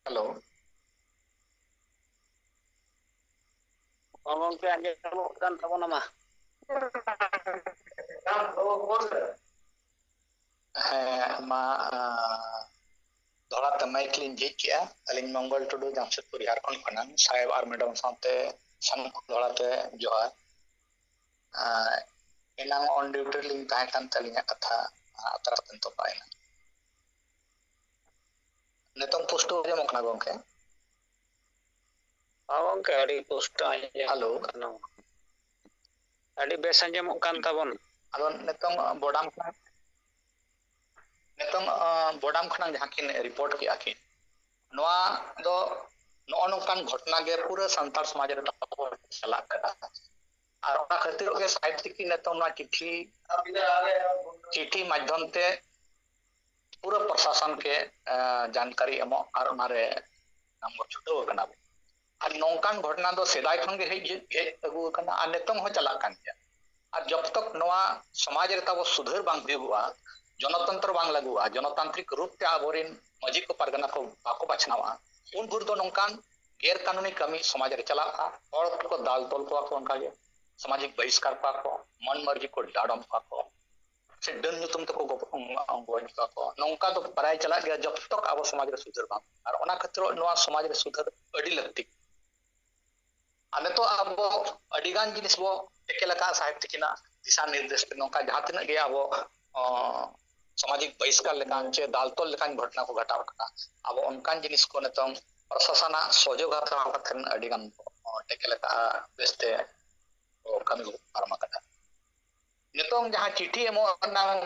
ᱦᱮᱞᱳ᱾ ᱦᱚᱸ ᱜᱚᱝᱠᱮ, ᱟᱸᱡᱚᱢᱚᱜ ᱠᱟᱱ ᱛᱟᱵᱚᱱᱟ ᱢᱟ᱾ ᱦᱮᱸ, ᱢᱟ, ᱟᱸ, ᱫᱚᱦᱲᱟ ᱛᱮ ᱢᱟᱭᱤᱠ ᱞᱤᱧ ᱡᱷᱤᱡ ᱠᱮᱜᱼᱟ᱾ ᱟᱹᱞᱤᱧ ᱢᱚᱝᱜᱚᱞ ᱴᱩᱰᱩ, ᱡᱟᱢᱥᱮᱫᱽᱯᱩᱨ, ᱡᱷᱟᱲᱠᱷᱚᱸᱰ ᱠᱷᱚᱱᱟᱜ᱾ ᱥᱟᱦᱮᱵᱽ ᱟᱨ ᱢᱮᱰᱟᱢ ᱥᱟᱶᱛᱮ ᱥᱟᱱᱟᱢ ᱠᱚ ᱫᱚᱦᱲᱟ ᱛᱮ ᱡᱚᱦᱟᱨ᱾ ᱟᱸ, ᱮᱱᱟᱝ on duty ᱨᱮᱞᱤᱧ ᱛᱟᱦᱮᱸ ᱠᱟᱱ ᱛᱮ ᱟᱹᱞᱤᱧᱟᱜ ᱠᱟᱛᱷᱟ ᱟᱛᱨᱟ ᱠᱟᱛᱮ ᱛᱚᱯᱟᱭᱮᱱᱟ᱾ ᱱᱤᱛᱚᱝ ᱯᱩᱥᱴᱟᱹᱣ ᱟᱸᱡᱚᱢᱚᱜ ᱠᱟᱱᱟ ᱜᱚᱝᱠᱮ? ᱦᱚᱸ ᱜᱚᱝᱠᱮ, ᱟᱹᱰᱤ ᱯᱩᱥᱴᱟᱹᱣ ᱟᱸᱡᱚᱢᱚᱜ ᱦᱮᱞᱳ᱾ ᱠᱟᱱᱟ᱾ ᱟᱹᱰᱤ ᱵᱮᱥ ᱟᱸᱡᱚᱢᱚᱜ ᱠᱟᱱ ᱛᱟᱵᱚᱱ᱾ ᱟᱫᱚ ᱱᱤᱛᱚᱝ ᱵᱚᱰᱟᱢ ᱠᱷᱚᱱᱟᱜ ᱱᱤᱛᱚᱝ ᱵᱚᱰᱟᱢ ᱠᱷᱚᱱᱟᱜ ᱡᱟᱦᱟᱸ ᱠᱤᱱ ᱨᱤᱯᱳᱨᱴ ᱠᱮᱜᱼᱟ ᱠᱤᱱ, ᱱᱚᱣᱟ ᱫᱚ ᱱᱚᱜᱼᱚ ᱱᱚᱝᱠᱟᱱ ᱜᱷᱚᱴᱚᱱᱟ ᱜᱮ ᱯᱩᱨᱟᱹ ᱥᱟᱱᱛᱟᱲ ᱥᱚᱢᱟᱡᱽ ᱨᱮ ᱪᱟᱞᱟᱜ ᱠᱟᱱᱟ᱾ ᱟᱨ ᱚᱱᱟ ᱠᱷᱟᱹᱛᱤᱨ ᱜᱮ ᱥᱟᱦᱮᱵᱽ ᱛᱤᱠᱤᱱ ᱱᱤᱛᱚᱝ ᱱᱚᱣᱟ ᱪᱤᱴᱷᱤ ᱪᱤᱴᱷᱤ ᱢᱟᱫᱽᱫᱷᱚᱢ ᱛᱮ ᱯᱩᱨᱟᱹ ᱯᱨᱚᱥᱟᱥᱚᱱ ᱠᱮ ᱡᱟᱱᱠᱟᱨᱤ ᱮᱢᱚᱜ ᱟᱨ ᱚᱱᱟᱨᱮ ᱟᱵᱚ ᱪᱷᱩᱴᱟᱹᱣ ᱟᱠᱟᱱᱟ ᱵᱚᱱ᱾ ᱟᱨ ᱱᱚᱝᱠᱟᱱ ᱜᱷᱚᱴᱚᱱᱟ ᱫᱚ ᱥᱮᱫᱟᱭ ᱠᱷᱚᱱ ᱜᱮ ᱦᱮᱡ ᱦᱮᱡ ᱟᱹᱜᱩ ᱟᱠᱟᱱᱟ ᱟᱨ ᱱᱤᱛᱚᱝ ᱦᱚᱸ ᱪᱟᱞᱟᱜ ᱠᱟᱱ ᱜᱮᱭᱟ᱾ ᱟᱨ ᱡᱚᱵ ᱛᱚᱠ ᱱᱚᱣᱟ ᱥᱚᱢᱟᱡᱽ ᱨᱮ ᱛᱟᱵᱚ ᱥᱩᱫᱷᱟᱹᱨ ᱵᱟᱝ ᱦᱩᱭᱩᱜᱚᱜᱼᱟ, ᱡᱚᱱᱚᱛᱚᱱᱛᱨᱚ ᱵᱟᱝ ᱞᱟᱹᱜᱩᱜᱼᱟ, ᱡᱚᱱᱚᱛᱟᱱᱛᱨᱤᱠ ᱨᱩᱯ ᱛᱮ ᱟᱵᱚᱨᱮᱱ ᱢᱟᱹᱡᱷᱤ ᱠᱚ ᱯᱟᱨᱜᱟᱱᱟ ᱠᱚ ᱵᱟᱠᱚ ᱵᱟᱪᱷᱱᱟᱣᱟ, ᱩᱱ ᱵᱷᱳᱨ ᱫᱚ ᱱᱚᱝᱠᱟᱱ ᱜᱮᱨ ᱠᱟᱹᱱᱩᱱᱤ ᱠᱟᱹᱢᱤ ᱥᱚᱢᱟᱡᱽ ᱨᱮ ᱪᱟᱞᱟᱜᱼᱟ, ᱦᱚᱲ ᱠᱚ ᱫᱟᱞ ᱛᱚᱞ ᱠᱚᱣᱟ ᱠᱚ, ᱚᱱᱠᱟᱜᱮ ᱥᱟᱢᱟᱡᱤᱠ ᱵᱚᱦᱤᱥᱠᱟᱨ ᱠᱚᱣᱟ ᱠᱚ, ᱢᱟᱹᱱ ᱢᱟᱹᱨᱡᱤ ᱠᱚ ᱰᱟᱰᱚᱢ ᱠᱚᱣᱟ ᱠᱚ, ᱥᱮ ᱰᱟᱹᱱ ᱧᱩᱛᱩᱢ ᱛᱮᱠᱚ ᱜᱚᱡ ᱠᱚᱣᱟ ᱠᱚ᱾ ᱱᱚᱝᱠᱟ ᱫᱚ ᱯᱨᱟᱭ ᱪᱟᱞᱟᱜ ᱜᱮᱭᱟ ᱡᱚᱵ ᱛᱚᱠ ᱟᱵᱚ ᱥᱚᱢᱟᱡᱽ ᱨᱮ ᱥᱩᱫᱷᱟᱹᱨ ᱵᱟᱝ᱾ ᱟᱨ ᱚᱱᱟ ᱠᱷᱟᱹᱛᱤᱨ ᱱᱚᱣᱟ ᱥᱚᱢᱟᱡᱽ ᱨᱮ ᱥᱩᱫᱷᱟᱹᱨ ᱟᱹᱰᱤ ᱞᱟᱹᱠᱛᱤ᱾ ᱟᱨ ᱱᱤᱛᱚᱜ ᱟᱵᱚ ᱟᱹᱰᱤ ᱜᱟᱱ ᱡᱤᱱᱤᱥ ᱵᱚ ᱴᱮᱠᱮᱞ ᱟᱠᱟᱫᱼᱟ ᱥᱟᱦᱮᱵᱽ ᱛᱤᱠᱤᱱᱟᱜ ᱫᱤᱥᱟ ᱱᱤᱨᱫᱮᱥ ᱛᱮ᱾ ᱱᱚᱝᱠᱟ ᱡᱟᱦᱟᱸ ᱛᱤᱱᱟᱹᱜ ᱜᱮ ᱟᱵᱚ ᱥᱟᱢᱟᱡᱤᱠ ᱵᱚᱦᱤᱥᱠᱟᱨ ᱞᱮᱠᱟᱱ ᱪᱮ ᱫᱟᱞ ᱛᱚᱞ ᱞᱮᱠᱟᱱ ᱜᱷᱚᱴᱚᱱᱟ ᱠᱚ ᱜᱷᱟᱴᱟᱣ ᱟᱠᱟᱱᱟ, ᱟᱵᱚ ᱚᱱᱠᱟᱱ ᱡᱤᱱᱤᱥ ᱠᱚ ᱱᱤᱛᱚᱝ ᱯᱨᱚᱥᱟᱥᱚᱱᱟᱜ ᱥᱚᱦᱚᱡᱳᱜ ᱦᱟᱛᱟᱣ ᱠᱟᱛᱮ ᱟᱹᱰᱤ ᱜᱟᱱ ᱵᱚ ᱴᱮᱠᱮᱞ ᱟᱠᱟᱫᱼᱟ, ᱵᱮᱥᱛᱮ ᱠᱟᱹᱢᱤ ᱠᱚ ᱯᱟᱨᱚᱢ ᱟᱠᱟᱫᱟ᱾ ᱱᱤᱛᱚᱝ ᱡᱟᱦᱟᱸ ᱪᱤᱴᱷᱤ ᱮᱢᱚᱜ ᱨᱮᱱᱟᱜ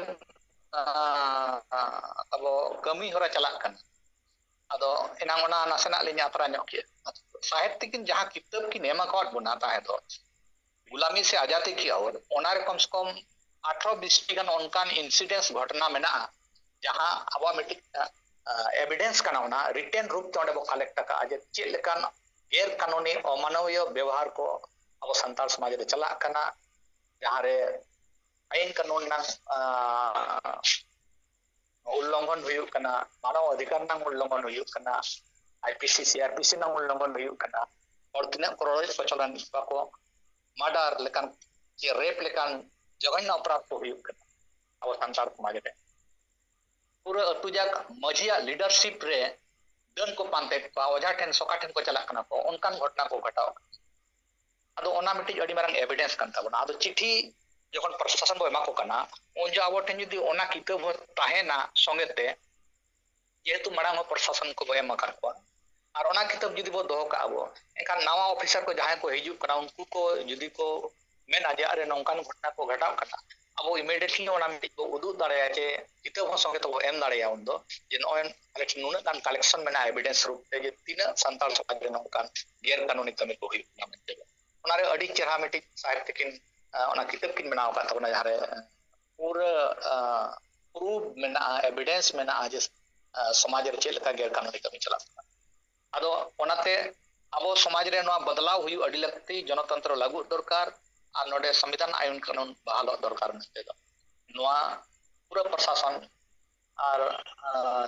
ᱟᱵᱚ ᱠᱟᱹᱢᱤ ᱦᱚᱨᱟ ᱪᱟᱞᱟᱜ ᱠᱟᱱᱟ, ᱟᱫᱚ ᱮᱱᱟᱝ ᱚᱱᱟ ᱱᱟᱥᱮᱱᱟᱜ ᱞᱤᱧ ᱟᱛᱨᱟ ᱧᱚᱜ ᱠᱮᱫ᱾ ᱥᱟᱦᱮᱵᱽ ᱛᱤᱠᱤᱱ ᱡᱟᱦᱟᱸ ᱠᱤᱛᱟᱹᱵ ᱠᱤᱱ ᱮᱢ ᱟᱠᱟᱫ ᱵᱚᱱᱟ ᱛᱟᱦᱮᱸ ᱫᱚ, ᱜᱩᱞᱟᱢᱤ ᱥᱮ ᱟᱡᱟᱫᱤ ᱠᱤ ᱟᱣᱨ, ᱚᱱᱟ ᱨᱮ ᱠᱚᱢ ᱥᱮ ᱠᱚᱢ ᱟᱴᱷᱨᱚ ᱵᱤᱥ ᱴᱤ ᱜᱟᱱ ᱚᱱᱠᱟᱱ ᱤᱱᱥᱤᱰᱮᱱᱥ ᱜᱷᱚᱴᱚᱱᱟ ᱢᱮᱱᱟᱜᱼᱟ, ᱡᱟᱦᱟᱸ ᱟᱵᱚᱣᱟᱜ ᱢᱤᱫᱴᱤᱡ ᱮᱵᱤᱰᱮᱱᱥ ᱠᱟᱱᱟ, ᱚᱱᱟ ᱨᱤᱴᱮᱱ ᱨᱩᱯ ᱛᱮ ᱚᱸᱰᱮ ᱵᱚ ᱠᱟᱞᱮᱠᱴ ᱟᱠᱟᱫᱼᱟ ᱡᱮ ᱪᱮᱫ ᱞᱮᱠᱟᱱ ᱜᱮᱨ ᱠᱟᱹᱱᱩᱱᱤ ᱚᱢᱟᱱᱚᱣᱤᱭᱚ ᱵᱮᱣᱦᱟᱨ ᱠᱚ ᱟᱵᱚ ᱥᱟᱱᱛᱟᱲ ᱥᱚᱢᱟᱡᱽ ᱨᱮ ᱪᱟᱞᱟᱜ ᱠᱟᱱᱟ, ᱡᱟᱦᱟᱸ ᱨᱮ ᱟᱹᱭᱤᱱ ᱠᱟᱹᱱᱩᱱ ᱨᱮᱱᱟᱜ ᱩᱞᱞᱚᱝᱜᱷᱚᱱ ᱦᱩᱭᱩᱜ ᱠᱟᱱᱟ, ᱢᱟᱱᱚᱵ ᱚᱫᱷᱤᱠᱟᱨ ᱨᱮᱱᱟᱜ ᱩᱞᱞᱚᱝᱜᱷᱚᱱ ᱦᱩᱭᱩᱜ ᱠᱟᱱᱟ, I P C, C R P C ᱨᱮᱱᱟᱜ ᱩᱞᱞᱚᱝᱜᱷᱚᱱ ᱦᱩᱭᱩᱜ ᱠᱟᱱᱟ, ᱦᱚᱲ ᱛᱤᱱᱟᱹᱜ ᱠᱚ ᱨᱚᱲᱚᱡ ᱠᱚᱪᱞᱚᱱ ᱮᱫ ᱠᱚᱣᱟ ᱠᱚ, ᱢᱟᱨᱰᱟᱨ ᱞᱮᱠᱟᱱ ᱪᱮ ᱨᱮᱯ ᱞᱮᱠᱟᱱ ᱡᱚᱜᱷᱚᱱᱱᱚ ᱚᱯᱨᱟᱫᱷ ᱠᱚ ᱦᱩᱭᱩᱜ ᱠᱟᱱᱟ ᱟᱵᱚ ᱥᱟᱱᱛᱟᱲ ᱥᱚᱢᱟᱡᱽ ᱨᱮ᱾ ᱯᱩᱨᱟᱹ ᱟᱹᱛᱩ ᱡᱟᱠ ᱢᱟᱹᱡᱷᱤᱭᱟᱜ ᱞᱤᱰᱟᱨᱥᱤᱯ ᱨᱮ ᱰᱟᱹᱱ ᱠᱚ ᱯᱟᱱᱛᱮᱭᱮᱫ ᱠᱚᱣᱟ, ᱚᱡᱷᱟ ᱴᱷᱮᱱ ᱥᱚᱠᱟ ᱴᱷᱮᱱ ᱠᱚ ᱪᱟᱞᱟᱜ ᱠᱟᱱᱟ ᱠᱚ, ᱚᱱᱠᱟᱱ ᱜᱷᱚᱴᱚᱱᱟ ᱠᱚ ᱜᱷᱚᱴᱟᱣ ᱠᱟᱱᱟ᱾ ᱟᱫᱚ ᱚᱱᱟ ᱢᱤᱫᱴᱤᱡ ᱟᱹᱰᱤ ᱢᱟᱨᱟᱝ ᱮᱵᱤᱰᱮᱱᱥ ᱠᱟᱱ ᱛᱟᱵᱚᱱᱟ᱾ ᱟᱫᱚ ᱪᱤᱴᱷᱤ ᱡᱚᱠᱷᱚᱱ ᱯᱨᱚᱥᱟᱥᱚᱱ ᱵᱚ ᱮᱢᱟ ᱠᱚ ᱠᱟᱱᱟ, ᱩᱱ ᱡᱚᱦᱚᱜ ᱟᱵᱚ ᱴᱷᱮᱱ ᱡᱩᱫᱤ ᱚᱱᱟ ᱠᱤᱛᱟᱹᱵ ᱦᱚᱸ ᱛᱟᱦᱮᱱᱟ ᱥᱚᱸᱜᱮ ᱛᱮ, ᱡᱮᱦᱮᱛᱩ ᱢᱟᱲᱟᱝ ᱦᱚᱸ ᱯᱨᱚᱥᱟᱥᱚᱱ ᱠᱚᱵᱚ ᱮᱢ ᱟᱠᱟᱫ ᱠᱚᱣᱟ, ᱟᱨ ᱚᱱᱟ ᱠᱤᱛᱟᱹᱵ ᱡᱩᱫᱤ ᱵᱚ ᱫᱚᱦᱚ ᱠᱟᱜᱼᱟ ᱵᱚ, ᱮᱱᱠᱷᱟᱱ ᱱᱟᱣᱟ ᱚᱯᱷᱤᱥᱟᱨ ᱠᱚ ᱡᱟᱦᱟᱸᱭ ᱠᱚ ᱦᱤᱡᱩᱜ ᱠᱟᱱᱟ, ᱩᱱᱠᱩ ᱠᱚ ᱡᱩᱫᱤ ᱠᱚ ᱢᱮᱱᱟ ᱡᱮ ᱟᱨᱮ ᱱᱚᱝᱠᱟᱱ ᱜᱷᱚᱴᱚᱱᱟ ᱠᱚ ᱜᱷᱟᱴᱟᱜ ᱠᱟᱱᱟ, ᱟᱵᱚ ᱤᱢᱤᱰᱤᱭᱮᱴᱞᱤ ᱚᱱᱟ ᱢᱤᱫᱴᱤᱡ ᱵᱚ ᱩᱫᱩᱜ ᱫᱟᱲᱮᱭᱟᱜᱼᱟ ᱡᱮ ᱠᱤᱛᱟᱹᱵ ᱦᱚᱸ ᱥᱚᱸᱜᱮ ᱛᱮᱵᱚ ᱮᱢ ᱫᱟᱲᱮᱭᱟᱜᱼᱟ᱾ ᱩᱱᱫᱚ ᱡᱮ ᱱᱚᱜᱼᱚᱭ ᱟᱞᱮ ᱴᱷᱮᱱ ᱱᱩᱱᱟᱹᱜ ᱜᱟᱱ ᱠᱟᱞᱮᱠᱥᱚᱱ ᱢᱮᱱᱟᱜᱼᱟ ᱮᱵᱤᱰᱮᱱᱥ ᱨᱩᱯ ᱛᱮ, ᱡᱮ ᱛᱤᱱᱟᱹᱜ ᱥᱟᱱᱛᱟᱲ ᱥᱚᱢᱟᱡᱽ ᱨᱮ ᱱᱚᱝᱠᱟᱱ ᱜᱮᱨ ᱠᱟᱹᱱᱩᱱᱤ ᱠᱟᱹᱢᱤ ᱠᱚ ᱦᱩᱭᱩᱜ ᱠᱟᱱᱟ ᱢᱮᱱᱛᱮ᱾ ᱚᱱᱟᱨᱮ ᱟᱹᱰᱤ ᱪᱮᱦᱨᱟ ᱢᱤᱫᱴᱤᱡ ᱥᱟᱦᱮᱵᱽ ᱛᱟᱹᱠᱤᱱ ᱚᱱᱟ ᱠᱤᱛᱟᱹᱵ ᱠᱤᱱ ᱵᱮᱱᱟᱣ ᱟᱠᱟᱫ ᱛᱟᱵᱚᱱᱟ, ᱡᱟᱦᱟᱸᱨᱮ ᱯᱩᱨᱟᱹ ᱯᱨᱩᱯᱷ ᱢᱮᱱᱟᱜᱼᱟ, ᱮᱵᱤᱰᱮᱱᱥ ᱢᱮᱱᱟᱜᱼᱟ ᱡᱮ ᱥᱚᱢᱟᱡᱽ ᱨᱮ ᱪᱮᱫ ᱞᱮᱠᱟ ᱜᱮᱨ ᱠᱟᱹᱱᱩᱱᱤ ᱠᱟᱹᱢᱤ ᱪᱟᱞᱟᱜ ᱠᱟᱱᱟ᱾ ᱟᱫᱚ ᱚᱱᱟᱛᱮ ᱟᱵᱚ ᱥᱚᱢᱟᱡᱽ ᱨᱮ ᱱᱚᱣᱟ ᱵᱚᱫᱞᱟᱣ ᱦᱩᱭᱩᱜ ᱟᱹᱰᱤ ᱞᱟᱹᱠᱛᱤ, ᱜᱚᱱᱚᱛᱚᱱᱛᱨᱚ ᱞᱟᱹᱜᱩ ᱫᱚᱨᱠᱟᱨ, ᱟᱨ ᱱᱚᱰᱮ ᱥᱚᱝᱵᱤᱫᱷᱟᱱ ᱟᱭᱤᱱ ᱠᱟᱹᱱᱩᱱ ᱵᱟᱦᱟᱞᱚᱜ ᱫᱚᱨᱠᱟᱨ ᱢᱮᱱᱛᱮ ᱫᱚ ᱱᱚᱣᱟ ᱯᱩᱨᱟᱹ ᱯᱨᱚᱥᱟᱥᱚᱱ ᱟᱨ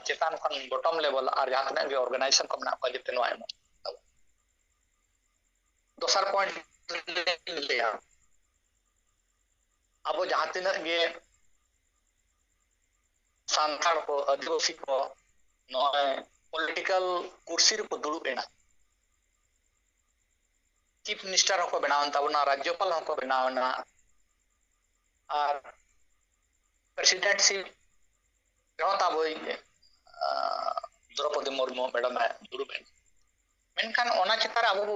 ᱪᱮᱛᱟᱱ ᱠᱷᱚᱱ ᱵᱚᱴᱚᱢ ᱞᱮᱵᱮᱞ ᱟᱨ ᱡᱟᱦᱟᱸ ᱛᱤᱱᱟᱹᱜ ᱜᱮ ᱚᱨᱜᱟᱱᱟᱭᱡᱮᱥᱚᱱ ᱠᱚ ᱢᱮᱱᱟᱜ ᱠᱚᱣᱟ, ᱡᱚᱛᱚ ᱱᱚᱣᱟ ᱮᱢᱚᱜ ᱛᱟᱵᱚᱱ᱾ ᱫᱚᱥᱟᱨ ᱯᱚᱭᱮᱱᱴ ᱞᱟᱹᱭᱟ, ᱟᱵᱚ ᱡᱟᱦᱟᱸ ᱛᱤᱱᱟᱹᱜ ᱜᱮ ᱥᱟᱱᱛᱟᱲ ᱠᱚ, ᱟᱹᱫᱤᱵᱟᱹᱥᱤ ᱠᱚ ᱱᱚᱜᱼᱚᱭ ᱯᱚᱞᱤᱴᱤᱠᱟᱞ ᱠᱩᱨᱥᱤ ᱨᱮᱠᱚ ᱫᱩᱲᱩᱵ ᱮᱱᱟ, ᱪᱤᱯ ᱢᱤᱱᱤᱥᱴᱟᱨ ᱦᱚᱸᱠᱚ ᱵᱮᱱᱟᱣ ᱮᱱ ᱛᱟᱵᱚᱱᱟ, ᱨᱟᱡᱽᱡᱚᱯᱟᱞ ᱦᱚᱸᱠᱚ ᱵᱮᱱᱟᱣ ᱮᱱᱟ, ᱟᱨ ᱯᱨᱮᱥᱤᱰᱮᱱᱴᱥᱤᱯ ᱨᱮᱦᱚᱸ ᱛᱟᱵᱚᱭ ᱫᱨᱚᱯᱚᱫᱤ ᱢᱩᱨᱢᱩ ᱢᱮᱰᱟᱢ ᱮ ᱫᱩᱲᱩᱵ ᱮᱱᱟ᱾ ᱢᱮᱱᱠᱷᱟᱱ ᱚᱱᱟ ᱪᱮᱛᱟᱱ ᱨᱮ ᱟᱵᱚ ᱵᱚ